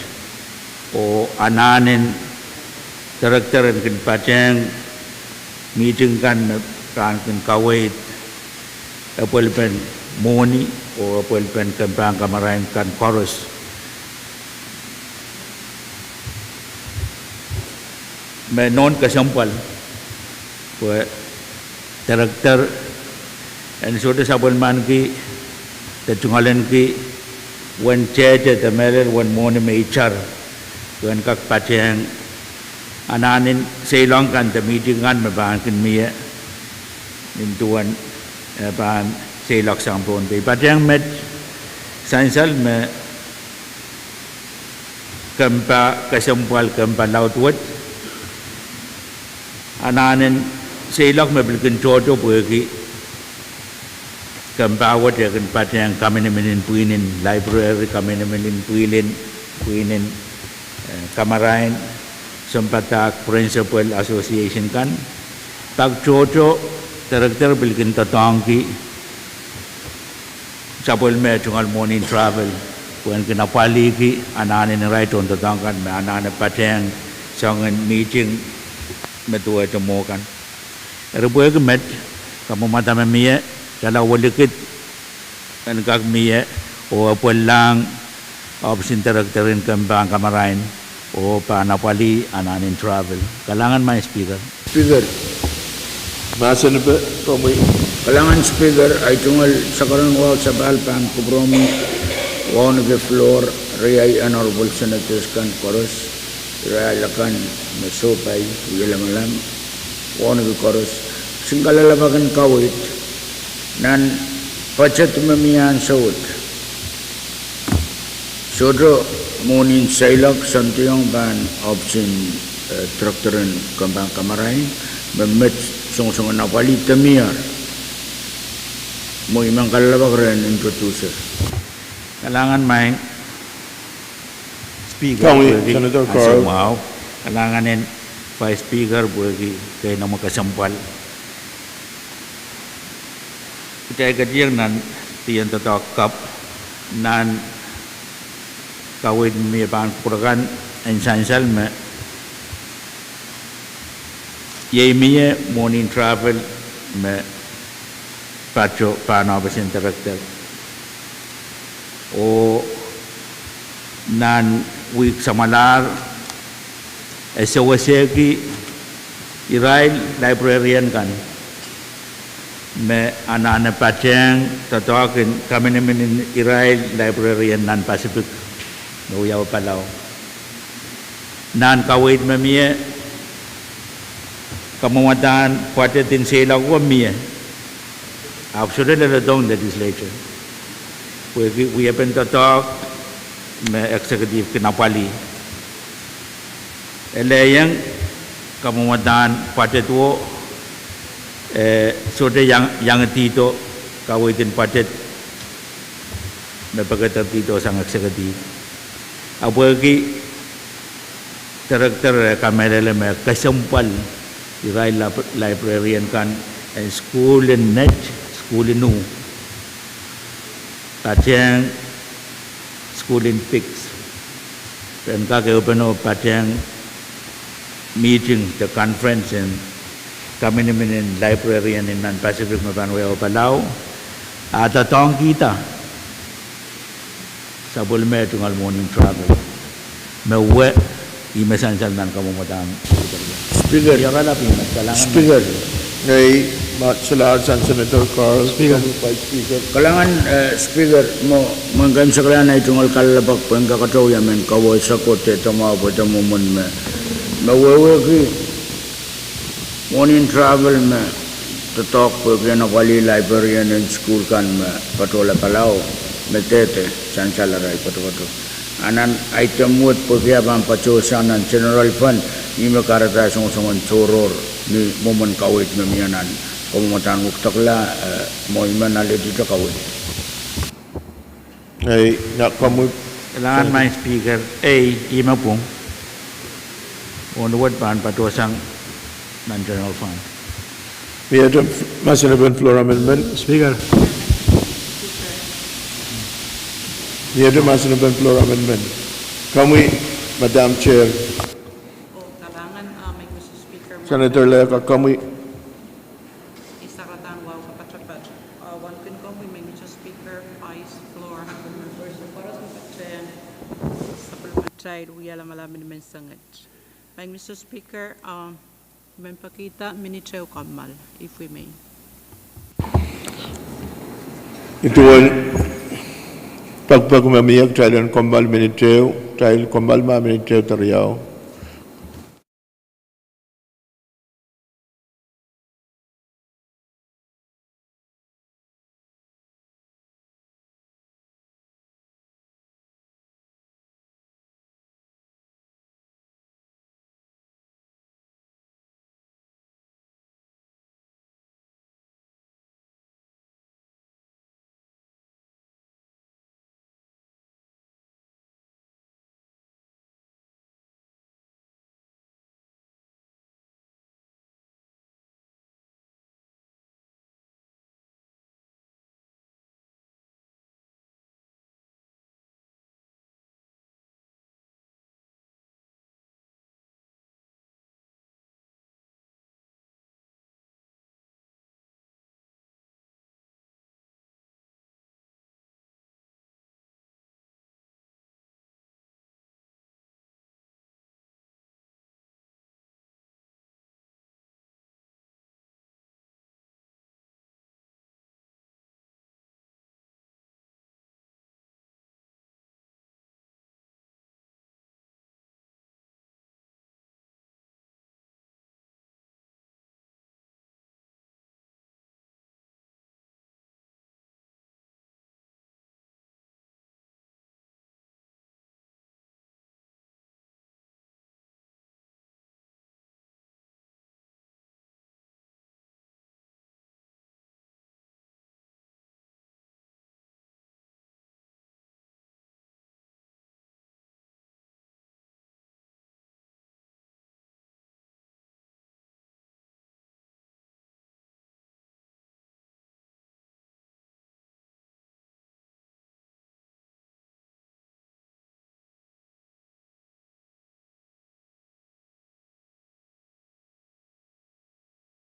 oh anahnen director en kin patehng mihting kan me pahn kin kaweid epwelipen mwohni oh epwelipen kempahn kamarain kan koaros. Me nohn kesempwal pwe director en sohte sapwellimaniki de tungoalenki uwen tehte de mehlel uwen mwohni me itar pwehn kak patehng anahnen seiloak kan de mihting kan me pahn kin mie nin duwen e pahn seiloak sang Pohnpei. Patehng met sansal me kempa kesempwal, kempa laud wet, anahnen seiloak me pil kin tohto pwehki kempa wet e kin patehng kaminimin en pwihn en library, kaminimin en pwihn en, pwihn en, eh, kamarain, sounpadahk principal association kan. Pak tohto, director pil kin doadoahngki sapwellime tungoal mwohnin travel pwehn kin apwalihki anahnen irail tohndoadoahk kan me anahne patehng soangen mihting me duwehte mwo kan. Eri pwehki met, kamwomwada me mie, tala welikid en kak mie oh epwellahng ohpis en director en kempahn kamarain oh pahn apwalih anahnen travel. Kalahngan Maing Speaker. Speaker. Mahsen pen komwi. Kalahngan Speaker, ei tungoal sakaradahn wahu sapahl pahn kupwuromwi wauneki floor, riei honorable senators kan koaros, irail akan me sohpai, wie lamalam, wauneki koaros, kisin kalelapak en kaweid nan budget me mie ansou wet. Sohte mwohnin seiloak, soandiong pahn ohpis en, eh, director en kempahn kamarain me met songosong en apwalih de mier. Mwo I men kalelapak rehn introducer. Kalahngan Maing Speaker, pwehki ansou mwahu. Kalahngan en Vice Speaker pwehki keinemwe kesempwal. Kitail ketieng nan dien doadoahk kapw nan kaweid me mie pahn kupwur kan en sansal me iei mie mwohnin travel me pato pahn ohpis en director. Oh nan wihk samwalahr e sewesehki irail librarian kan me anahne patehng doadoahk en kaminimin en irail librarian nan Pacific me wiawi Palau. Nan kaweid me mie, kamwomwadahn budget en seiloako mie, ahpw sohte leledohng legislature pwehki wiepen doadoahk me executive kin apwalih. Elehieng kamwomwadahn budget wo, eh, sohte iang, iangedihdo kaweid en budget me pekederdido sang executive. Ahpw pwehki director e kamehlele me kesempwal irail lib-, librarian kan en sukuhl en Nett, sukuhl en uh, patehng sukuhl en Biggs, ren kak ehupene patehng meeting de conference en kaminimin en librarian en nan Pacific me pahn wia Palau, a doadoahngkihda sapwellime tungoal Morning Travel me wia, ih me sansal nan kamwomwdahn. Speaker. Iei kalahngan, Senator Carl, Speaker. Vice Speaker. Kalahngan, eh, Speaker, mwo, mwein ken sekala ahi tungoal kalelapak pwe en kak katail wia mehn kaweid sako de tamwa pwe de mwomwen me, me wehwehki Morning Travel me doadoahk pwehki en apwalih librarian en sukuhl kan me patohla Palau, me dehde sansal arail patopato. A nan item wet pwehki e pahn patohsang nan general fund, ih me kahrehda songosongen tohrohr ni mwomwen kaweid me mie nan kamwomwdahn wekidekla, eh, mwo I men aledihte kaweid. Ei, na komwi. Kalahngan, Madam Speaker, ei, ih me pwung. Onward pahn patohsang nan general fund. Miehte mahsen en floor amendment. Speaker. Miehte mahsen en floor amendment. Komwi, Madam Chair. Oh, kalahngan, uh, Madam Speaker. Senator Lehka, komwi. Ih saradan wahu kapatapat. Uh, wauneki komwi, Madam Speaker, Vice, floor, members, koaros me patohwan sapwellimatail wia lamalam en menseng et. Madam Speaker, um, I men pekihda minit ehu kommoal, if we may. Ih duwen pekipek me mie, kitail en kommoal minit ehu, kitail kommoal ma minit ehu de riau.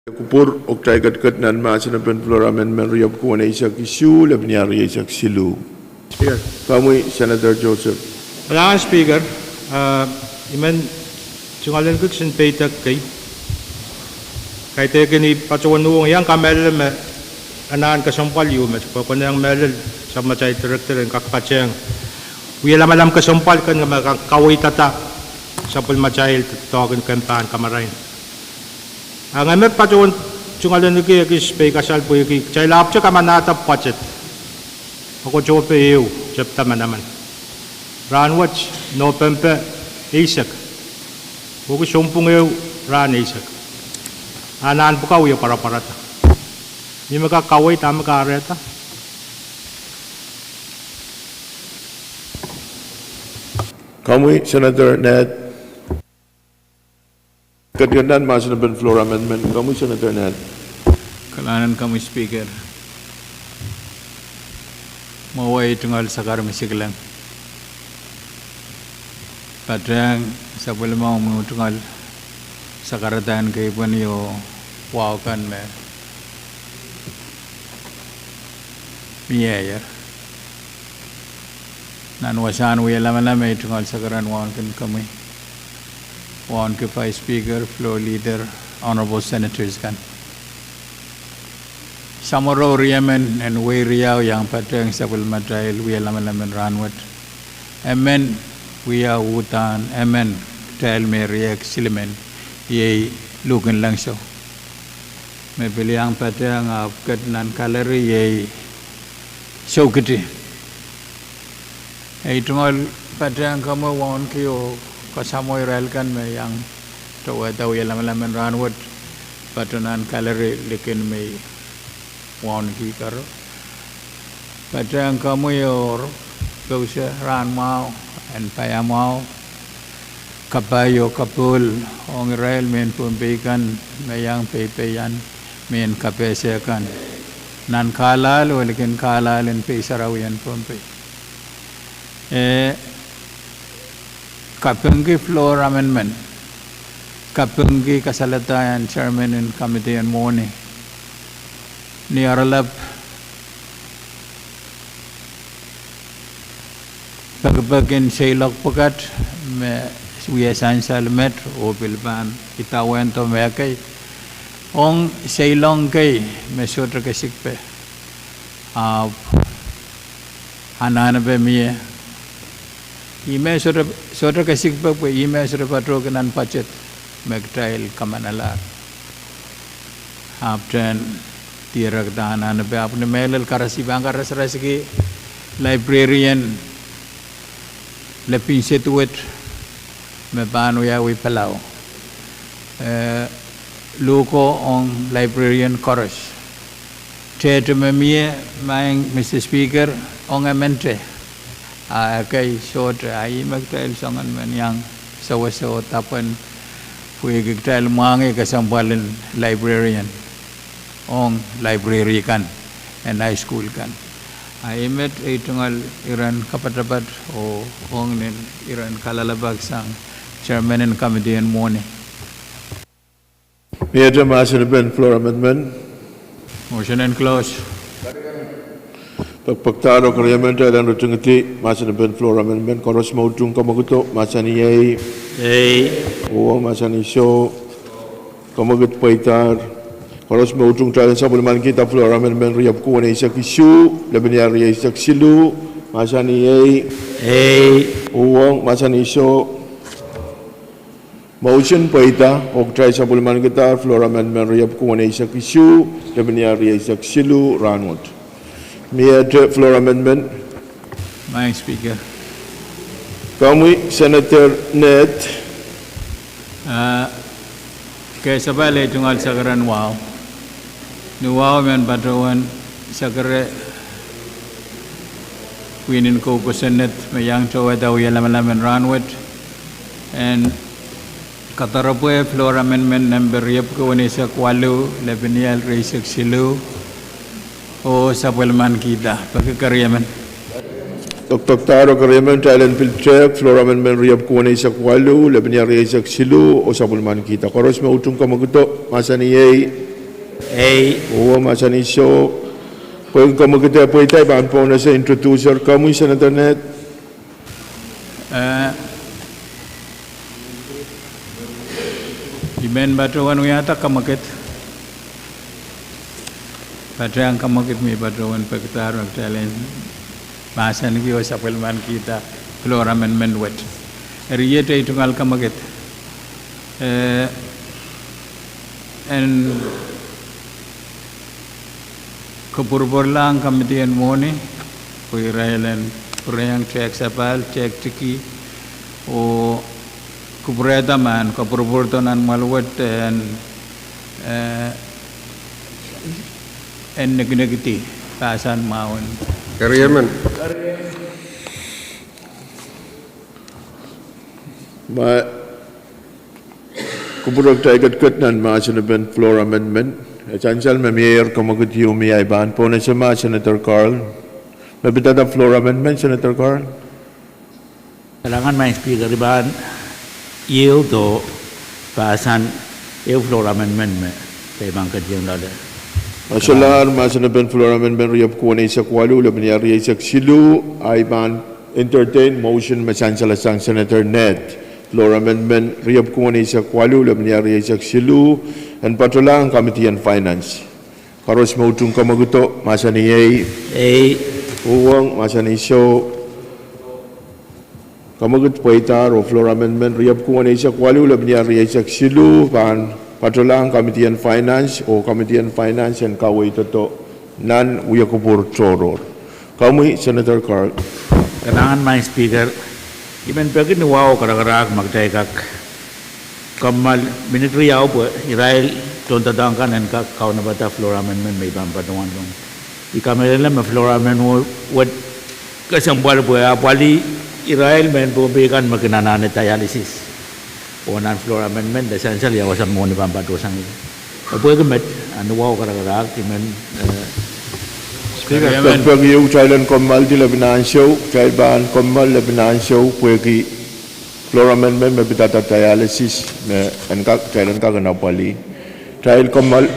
Kupwur, oh kitail ketiket nan mahsen en floor amendment riepwuki weneisek isuh, lepin rieisek siluh. Speaker. Komwi, Senator Joseph. Kalahngan Speaker, ah, I men tungoal en kihsang peidek kei. Kaidehkin I patohwan uhwong iang kamehlele me anahn kesempwal ieu met, pwe konehng mehlel sapwellimatail director en kak patehng wia lamalam kesempwal ken me kak kaweidada sapwellimatail doadoahk en kemp en kamarain. A ngehi me patohwan tungoal en kihsang ekis peikasal pwehki kitail ahpwete kamanahda budget Oktope ehu, tepda manaman. Rahnwet Nopempe eisek, pwehki sounpwong ehu rahn eisek. A nan pwukat wia pwarapwarada. Mie me kak kaweid, dahme kahrehda? Komwi, Senator Ned. Ketiket nan mahsen en floor amendment, komwi, Senator Ned. Kalahngan komwi Speaker. Mwehi tungoal Sakar Misikilang, patehng sapwellimomwi tungoal sakaradahn keipweni oh wahu kan me mieier. Nan wasahn wie lamalam ei tungoal sakaradahn wauneki komwi, wauneki Vice Speaker, Floor Leader, Honorable Senators kan. Samworo riemen en wehi riau iang patehng sapwellimatail wie lamalam en rahnwet. Emen wia uhdahn emen kitail me riehk silimen, iei luhk en langsou. Me pil iang patehng ahpw ket nan kalari iei soukiti. Ei tungoal patehng komwi wauneki oh kasamwo irail kan me iang towehda wie lamalam en rahnwet, patoh nan kalari likin me I wauneki karo. Patehng komwi oh pousehla rahn mwahu en paiamwahu, kapai oh kapohl ong irail mehn Pohnpei kan me iang peipeian mehn kapehse kan nan kahlahl oh likin kahlahl en pei sarawien Pohnpei. E kapingki floor amendment, kapingki kasalehda en chairman en committee en mwohni, ni oaralap pekipek en seiloak pwukat me wie sansal met oh pil pahn idawehn dohme kei ong seilong kei me sohte kesikpe, ahpw anahnepe mie. Ihme sohte, sohte kesikpe pwe ihme sohte patohki nan budget me kitail kamanalahr. Ahpwtehn dierekda anahnepe, ahpw ni mehlel karas, I pahn karasaraski librarian lepin sed wet me pahn wiawi Palau, eh, luhko ong librarian koaros. Tehte me mie, maing Mister Speaker, ong emente. A ekei sohte, a ih me kitail soangen men iang sewese oh dapwen pwehki kitail mwahngih kesempwal en librarian ong library kan en high school kan. A ih met ei tungoal iren kapatapat oh ong nin iren kalelapak sang chairman en committee en mwohni. Miehte mahsenepen floor amendment? Motion en close. Pekpekdahr oh keriemen, kitail en ritingidi mahsenepen floor amendment. Koaros me utung kamwekid o mahsanih ei. Ei. Uwo mahsanih soh. Kamwekid pweidahr. Koaros me utung, kitail en sapwellimanikihda floor amendment riepwuki weneisek isuh lepin iar rieisek siluh, mahsanih ei. Ei. Uwo mahsanih soh. Motion pweida oh kitail sapwellimanikidahr floor amendment riepwuki weneisek isuh lepin iar rieisek siluh rahnwet. Miehte floor amendment? Maing Speaker, komwi Senator Ned. Ah, kesapahl ei tungoal sakaradahn wahu. Ni wahu I men patohwan sakara pwihn en kou kosonned me iang towehda wie lamalam en rahnwet, en kadarepwe floor amendment nempe riepwuki weneisek waluh lepin iar rieisek siluh, oh sapwellimanikihda. Peki keriemen. Pekpekdahr oh keriemen, kitail en pil tehk floor amendment riepwuki weneisek waluh lepin iar rieisek siluh oh sapwellimanikihda. Koaros me utung kamwekido mahsanih ei. Ei. Uwo mahsanih soh. Pwehki kamwekid e pweida, I pahn pohnese introducer komwi, Senator Ned. Eh, I men patohwan wiahda kamwekid. Patehng kamwekid me I patohwan pekdahr me kitail en mahsanihki oh sapwellimanikihda floor amendment wet. Eri iet ei tungoal kamwekid. Eh, en kupwurupwurlahng committee en mwohni pwe irail en pwurehng tehk sapahl, tehk tiki, oh kupwurehda ma en kupwurupwurdo nan mwoahl wet en, eh, en nekinekidi pahsan mwahu en keriemen. Ma kupwure kitail ketiket nan mahsenepen floor amendment, e sansal me mieier kamwekid ieu me I pahn pohnese ma Senator Carl. Me pidada floor amendment, Senator Carl? Kalahngan, Maing Speaker, I pahn yield oh pahsan Ehu floor amendment me kitail pahn ketiong loale. A solahr mahsen en floor amendment riepwuki weneisek waluh, lepin rieisek siluh, ahi pahn entertain motion me sansal sang Senator Ned. Floor amendment riepwuki weneisek waluh, lepin rieisek siluh, en patohlahng Committee en Finance. Koaros me utung kamwekid, mahsanih ei. Ei. Uhwong, mahsanih soh. Kamwekid pweidahr oh floor amendment riepwuki weneisek waluh, lepin rieisek siluh, pahn patohlahng Committee en Finance, oh Committee en Finance en kaweid doadoahk nan wia kupwur tohrohr. Komwi, Senator Carl. Kalahngan, Madam Speaker. I men peki ni wahu karakarahk ma kitail kak kommoal minit riau pwe irail tohndoadoahk kan en kak kaunopada floor amendment me I pahn patohwan rong. I kamehlele me floor amendment wet kesempwal pwe e apwalih irail mehn Pohnpei kan me kin anahne dialysis. Oh nan floor amendment de sansal ia wasa mwohn I pahn patohsang ie. E pwehki met, a ni wahu karakarahk I men, eh, Speaker, I men peki ehu kitail en kommoaldi lepin ansou, kitail pahn kommoal lepin ansou pwehki floor amendment me pidada dialysis me en kak, kitail en kak en apwalih. Kitail kommoal.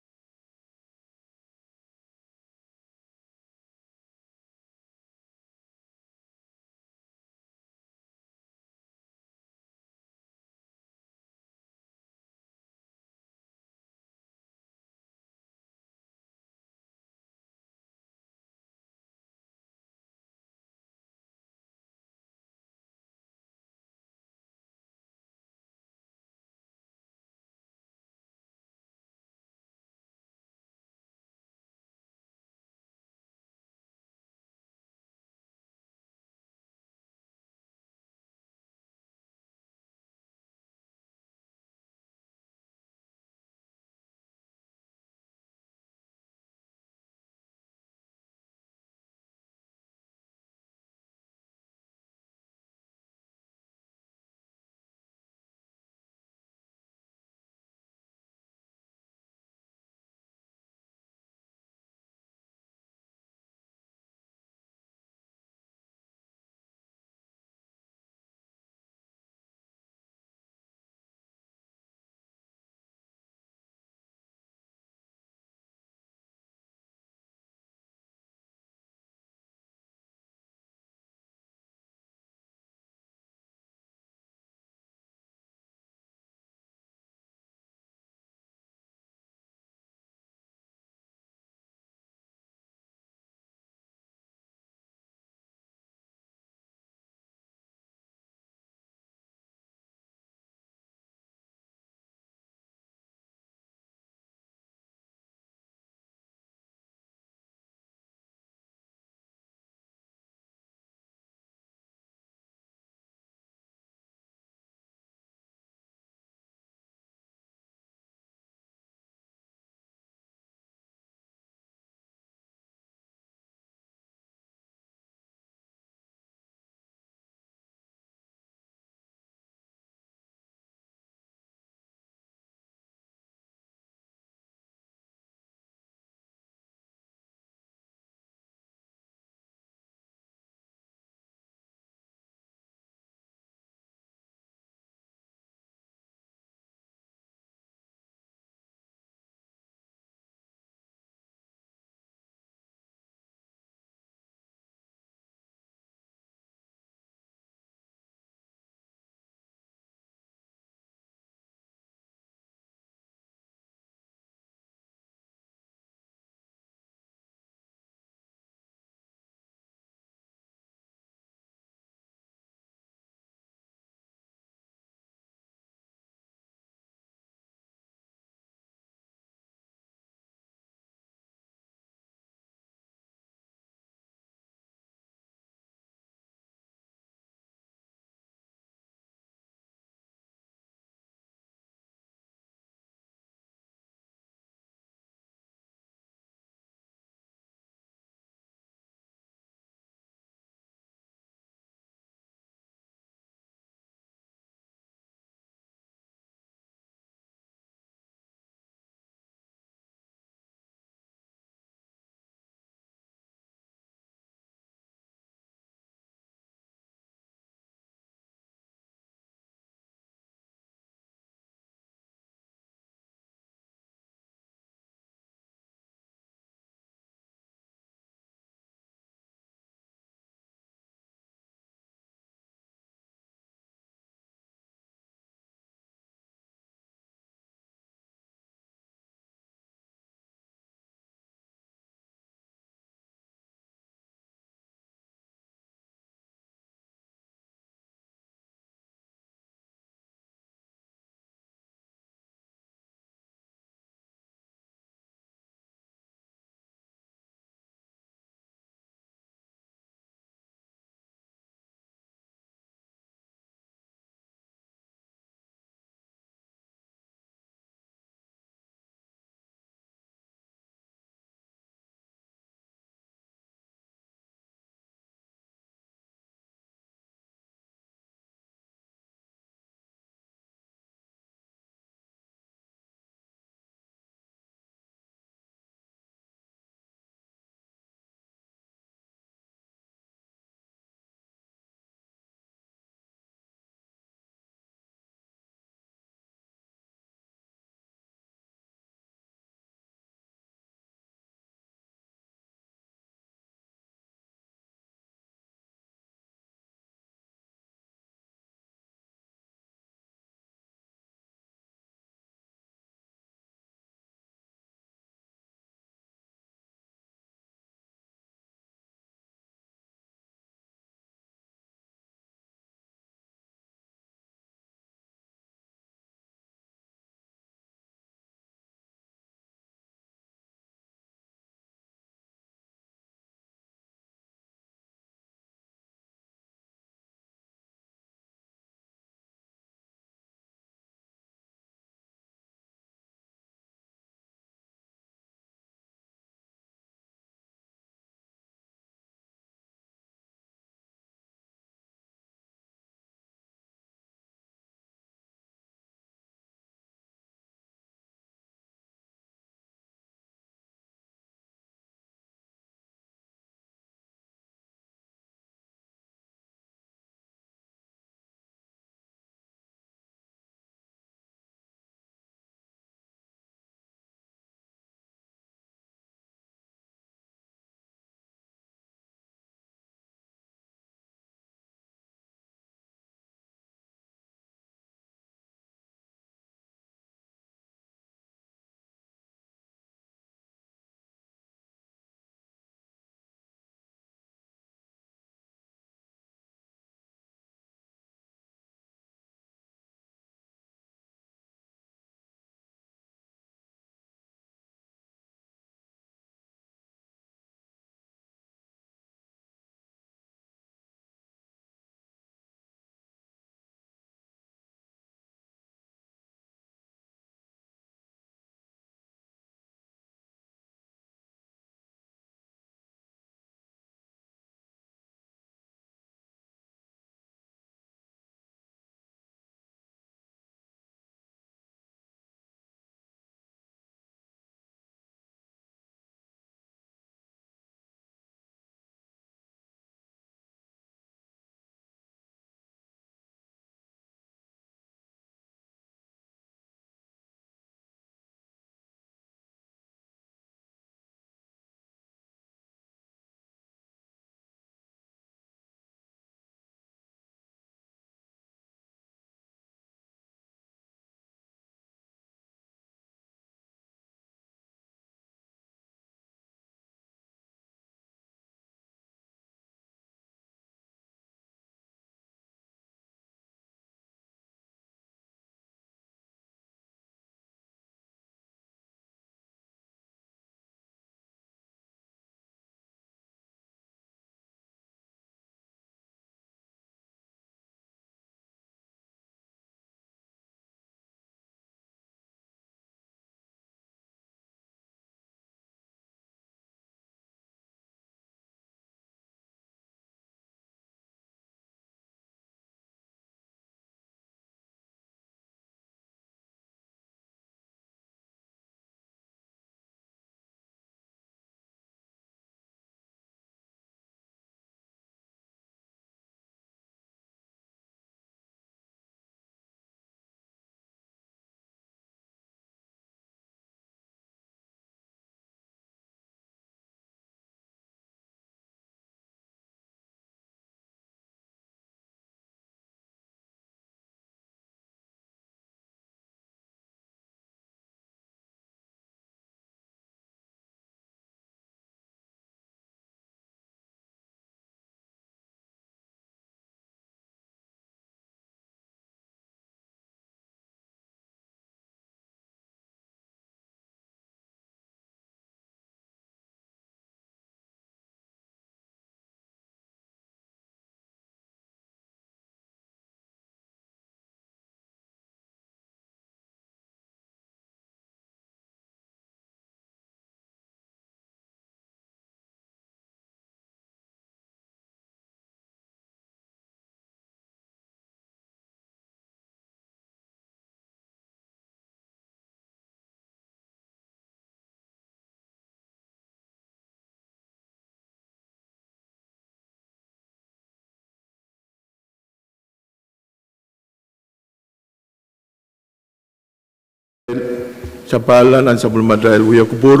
Sapahl nan sapwellimatail wia kupwur,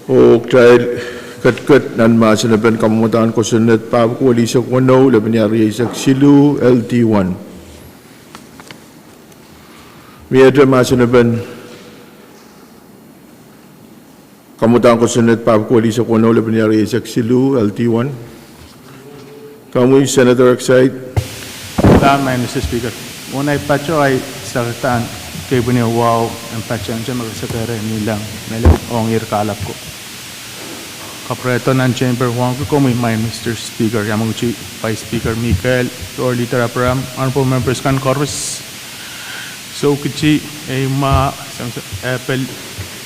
oh kitail ketiket nan mahsenepen kamwadahn kosonned pahpwuko eisek weneu, lepenia rieisek siluh, L D one. Miehte mahsenepen kamwadahn kosonned pahpwuko eisek weneu, lepenia rieisek siluh, L D one. Komwi Senator Exide. Pahn, Mister Speaker, mwohn ei patoh ei sakaradahn kepwinio wahu en patehng te me kesekerehn ngihleng mehlel ong irail kahlap ko. Kapwurehdo nan chamber wahu ong komwi, Mister Speaker, iamwuti Vice Speaker Mikel, Floor Leader Abraham, honorable members kan koaros, Soukitti, Eimah, Samson, Apple,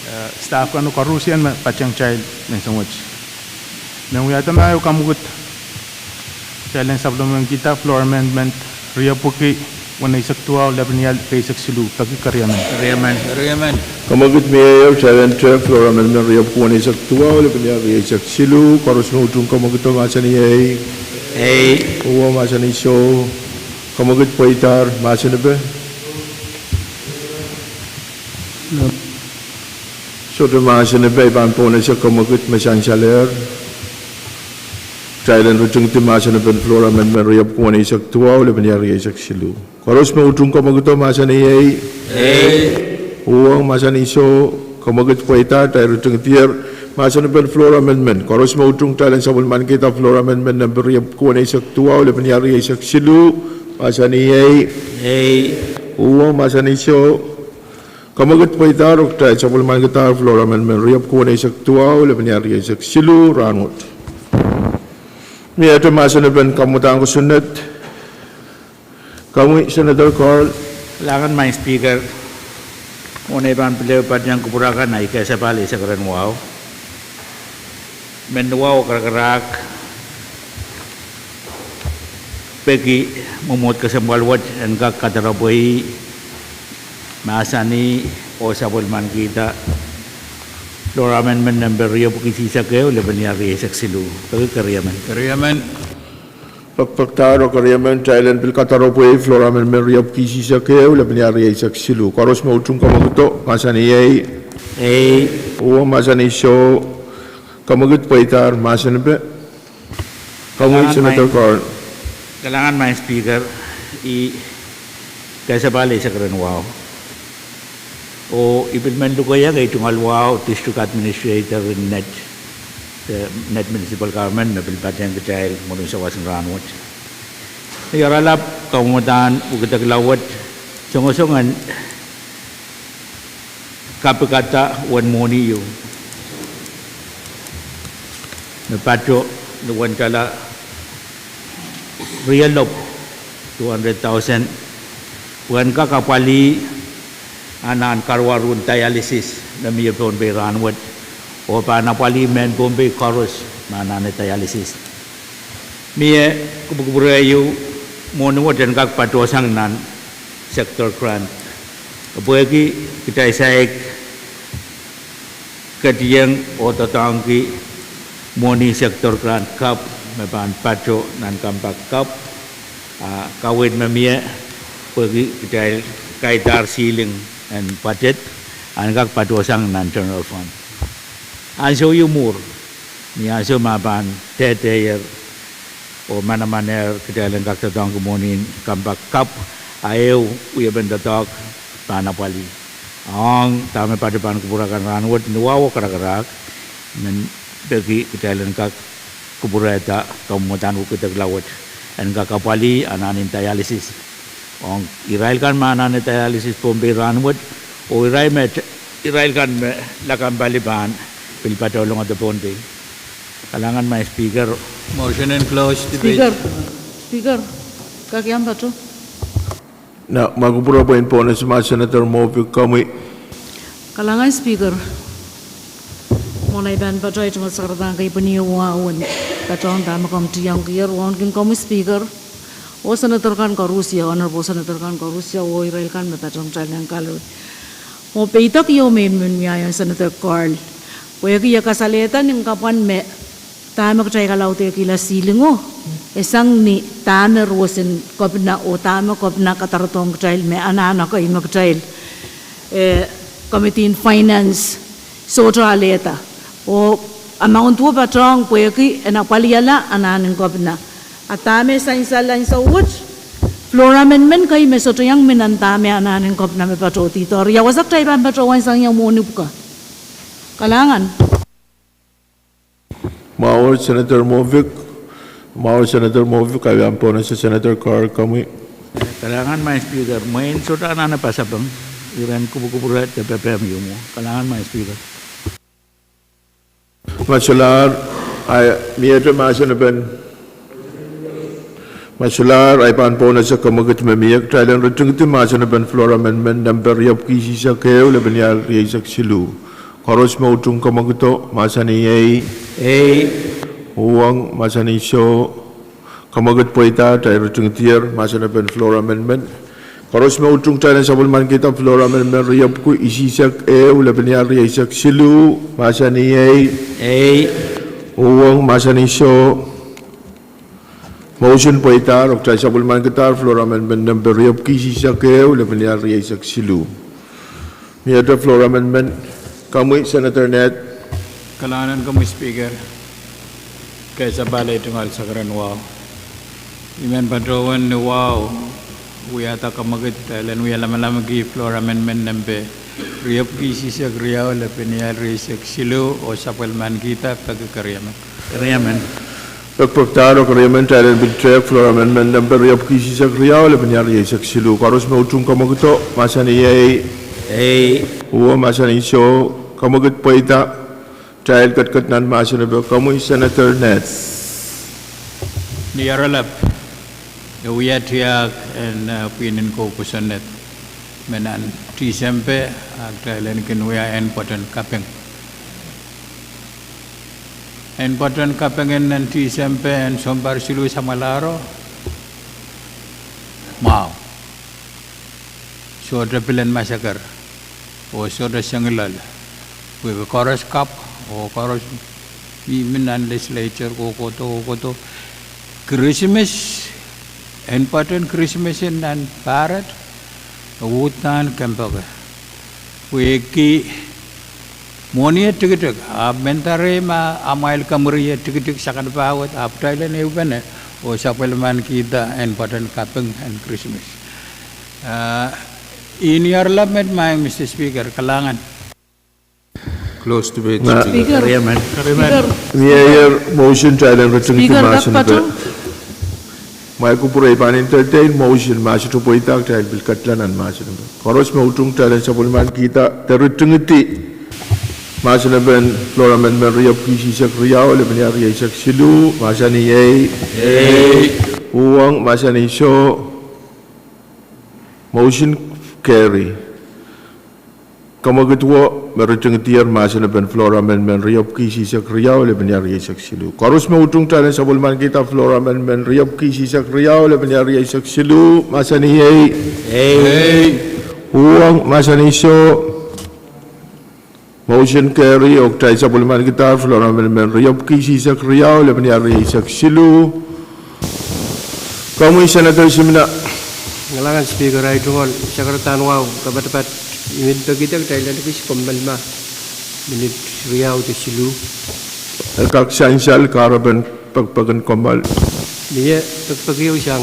eh, staff kan koaros me patehng kitail menseng wet. Mehn wiahda ma ehu kamwekid, kitail en sapwellimen kihda floor amendment riepwiki weneisek duwau, lepenia rieisek siluh, peki keriemen. Kamwekid mie ehu, kitail en te floor amendment riepwiki weneisek duwau, lepenia rieisek siluh, koaros me utung kamwekido mahsanih ei. Uhwong mahsanih soh. Kamwekid pweidahr, mahsenipe. Sohte mahsenipe, I pahn pohnese kamwekid me sansalehr. Kitail en ritingdi mahsenepen floor amendment riepwiki weneisek duwau, lepenia rieisek siluh. Koaros me utung kamwekido mahsanih ei. Uhwong mahsanih soh. Kamwekid pweidahr, kitail ritingdier mahsenepen floor amendment. Koaros me utung, kitail en sapwellimankihda floor amendment nempe riepwiki weneisek duwau, lepenia rieisek siluh, mahsanih ei. Uhwong mahsanih soh. Kamwekid pweidahr, oh kitail sapwellimankidahr floor amendment riepwiki weneisek duwau, lepenia rieisek siluh rahnwet. Miehte mahsenepen kamwadahn kosonned. Komwi Senator Carl. Kalahngan, Mister Speaker, mwohn ei pahn pil ehu patehng kupwur akan, ei kasapahl eisek rehn wahu. Mehn wahu karakarahk peki mwomwohd kesempwal wet en kak kadaropwe, mahsanih, oh sapwellimankihda floor amendment nempe riepwiki eisek ehu, lepenia rieisek siluh, peki keriemen. Pekpekdahr oh keriemen, kitail en pil kadaropwe floor amendment riepwiki eisek ehu, lepenia rieisek siluh. Koaros me utung kamwekido mahsanih ei. Uhwong mahsanih soh. Kamwekid pweidahr, mahsenipe. Komwi Senator Carl. Kalahngan, Mister Speaker, ei kasapahl eisek rehn wahu. Oh I pil men lukehiong ei tungoal wahu District Administrator en Net, eh, Net Municipal Government me pil patehng kitail mwurin sawas en rahnwet. Ni oaralap kamwadahn wekidek laud wet, songosong en kapikada uwen mwohni ieu me patoh ni uwen tala rielopw, two hundred thousand, pwe en kak apwalih anahn karuwaru en dialysis me mie Pohnpei rahnwet, oh pahn apwalih mehn Pohnpei koaros me anahne dialysis. Mie kupwukupwure ieu, mwohni wet en kak patohsang nan sector grant. Pwehki kitail saik ketieng oh doadoahngki mwohni sector grant kapw me pahn patoh nan Compact kapw, a kaweid me mie pwehki kitail kaidahr ceiling en budget, en kak patohsang nan general fund. Ansou ieu mwuhr, ni ansou me pahn dehdehier oh manamanehr kitail en kak doadoahngki mwohnin Compact kapw, a ehu wiepen doadoahk pahn apwalih. Ong dahme patohwan kupwur akan rahnwet, ni wahu karakarahk, men peki kitail en kak kupwurehda kamwadahn wekidek laud wet en kak apwalih anahn en dialysis ong irail kan me anahne dialysis Pohnpei rahnwet, oh irail me, irail kan me lakapw pali pahn pil patohlongada Pohnpei. Kalahngan, Madam Speaker. Motion en close debate. Speaker, Speaker, kak iang patoh? Nan mwahu kupwure pwe I pohnese Senator Moffitt, komwi. Kalahngan Speaker. Mwohn ei pahn patoh, I tungoal sakaradahn kepwinio wahu en patohwan dahme komw tiongkier, wauneki komwi Speaker, oh Senator kan koarusie, Honorable Senator kan koarusie, oh irail kan me patohwan kitail nan gallery. Oh peidek ieu me I men wiahiong Senator Carl, pwehki e kasalehda ni kapwan me dahme kitail kalaudekihla ceiling o, e sang ni dahme roson kepina oh dahme kepina kadarodohng kitail me anahn ekei me kitail, eh, Committee en Finance sohte alehda. Oh amount wet patohng pwehki en apwalihala anahn en kepina. A dahme sansal ansou wet, floor amendment kei me sohte iang mi nan dahme anahn en kepina me patohdi. Doariau wasa kitail pahn patohwan sang ia mwohni pwuka. Kalahngan. Mwahur Senator Mofik, mwahur Senator Mofik, ahi pahn pohnese Senator Carl Kamwi. Kalahngan Madam Speaker, mwein sohte anahne pasapeng, iren kupwukupwure de pepehm ieu mwo. Kalahngan Madam Speaker. Ma solahr, ahi, miehte mahsen en pen. Ma solahr, ahi pahn pohnese kemwekid me mie, kitail en ritingidi mahsen en pen floor amendment nempe riepwiki isihsek ehu, lepin ial rieisek siluh. Koaros me utung kemwekido, mahsanih ei. Ei. Uhwong, mahsanih soh. Kemwekid pweida, kitail ritingdier mahsen en pen floor amendment. Koaros me utung, kitail en sapwellimanikihda floor amendment riepwiki isihsek ehu, lepin ial rieisek siluh, mahsanih ei. Ei. Uhwong, mahsanih soh. Motion pweidahr, oh kitail sapwellimanikihdahr floor amendment nempe riepwiki isihsek ehu, lepin ial rieisek siluh. Miehte floor amendment, komwi Senator Ned. Kalahngan komwi Speaker. Kesempwal ei tungoal sakaradahn wahu. I men patohwan ni wahu wiahda kemwekid, kitail en wia lamalamki floor amendment nempe riepwiki isihsek riau, lepin ial rieisek siluh, oh sapwellimanikihda peki keriemen. Keriemen. Pekpekdahr oh keriemen, kitail en pil tehk floor amendment nempe riepwiki isihsek riau, lepin ial rieisek siluh. Koaros me utung kemwekido, mahsanih ei. Ei. Uhwong, mahsanih soh. Kemwekid pweida, kitail ketiket nan mahsen epe. Komwi Senator Ned. Ni oaralap, e wia tiahk en, eh, pwihn en kou kosonned me nan Tisempe, ah kitail en kin wia en pwoaten kaping. En pwoaten kaping en nan Tisempe en sounpar siluh samwalahro, mwahu. Sohte pilen masaker, oh sohte sengiloal. Pwehki koaros kapw, oh koaros mihmi nan legislature kohkohdo, kohkohdo. Kirismas, en pwoaten Kirismas en nan Pahrad, uhdahn kempoake. Pwehki mwohni e tikitik, ahpw mendahte ma amwail kamwiri e tikitik sakanapahu wet, ahpw kitail en ehupene, oh sapwellimanikihda en pwoaten kaping en Kirismas. Ah, ih ni oaralap met, Mister Speaker, kalahngan. Close debate. Speaker. Speaker. Mieier motion, kitail en ritingidi mahsen epe. Mwahu kupwure, I pahn entertain motion, ma sohte pweida kitail pil ketla nan mahsen epe. Koaros me utung, kitail en sapwellimanikihda de ritingidi mahsen epen floor amendment riepwiki isihsek riau, lepin ial rieisek siluh, mahsanih ei. Ei. Uhwong, mahsanih soh. Motion carry. Kemwekid wet me ritingdier mahsen epen floor amendment riepwiki isihsek riau, lepin ial rieisek siluh. Koaros me utung, kitail en sapwellimanikihda floor amendment riepwiki isihsek riau, lepin ial rieisek siluh, mahsanih ei. Ei. Uhwong, mahsanih soh. Motion carry, oh kitail sapwellimanikihdahr floor amendment riepwiki isihsek riau, lepin ial rieisek siluh. Komwi Senator Simina. Kalahngan Speaker, ahi tungoal sakaradahn wahu, kapatapat, I men pekihda kitail en kis kommoal ma minit riau de siluh. E kak sansal kahrepen pekpeken kommoal. Mie pekpek ieu sang,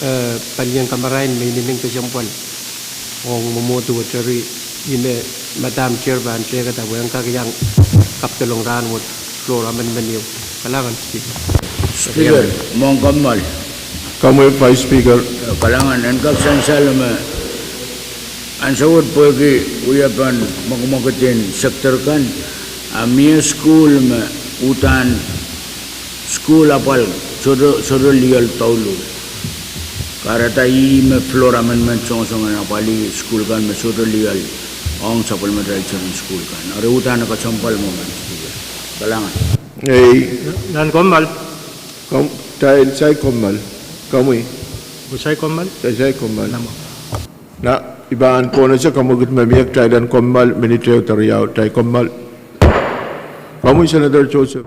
eh, palien kamarain me I men kesempwal ong mwomwohdiso wet, eri I me Madam Chair pahn tehkada pwe en kak iang kapedolong rahn wet floor amendment ieu. Kalahngan Speaker. Speaker, mwohn kommoal. Komwi Vice Speaker. Eh, kalahngan, en kak sansal me ansou wet pwehki wiepen mwekimwekid en sector kan, a mie sukuhl me uhdahn sukuhl apwal sohte, sohte lioal douluhl. Kahrehda ih me floor amendment songosong en apwalih sukuhl kan me sohte lioal ong sapwellimatail children sukuhl kan. Eri uhdahn kesempwal mwo, Madam Speaker. Kalahngan. Ei. Nan kommoal. Kom-, kitail sai kommoal. Komwi. Kitail sai kommoal. Kitail sai kommoal. Namo. Na, I pahn pohnese kemwekid me mie, kitail en kommoal minit ehu de riau, kitail kommoal. Komwi Senator Joseph.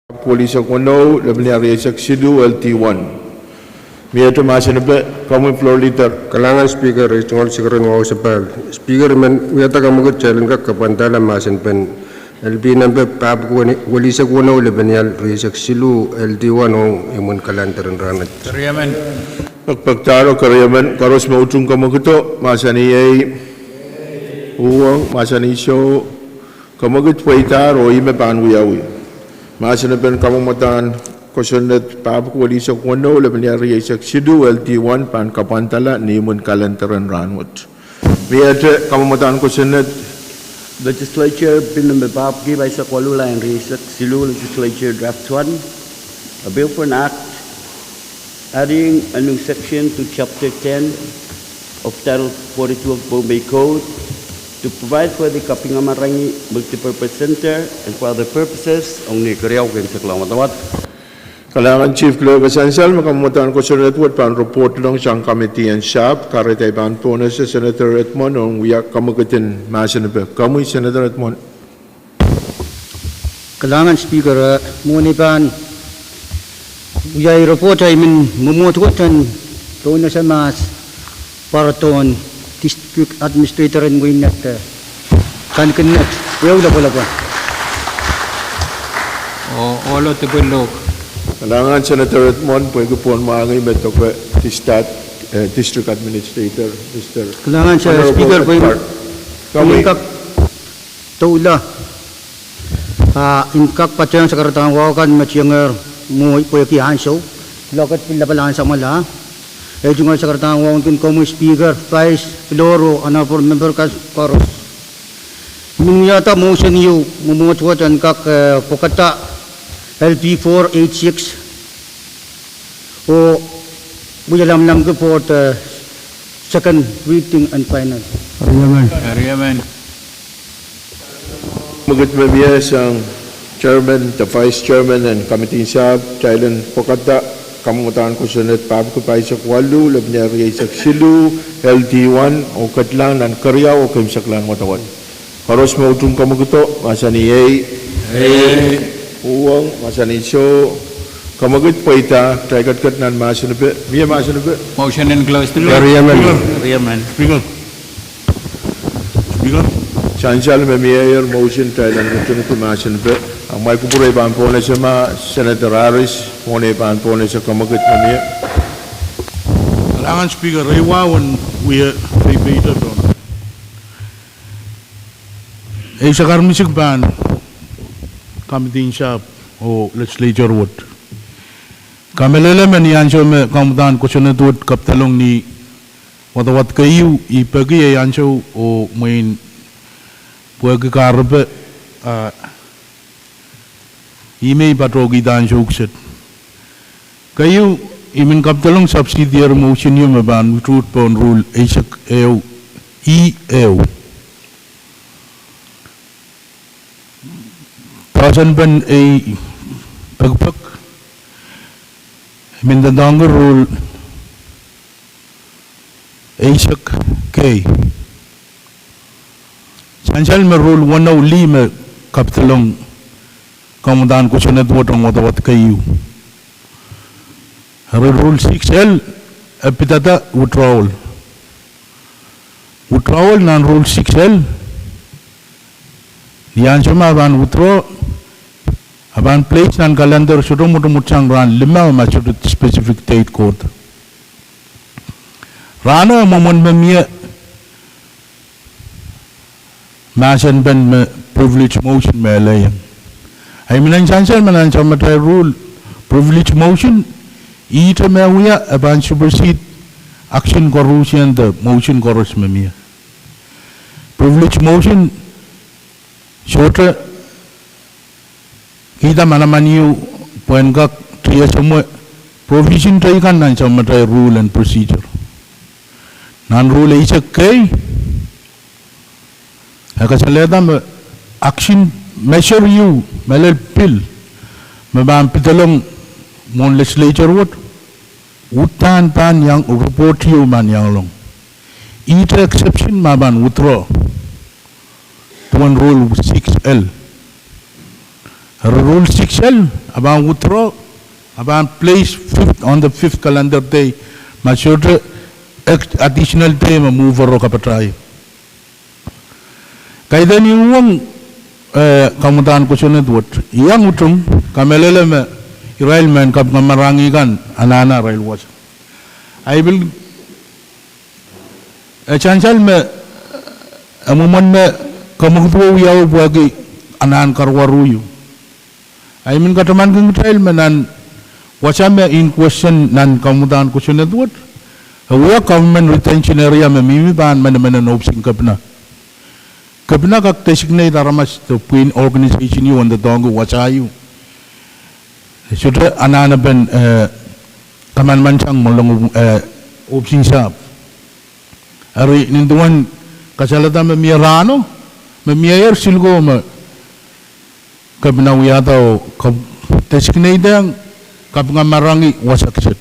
Pwukoa lihsek weneu, lepin iar rieisek siluh, L D one. Miehte mahsen epe, komwi floor leader. Kalahngan Speaker, ei tungoal sikeren wahu sapahl. Speaker, I men wiahda kamwekid kitail en kak kapwandala mahsen pen L P nempe pahpwiki pwukoa lihsek weneu, lepin iar rieisek siluh, L D one, ong imwin kalender en rahnwet. Pekpekdahro, keriemen. Koaros me utung kamwekido, mahsanih ei. Uhwong, mahsanih soh. Kamwekid pweidahr oh ih me pahn wiawi. Mahsen epen kamwomwdahn kosonned pahpwiki pwukoa lihsek weneu, lepin iar rieisek siluh, L D one, pahn kapwandala ni imwin kalender en rahnwet. Miehte kamwomwdahn kosonned. Legislature Bill Number pahpwiki pahisek waluh, lain rieisek siluh, Legislature Draft one, a bill for an act adding a new section to Chapter ten of Title forty-two of Pohnpei Code to provide for the Kapingamarangi Multipurpose Center and for other purposes. Ong ni keriau, keimwseklahng wadawad. Kalahngan Chief Clerk, e sansal me kamwomwdahn kosonned wet pahn report ong sang Committee en Sahpw. Kahrehda I pahn pohnese Senator Edmund ong wia kamwekid en mahsen epe. Komwi Senator Edmund. Kalahngan Speaker, eh, mwohn ei pahn wia ei report, I men mwomwohd wet en pohnese mahs pwarodohn District Administrator en wehin Nett, eh, Kankin Nett, ehu lapalap oh ohlo dipwilok. Kalahngan Senator Edmund pwehki pohn mwahngih me doke Dist-, eh, District Administrator, Mister Kalahngan Speaker, pwe komwi kak doula, ah, I en kak patehng sakaradahn wahu kan me tiengehr mwohn pwehki ansou, loket pil lapalahn samwala. Ei tungoal sakaradahn wahu kin komwi Speaker, Vice, floor oh honorable member kan koaros. I men wiahda motion ieu mwomwohd wet en kak, eh, pwekada L P four eight six oh wia lamalamki pwoud, eh, second reading and final. Mwekid me mie sang Chairman de Vice Chairman en Committee en Sahpw, kitail en pwekada kamwomwdahn kosonned pahpwiki pahisek waluh, lepin iar rieisek siluh, L D one, oh kedlahng nan keriau oh keimwseklahng wadawad. Koaros me utung kamwekido, mahsanih ei. Uhwong, mahsanih soh. Kamwekid pweida, kitail ketiket nan mahsen epe. Mie mahsen epe? Motion in close the debate. Sansal me mie motion, kitail en utung mahsen epe. Amwail kupwure pahn pohnese ma, Senator Harris, mwohn ei pahn pohnese kamwekid me mie. Kalahngan Speaker, ei wahu en wia peipeito pohn ei sakar misik pahn Committee en Sahpw oh Legislature wet. Kamehlele me ni ansou me kamwomwdahn kosonned wet kapidolong ni wadawad keieu, I peki ei ansou oh mwein pwehki kahrepe, ah, I men patohkihda ansou kiset. Keieu, I men kapidolong subsidiary motion ieu me pahn utuht pohn rule eisek ehu, E ehu. Poahsoanpen ei pekipek, I men doadoahngki rule eisek K. Sansal me rule weneu lih me kapidolong kamwomwdahn kosonned wet ong wadawad keieu. Eri rule six L, e pidada withdrawal. Withdrawal nan rule six L, ni ansou me a pahn withdraw, a pahn place nan calendar sohte mwotomwot sang rahn limau ma sohte specific date kohdo. Rahno e mwomwen me mie mahsenpen me privilege motion me elehieng. Ahi, I men sansal me nan samatail rule, privilege motion, ihte me wia e pahn supersede action koaruhsie de motion koaros me mie. Privilege motion sohte kihda manaman ieu pwehn kak tiesomwe provision teikan nan samatail rule and procedure. Nan rule eisek K, e kasalehda me action measure ieu, mehlel bill, me pahn pidolong mwohn legislature wet, uhdahn pahn iang report ieu pahn ianglong. Ihte exception ma pahn withdraw duwen rule six L. Eri rule six L, a pahn withdraw, a pahn place fifth, on the fifth calendar day, ma sohte ek additional day me move ero kapatahieu. Kaidehn uhwong, eh, kamwadahn kosonned wet, I iang utung, kamehlele me irail mehn kapinga marahngi kan anahne arail wasa. Ahi pil, eh, sansal me, eh, mwomwen me kamwekid wet wiawi pwehki anahn karuwaru ieu. Ahi men katamankin kitail me nan wasa me in question nan kamwadahn kosonned wet, e wia government retention area me mihmi pahn menemenen ohpisin kepina. Kepina kak designate aramas de pwihn organization ieu en doadoahngki wasa ieu. Sohte anahnepen, eh, kamanaman sang mohlong, eh, ohpisin sahpw. Eri nin duwen kasalehda me mie rahno, me mieier silko me kepina wiahda oh designate-ehng kapinga marahngi wasa kiset.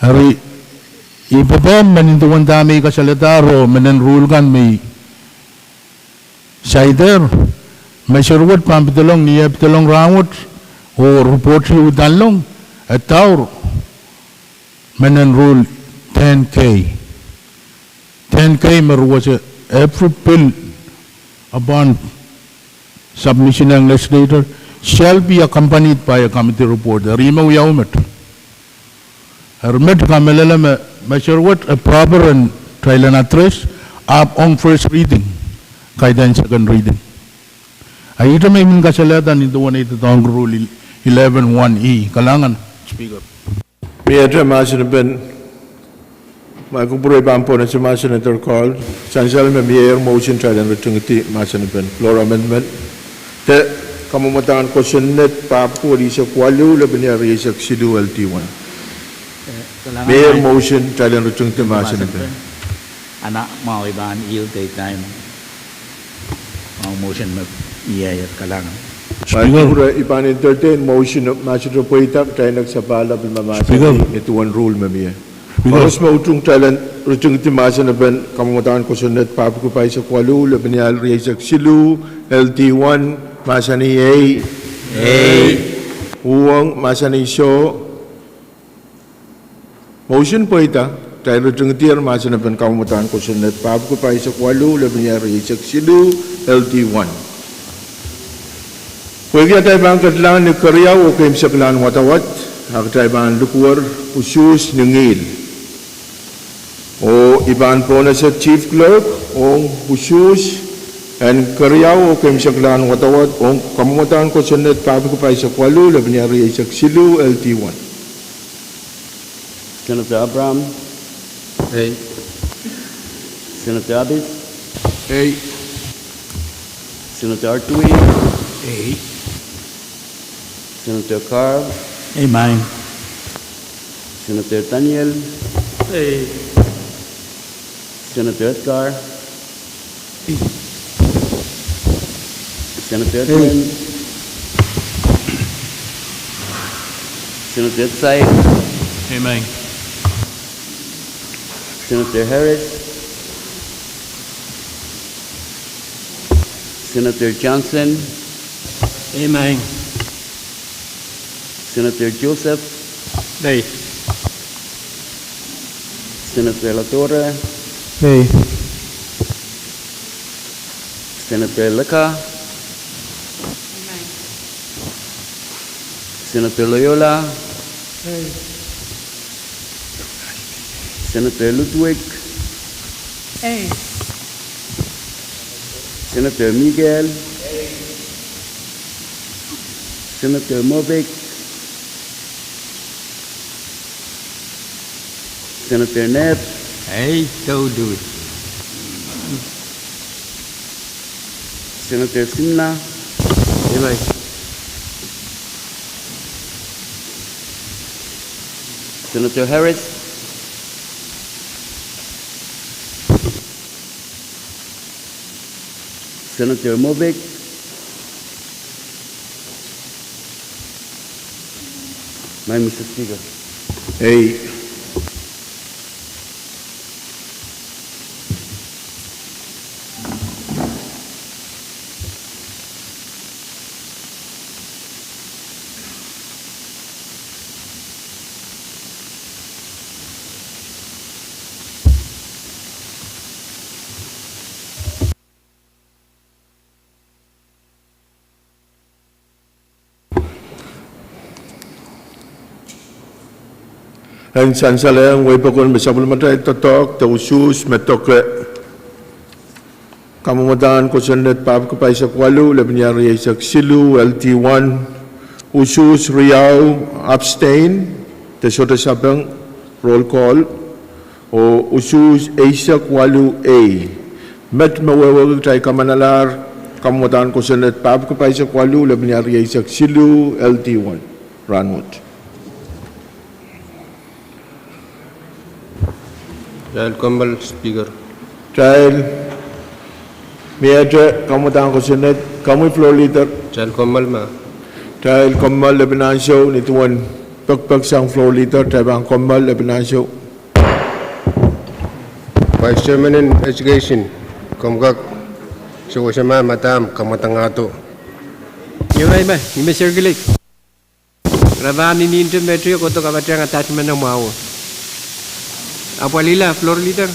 Eri I pepehm me nin duwen dahme I kasalehdahro, mehn rule kan me I saidehr, me sohte wet pahn pedolong, ni eh pedolong rahnwet, oh report ieu I pahn long, e daur, mehn rule ten K. Ten K me ruwese, every bill upon submission ong legislature shall be accompanied by a committee report. Eri me wiawi met. Eri met kamehlele me, me sohte wet e proper en kitail en address, ahpw ong first reading, kaidehn second reading. A ihte me I men kasalehda nin duwen ei doadoahngki rule eleven one E. Kalahngan, Speaker. Mie mahsen en pen, ma kupwure pahn pohnese mahsen en Senator Carl, sansal me mieier motion kitail en ritingidi mahsen en pen, floor amendment, de kamwadahn kosonned pahpwiki eisek waluh, lepin ehu rieisek siluh L D one. Mieier motion kitail en ritingidi mahsen en pen. Ana mwahu I pahn yield time. Mwahu motion me mieier. Kalahngan. Speaker. Ma kupwure I pahn entertain motion, ma sohte pweida kitail en kesempwal pil me mahsen en duwen rule me mie. Speaker. Koaros me utung kitail en ritingidi mahsen en pen kamwadahn kosonned pahpwiki pahisek waluh, lepin ehu rieisek siluh, L D one, mahsanih ei. Ei. Uhwong, mahsanih soh. Motion pweida, kitail ritingdier mahsen en pen kamwadahn kosonned pahpwiki pahisek waluh, lepin ehu rieisek siluh, L D one. Pwehki atail pahn ketilahng ni keriau oh keimwseklahn wadawad, a kitail pahn likwer usuhs ni ngihl. Oh I pahn pohnese Chief Clerk ong usuhs en keriau oh keimwseklahn wadawad ong kamwadahn kosonned pahpwiki pahisek waluh, lepin ehu rieisek siluh, L D one. Senator Abraham. Ei. Senator Abis. Ei. Senator Artui. Ei. Senator Carl. Ei, mie. Senator Daniel. Ei. Senator Edgar. Senator Edmund. Senator Tsai. Ei, mie. Senator Harris. Senator Johnson. Ei, mie. Senator Joseph. Ei. Senator Latorre. Ei. Senator Leka. Senator Loyola. Ei. Senator Ludwig. Ei. Senator Miguel. Senator Movic. Senator Nep. Ei, so do it. Senator Sinna. Ei, mie. Senator Harris. Senator Movic. Mie, Mister Speaker. Ei. En sansal ong wehipokon me sapwellimatail doadoahk de usuhs me doke. Kamwadahn kosonned pahpwiki pahisek waluh, lepin iar rieisek siluh, L D one, usuhs riau, abstain, de sohte sapeng, roll call, oh usuhs eisek waluh A. Met me wehwehki kitail kamanalahr kamwadahn kosonned pahpwiki pahisek waluh, lepin iar rieisek siluh, L D one, rahnwet. Kitail kommoal, Speaker. Kitail miehte kamwadahn kosonned, komwi Floor Leader. Kitail kommoal ma. Kitail kommoal lepin ansou, nin duwen pekpek sang Floor Leader, kitail pahn kommoal lepin ansou. Vice Chairman en Education, komw kak sewese ma madam kamwadangahdo. Ewa, I me, I me circulate. Re pahn ininte met kohdo kapatahieng attachment mwahu. Apwalihla, Floor Leader.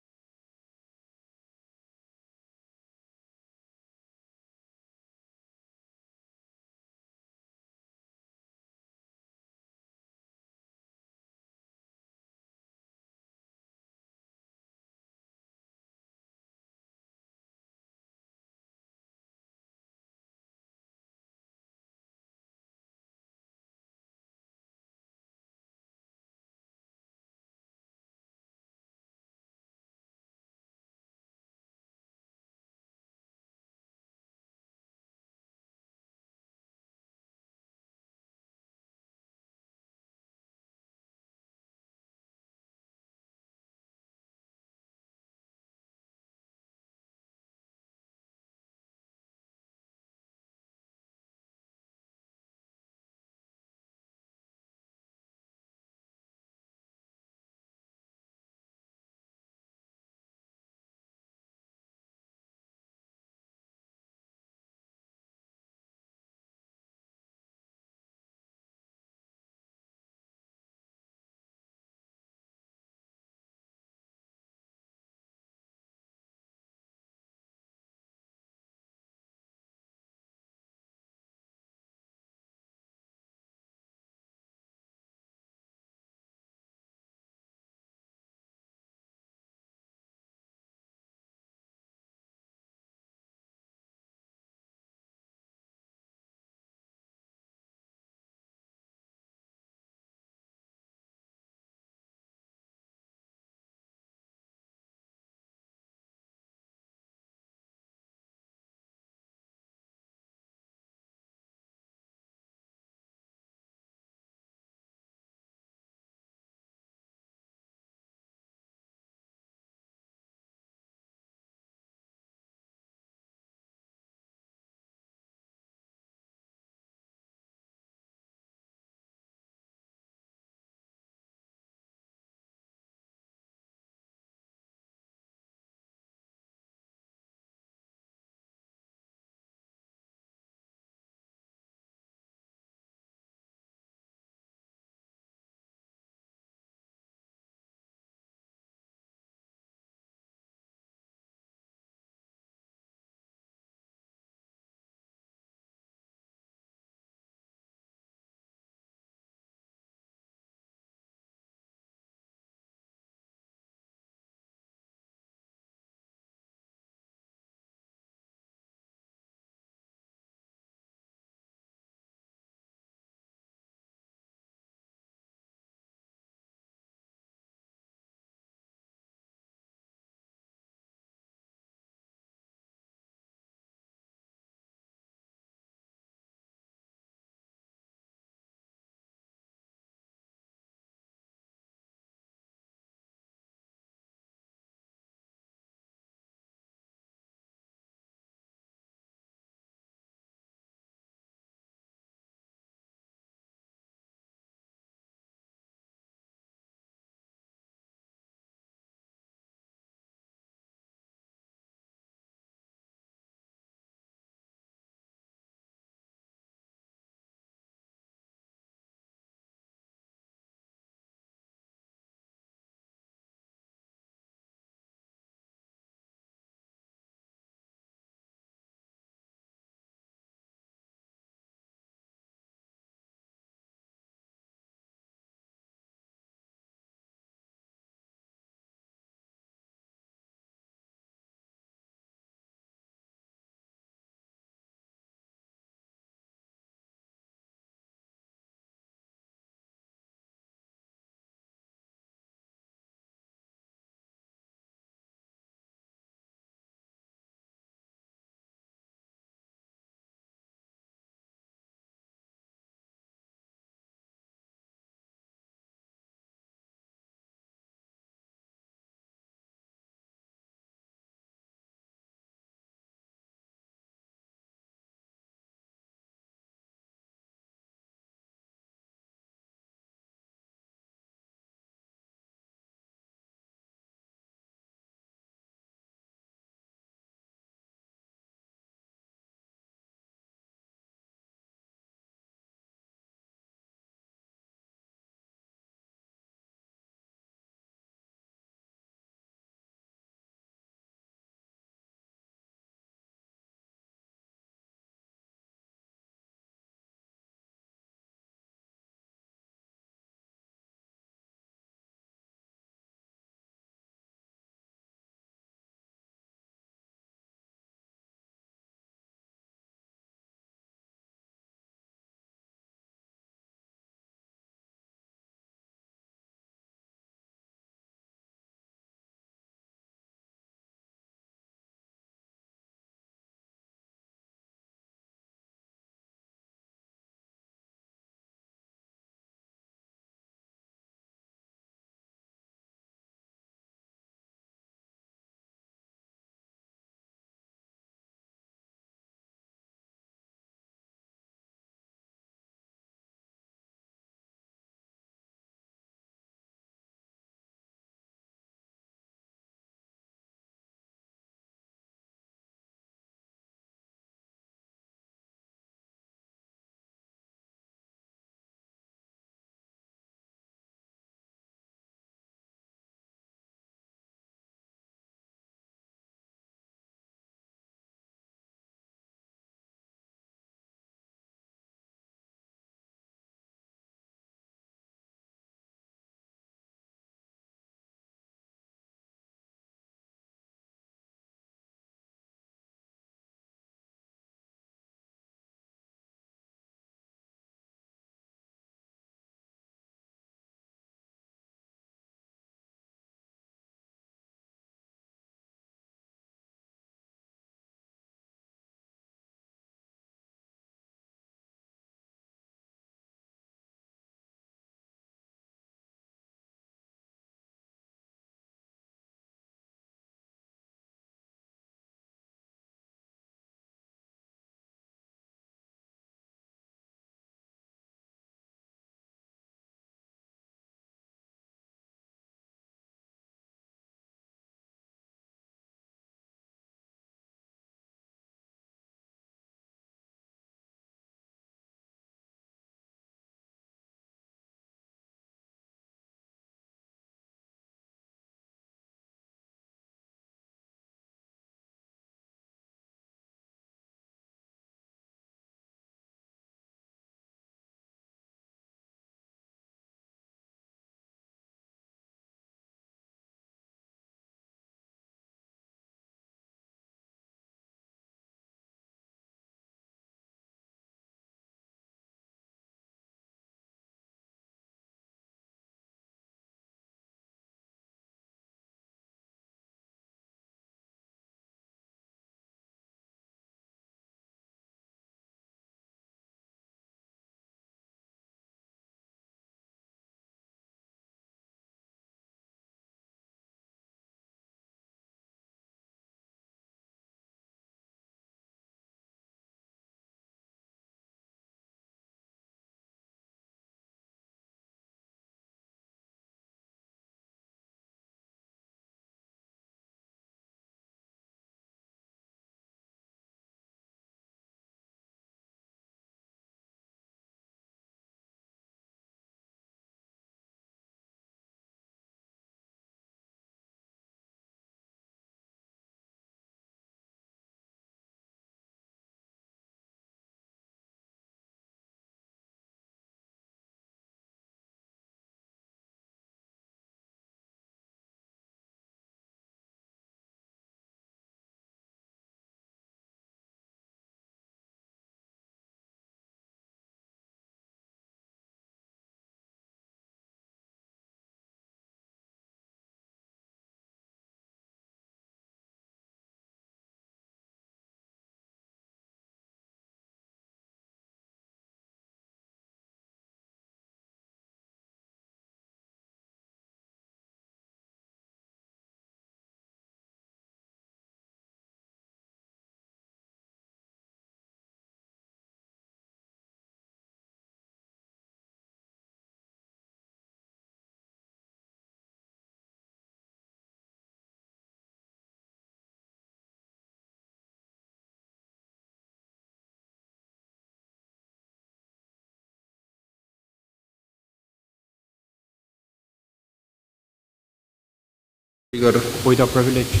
Speaker. Point of privilege.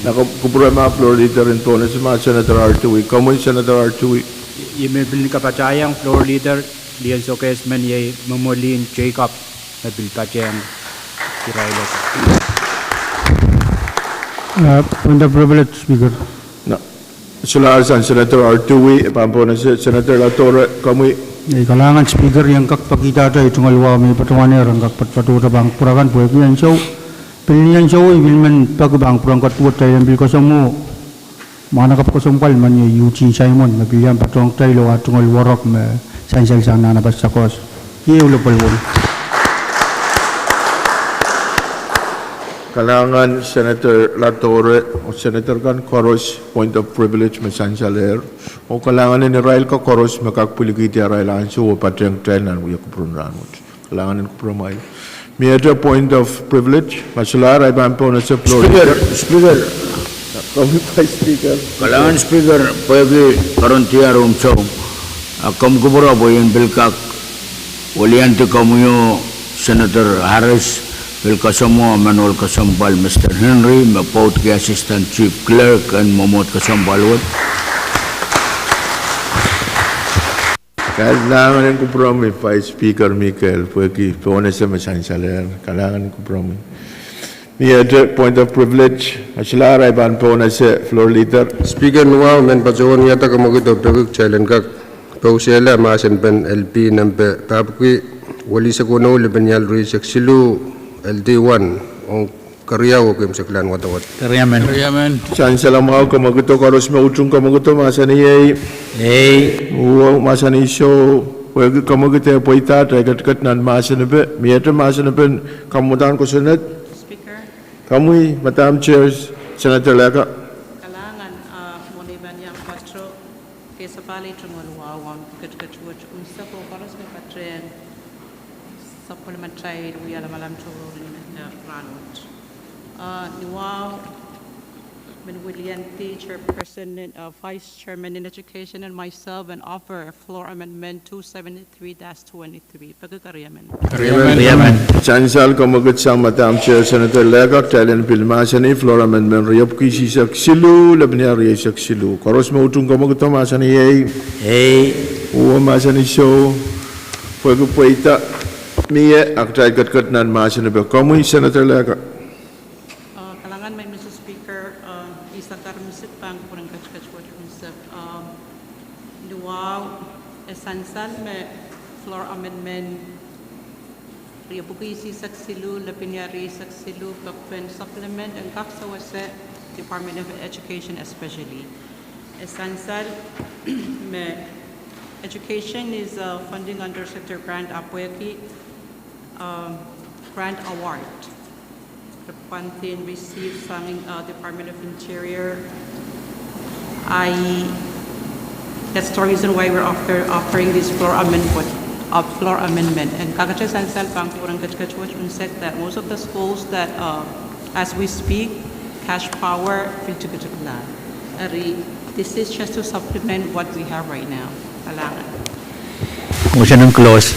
Na kupwuromwi Floor Leader en pohnese ma Senator Artui. Komwi Senator Artui. I, I me pil ni kapatahiong Floor Leader, lienso kes men iei Mwomwolin Jacob, me pil patehng irail. Uh, point of privilege, Speaker. Na, solahr sang Senator Artui, e pahn pohnese Senator Latore, komwi. Ei, kalahngan Speaker, I en kak pekihda ei tungoal wahu me I patohwanehr en kak patohwanohte pahn kupwur akan pwehki ansou, pil ni ansou I pil men peki pahn kupwuren ketiket, kitail en pil koasoamwo mwahnakapw kesempwal men iei Eugene Simon, me pil iang patohwan kitail oh ah tungoal warok me sansal sang nan ah pahn sakos. Iei uhla pwelwong. Kalahngan Senator Latore, oh Senator kan koaros, point of privilege me sansalehr. Oh kalahngan en irail koaros me kak pwilikihdi arail ansou oh patehng kitail nan wia kupwuren rahnwet. Kalahngan en kupwuromwail. Miehte point of privilege, ma solahr, I pahn pohnese Floor Leader. Speaker, Speaker. Komwi Vice Speaker. Kalahngan Speaker, pwehki karondiar omw soumw, a komw kupwure pwe I en pil kak weliandi komwi oh Senator Harris, pil koasoamwo emen ohl kesempwal Mister Henry, me pwoudki Assistant Chief Clerk en mwomwohd kesempwal wet. Kalahngan en kupwuromwi Vice Speaker Mikel, pwehki pohnese me sansalehr, kalahngan en kupwuromwi. Miehte point of privilege, ma solahr, I pahn pohnese Floor Leader. Speaker, ni wahu men patohwan wiahda kamwekid oh peki kitail en kak pousehla mahsen pen L P nempe pahpwiki welisek weneu, lepin ial rieisek siluh, L D one, ong keriau oh keimwseklahn wadawad. Keriamen. Keriamen. Sansal mwahu, kamwekido, koaros me utung kamwekido, mahsanih ei. Ei. Uhwong, mahsanih soh. Pwehki kamwekid eh pweida, kitail ketiket nan mahsenipe. Miehte mahsenipen kamwadahn kosonned. Speaker. Komwi, Madam Chair, Senator Leka. Kalahngan, ah, mwohn ei pahn iang patohwan kesapahl ei tungoal wahu ong ketiket wet unsek oh koaros me patehng supplementary wia lamalam tohrohr, eh, rahnwet. Uh, ni wahu, men weliandi Chairperson, uh, Vice Chairman in Education and myself and offer floor amendment two seventy-three dash twenty-three. Peki keriamen. Keriamen. Sansal kamwekid sang Madam Chair, Senator Leka, kitail en pil mahsanih floor amendment riepwiki isihsek siluh, lepin ial rieisek siluh. Koaros me utung kamwekido mahsanih ei. Ei. Uhwong, mahsanih soh. Pwehki pweida mie, a kitail ketiket nan mahsenipe. Komwi Senator Leka. Uh, kalahngan, Mister Speaker, uh, I sang karanih pahn kupwuren ketiket wet unsek, um, ni wahu, e sansal me floor amendment riepwiki isihsek siluh, lepin ial rieisek siluh, pekpen supplement en kak sewese Department of Education especially. E sansal me education is, uh, funding under sector grant, a pwehki, um, grant award. Funding received sang, uh, Department of Interior. I, that's the reason why we're offer, offering this floor amendment, uh, floor amendment. And kakete sansal pahn kupwuren ketiket wet unsek that most of the schools that, uh, as we speak, cash power, pil tikitik la. Eri, this is just to supplement what we have right now. Kalahngan. Motion en close.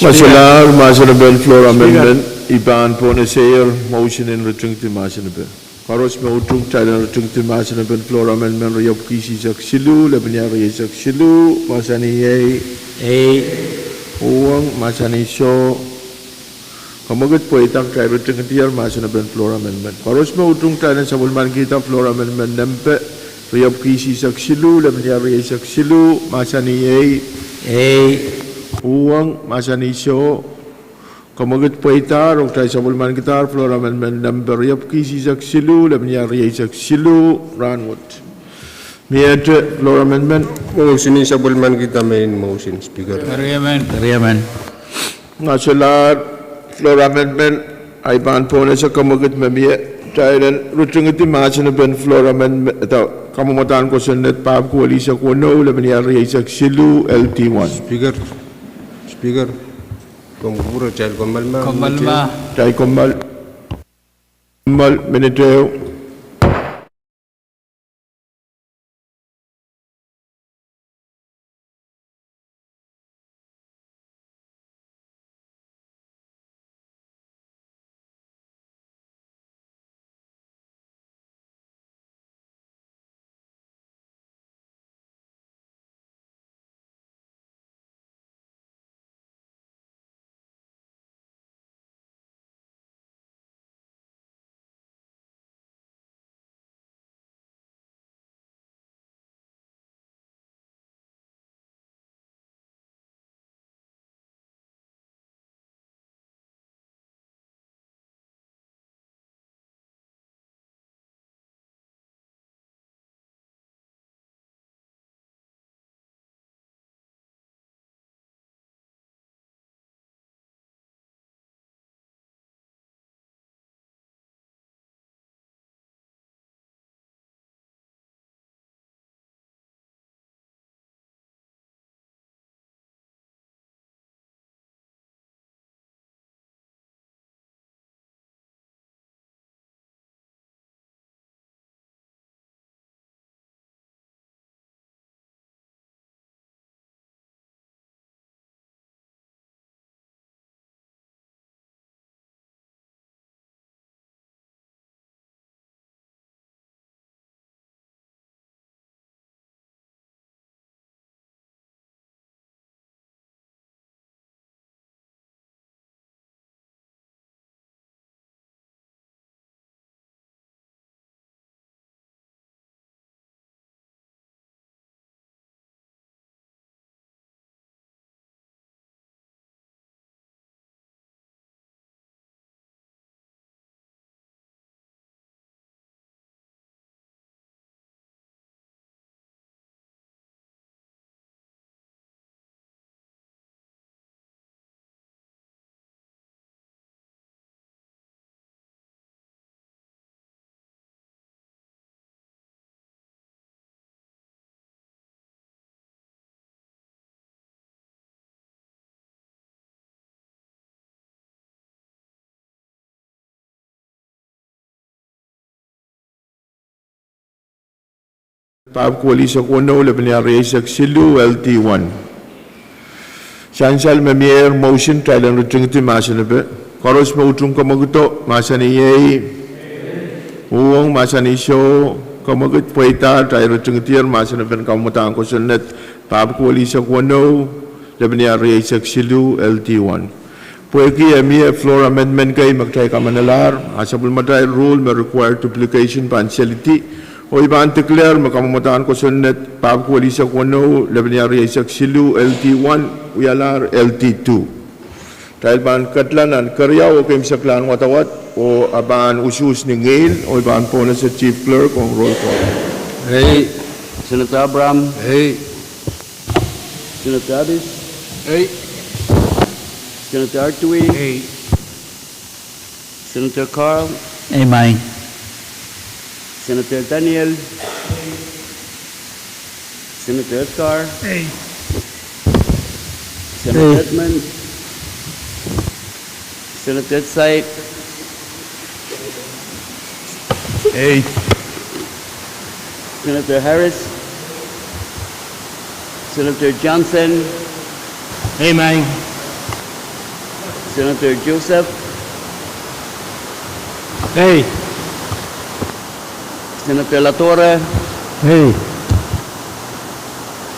Ma solahr, mahsen en floor amendment, I pahn pohnese motion en ritingdi mahsen pen. Koaros me utung, kitail en ritingdi mahsen pen floor amendment riepwiki isihsek siluh, lepin ial rieisek siluh, mahsanih ei. Ei. Uhwong, mahsanih soh. Kamwekid pweida, kitail ritingdier mahsen pen floor amendment. Koaros me utung, kitail en sapwellimankihda floor amendment nempe riepwiki isihsek siluh, lepin ial rieisek siluh, mahsanih ei. Ei. Uhwong, mahsanih soh. Kamwekid pweida, oh kitail sapwellimankidahr floor amendment nempe riepwiki isihsek siluh, lepin ial rieisek siluh, rahnwet. Miehte floor amendment. Motion en sapwellimankihda main motion, Speaker. Keriamen. Keriamen. Ma solahr floor amendment, I pahn pohnese kamwekid me mie, kitail en ritingdi mahsen pen floor amendment, kamwadahn kosonned pahpwiki welisek weneu, lepin ial rieisek siluh, L D one. Speaker, Speaker, komw kupwure, kitail kommoal ma. Kommoal ma. Kitail kommoal. Kommoal, minit ehu. Pahpwiki eisek weneu, lepin iar rieisek siluh, L D one. Sansal me mieier motion, kitail en ritingidi mahsenepe. Koaros me utung kamwakido, mahsanih ei. Uhwong, mahsanih soh. Kamwakid pweida, kitail ritingidier mahsenepen kamwadahn kosonned pahpwiki eisek weneu, lepin iar rieisek siluh, L D one. Pwehki e mie floor amendment kei me kitail kamanalahr, a sapwellimatail rule me require duplication pahn selidi, oh I pahn declare me kamwadahn kosonned pahpwiki eisek weneu, lepin iar rieisek siluh, L D one, wialahr L D two. Kitail pahn ketla nan keriau oh keimwseklahn wadawad, oh a pahn usuhs ni ngihl, oh I pahn pohnese Chief Clerk ong roll call. Ei. Senator Abraham. Ei. Senator Abis. Ei. Senator Artui. Ei. Senator Carl. Ei, maing. Senator Daniel. Senator Edgar. Ei. Senator Ei. Edmund. Senator Saik. Ei. Senator Harris. Senator Johnson. Ei, maing. Senator Joseph. Ei. Senator Latore. Ei.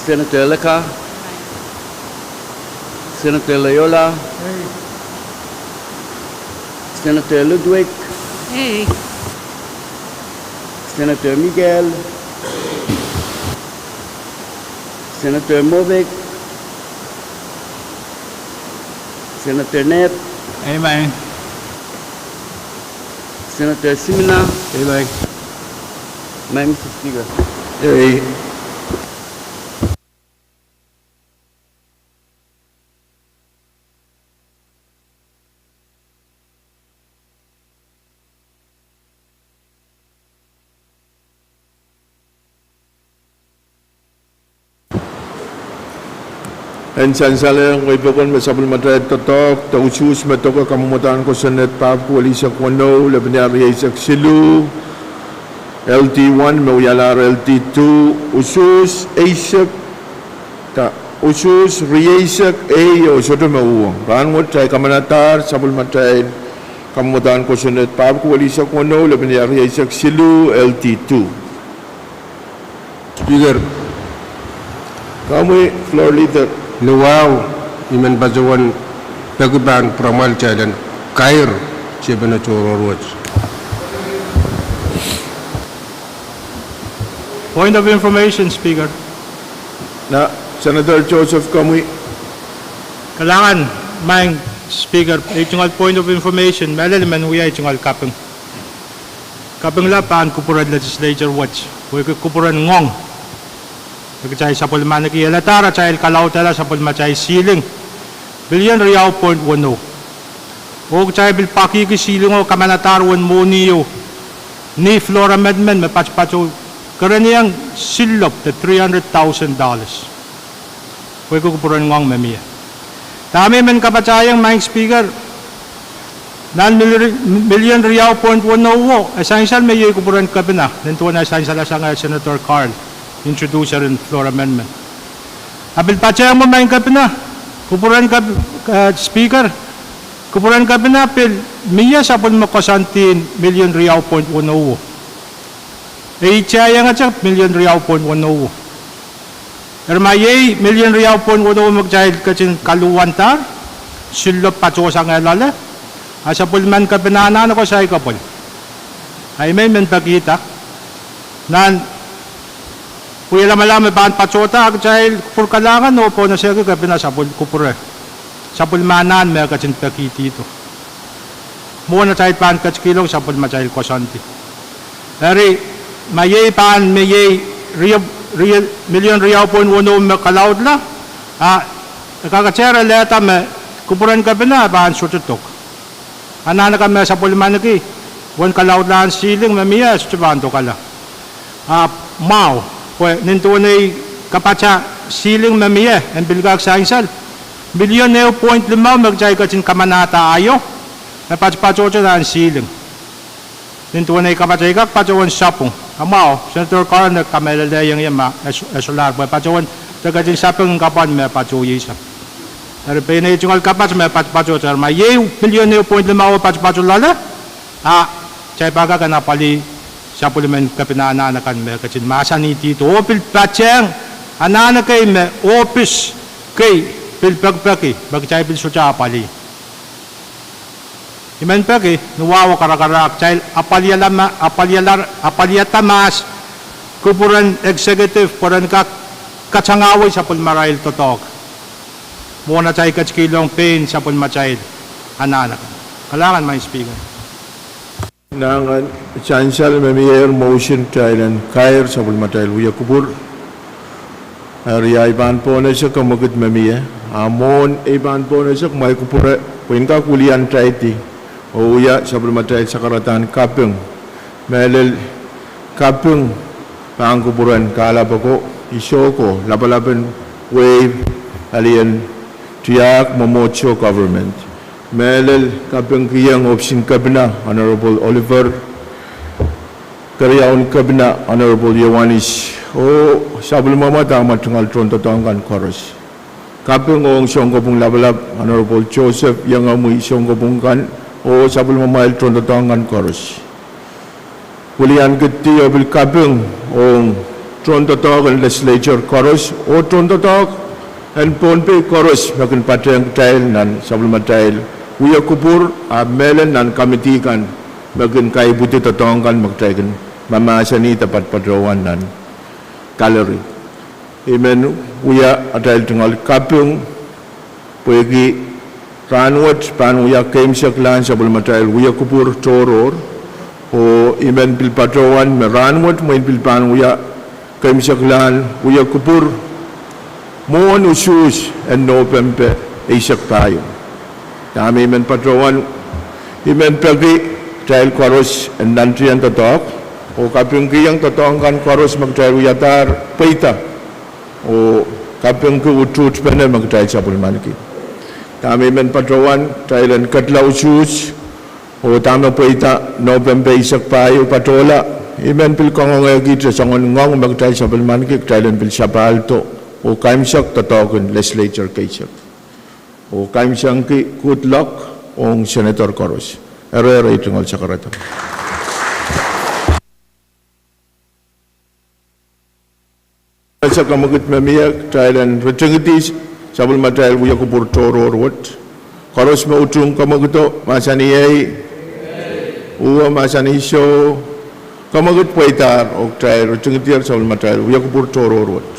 Senator Leka. Senator Loyola. Ei. Senator Ludwig. Ei. Senator Miguel. Senator Movic. Senator Ned. Ei, maing. Senator Simina. Ei, maing. Maing, Mister Speaker. Ei. En sansalehng weipokon me sapwellimatail doadoahk de usuhs me doke kamwadahn kosonned pahpwiki eisek weneu, lepin iar rieisek siluh, L D one, me wialahr L D two, usuhs eisek, da, usuhs rieisek ei oh sohte me uhwong. Rahnwet kitail kamanadahr sapwellimatail kamwadahn kosonned pahpwiki eisek weneu, lepin iar rieisek siluh, L D two. Speaker. Komwi Floor Leader. Ni wahu, I men patohwan peki pahn pwuramwal kitail en kair tiepene tohrohr wet. Point of information, Speaker. Na, Senator Joseph, komwi. Kalahngan, maing Speaker, ei tungoal point of information, mehlel I men wia ei tungoal kaping. Kapingla pahn kupwuren legislature wet, pwehki kupwuren ngoang me kitail sapwellimaniki, eladahr atail kalaudala sapwellimatail ceiling, million riau point weneu. Oh kitail pil pekihki ceilingo kamanadahr uwen mwohni ieu, ni floor amendment me patopato, kereniong sillop de three hundred thousand dollars. Pwehki kupwuren ngoang me mie. Dahme I men kapatahiong, maing Speaker, nan million riau point weneuwo, e sansal me iei kupwuren kepina, nin duwen e sansalasang Senator Carl, introducer en floor amendment. A pil patehng mwo, maing kepina, kupwuren kep-, eh, Speaker, kupwuren kepina pil mie sapwellime koasoandi en million riau point weneuwo. E itiaiengete million riau point weneuwo. Eri ma iei million riau point weneuwo me kitail ketin kaluwandahr, sillop patohsang loale, a sapwellimen kepina anahne koasoi kopwul. A I men men pekihda, nan pwihn lamalam me pahn patohda, a kitail kupwur kalahngan oh pohnese kepina sapwel-, kupwure, sapwellime anahn me ketin pekihdi. Mwohn atail pahn ketikihong sapwellimatail koasoandi. Eri, ma iei pahn me iei rie-, rie-, million riau point weneu me kalaudla, a e kakete lelehda me kupwuren kepina pahn sohte dok. Anahn akan me sapwellimaniki uwen kalaudlahn ceiling me mie sohte pahn dokala. Ahpw mwahu, pwe nin duwen ei kapata ceiling me mie en pil kak sansal, million ehu point limau me kitail ketin kamanahda aio, e patopatohte nan ceiling. Nin duwen ei kapas ei kak patohwan sapwung. Amwahu, Senator Curran e kamehlelehiong ie ma e solahr pwe patohwan de ketin sapeng kapwan me patoh iei sa. Eri pein ei tungoal kapas me patopato, eri ma iei pilion ehu point limau patopato loale, a kitail pahn kak en apwalih sapwellimen kepina anahn akan me ketin mahsanihdi oh pil patehng anahn ekei me ohpis kei pil pekipeki me kitail pil sohte apwalih. I men peki ni wahu oh karakarahk kitail apwaliada mahs kupwuren executive pwe ren kak katangahwei sapwellimarail doadoahk mwohn atail ketikihlohng pein sapwellimatail anahn akan. Kalahngan Madam Speaker. Nan sansal me mieier motion kitail en kair sapwellimatail wia kupwur. Eri ei pahn pohnese kamwekid me mie, a mwohn ei pahn pohnese kumwail kupwure pwe I en kak wiliandi oh wia sapwellimatail sakaradahn kaping. Mehlel kaping pahn kupwuren kahlap ako, I sehse lapalapen wehi palien tiahk mwomwohdiso government. Mehlel kapingkihong ohpisin kepina Honorable Oliver, keriaun kepina Honorable Iohannis, oh sapwellimamwa dahme tungoal tohndoadoahk kan koaros. Kaping ong sounkopwung lapalap Honorable Joseph Iengomwi, sounkopwung kan oh sapwellimamwail tohndoadoahk kan koaros. Wiliandi oh pil kaping ong tohndoadoahk en legislature koaros oh tohndoadoahk en Pohnpei koaros me kin patehng kitail nan sapwellimatail wia kupwur, a mehlel nan committee kan me kin kaipwidi doadoahk kan me kitail kin mahmahsanih de patpatohwan nan gallery. I men wia atail tungoal kaping pwehki rahnwet pahn wia keimwseklahn sapwellimatail wia kupwur tohrohr, oh I men pil patohwan me rahnwet mwein pil pahn wia keimwseklahn wia kupwur mwohn usuhs en Nopempe eisek pahieu. Dahme I men patohwan, I men peki kitail koaros en nantihong doadoahk oh kapingkihong doadoahk kan koaros me kitail wiadahr pweida oh kapingki utuhtpene me kitail sapwellimaniki. Dahme I men patohwan, kitail en ketla usuhs oh dahme pweida Nopempe eisek pahieu patohla, I men pil kangoangehkihte soangen ngoang me kitail sapwellimaniki, kitail en pil sapahldo oh kaimwsek doadoahk en legislature keisek oh kaimwsengki good luck ong senator koaros. Eri ei tungoal sakaradahn Ese kamwekid me mie, kitail en ritingidi sapwellimatail wia kupwur tohrohr wet. Koaros me utung kamwekido, mahsanih ei. Uwe, mahsanih soh. Kamwekid pweidahr oh kitail ritingidier sapwellimatail wia kupwur tohrohr wet.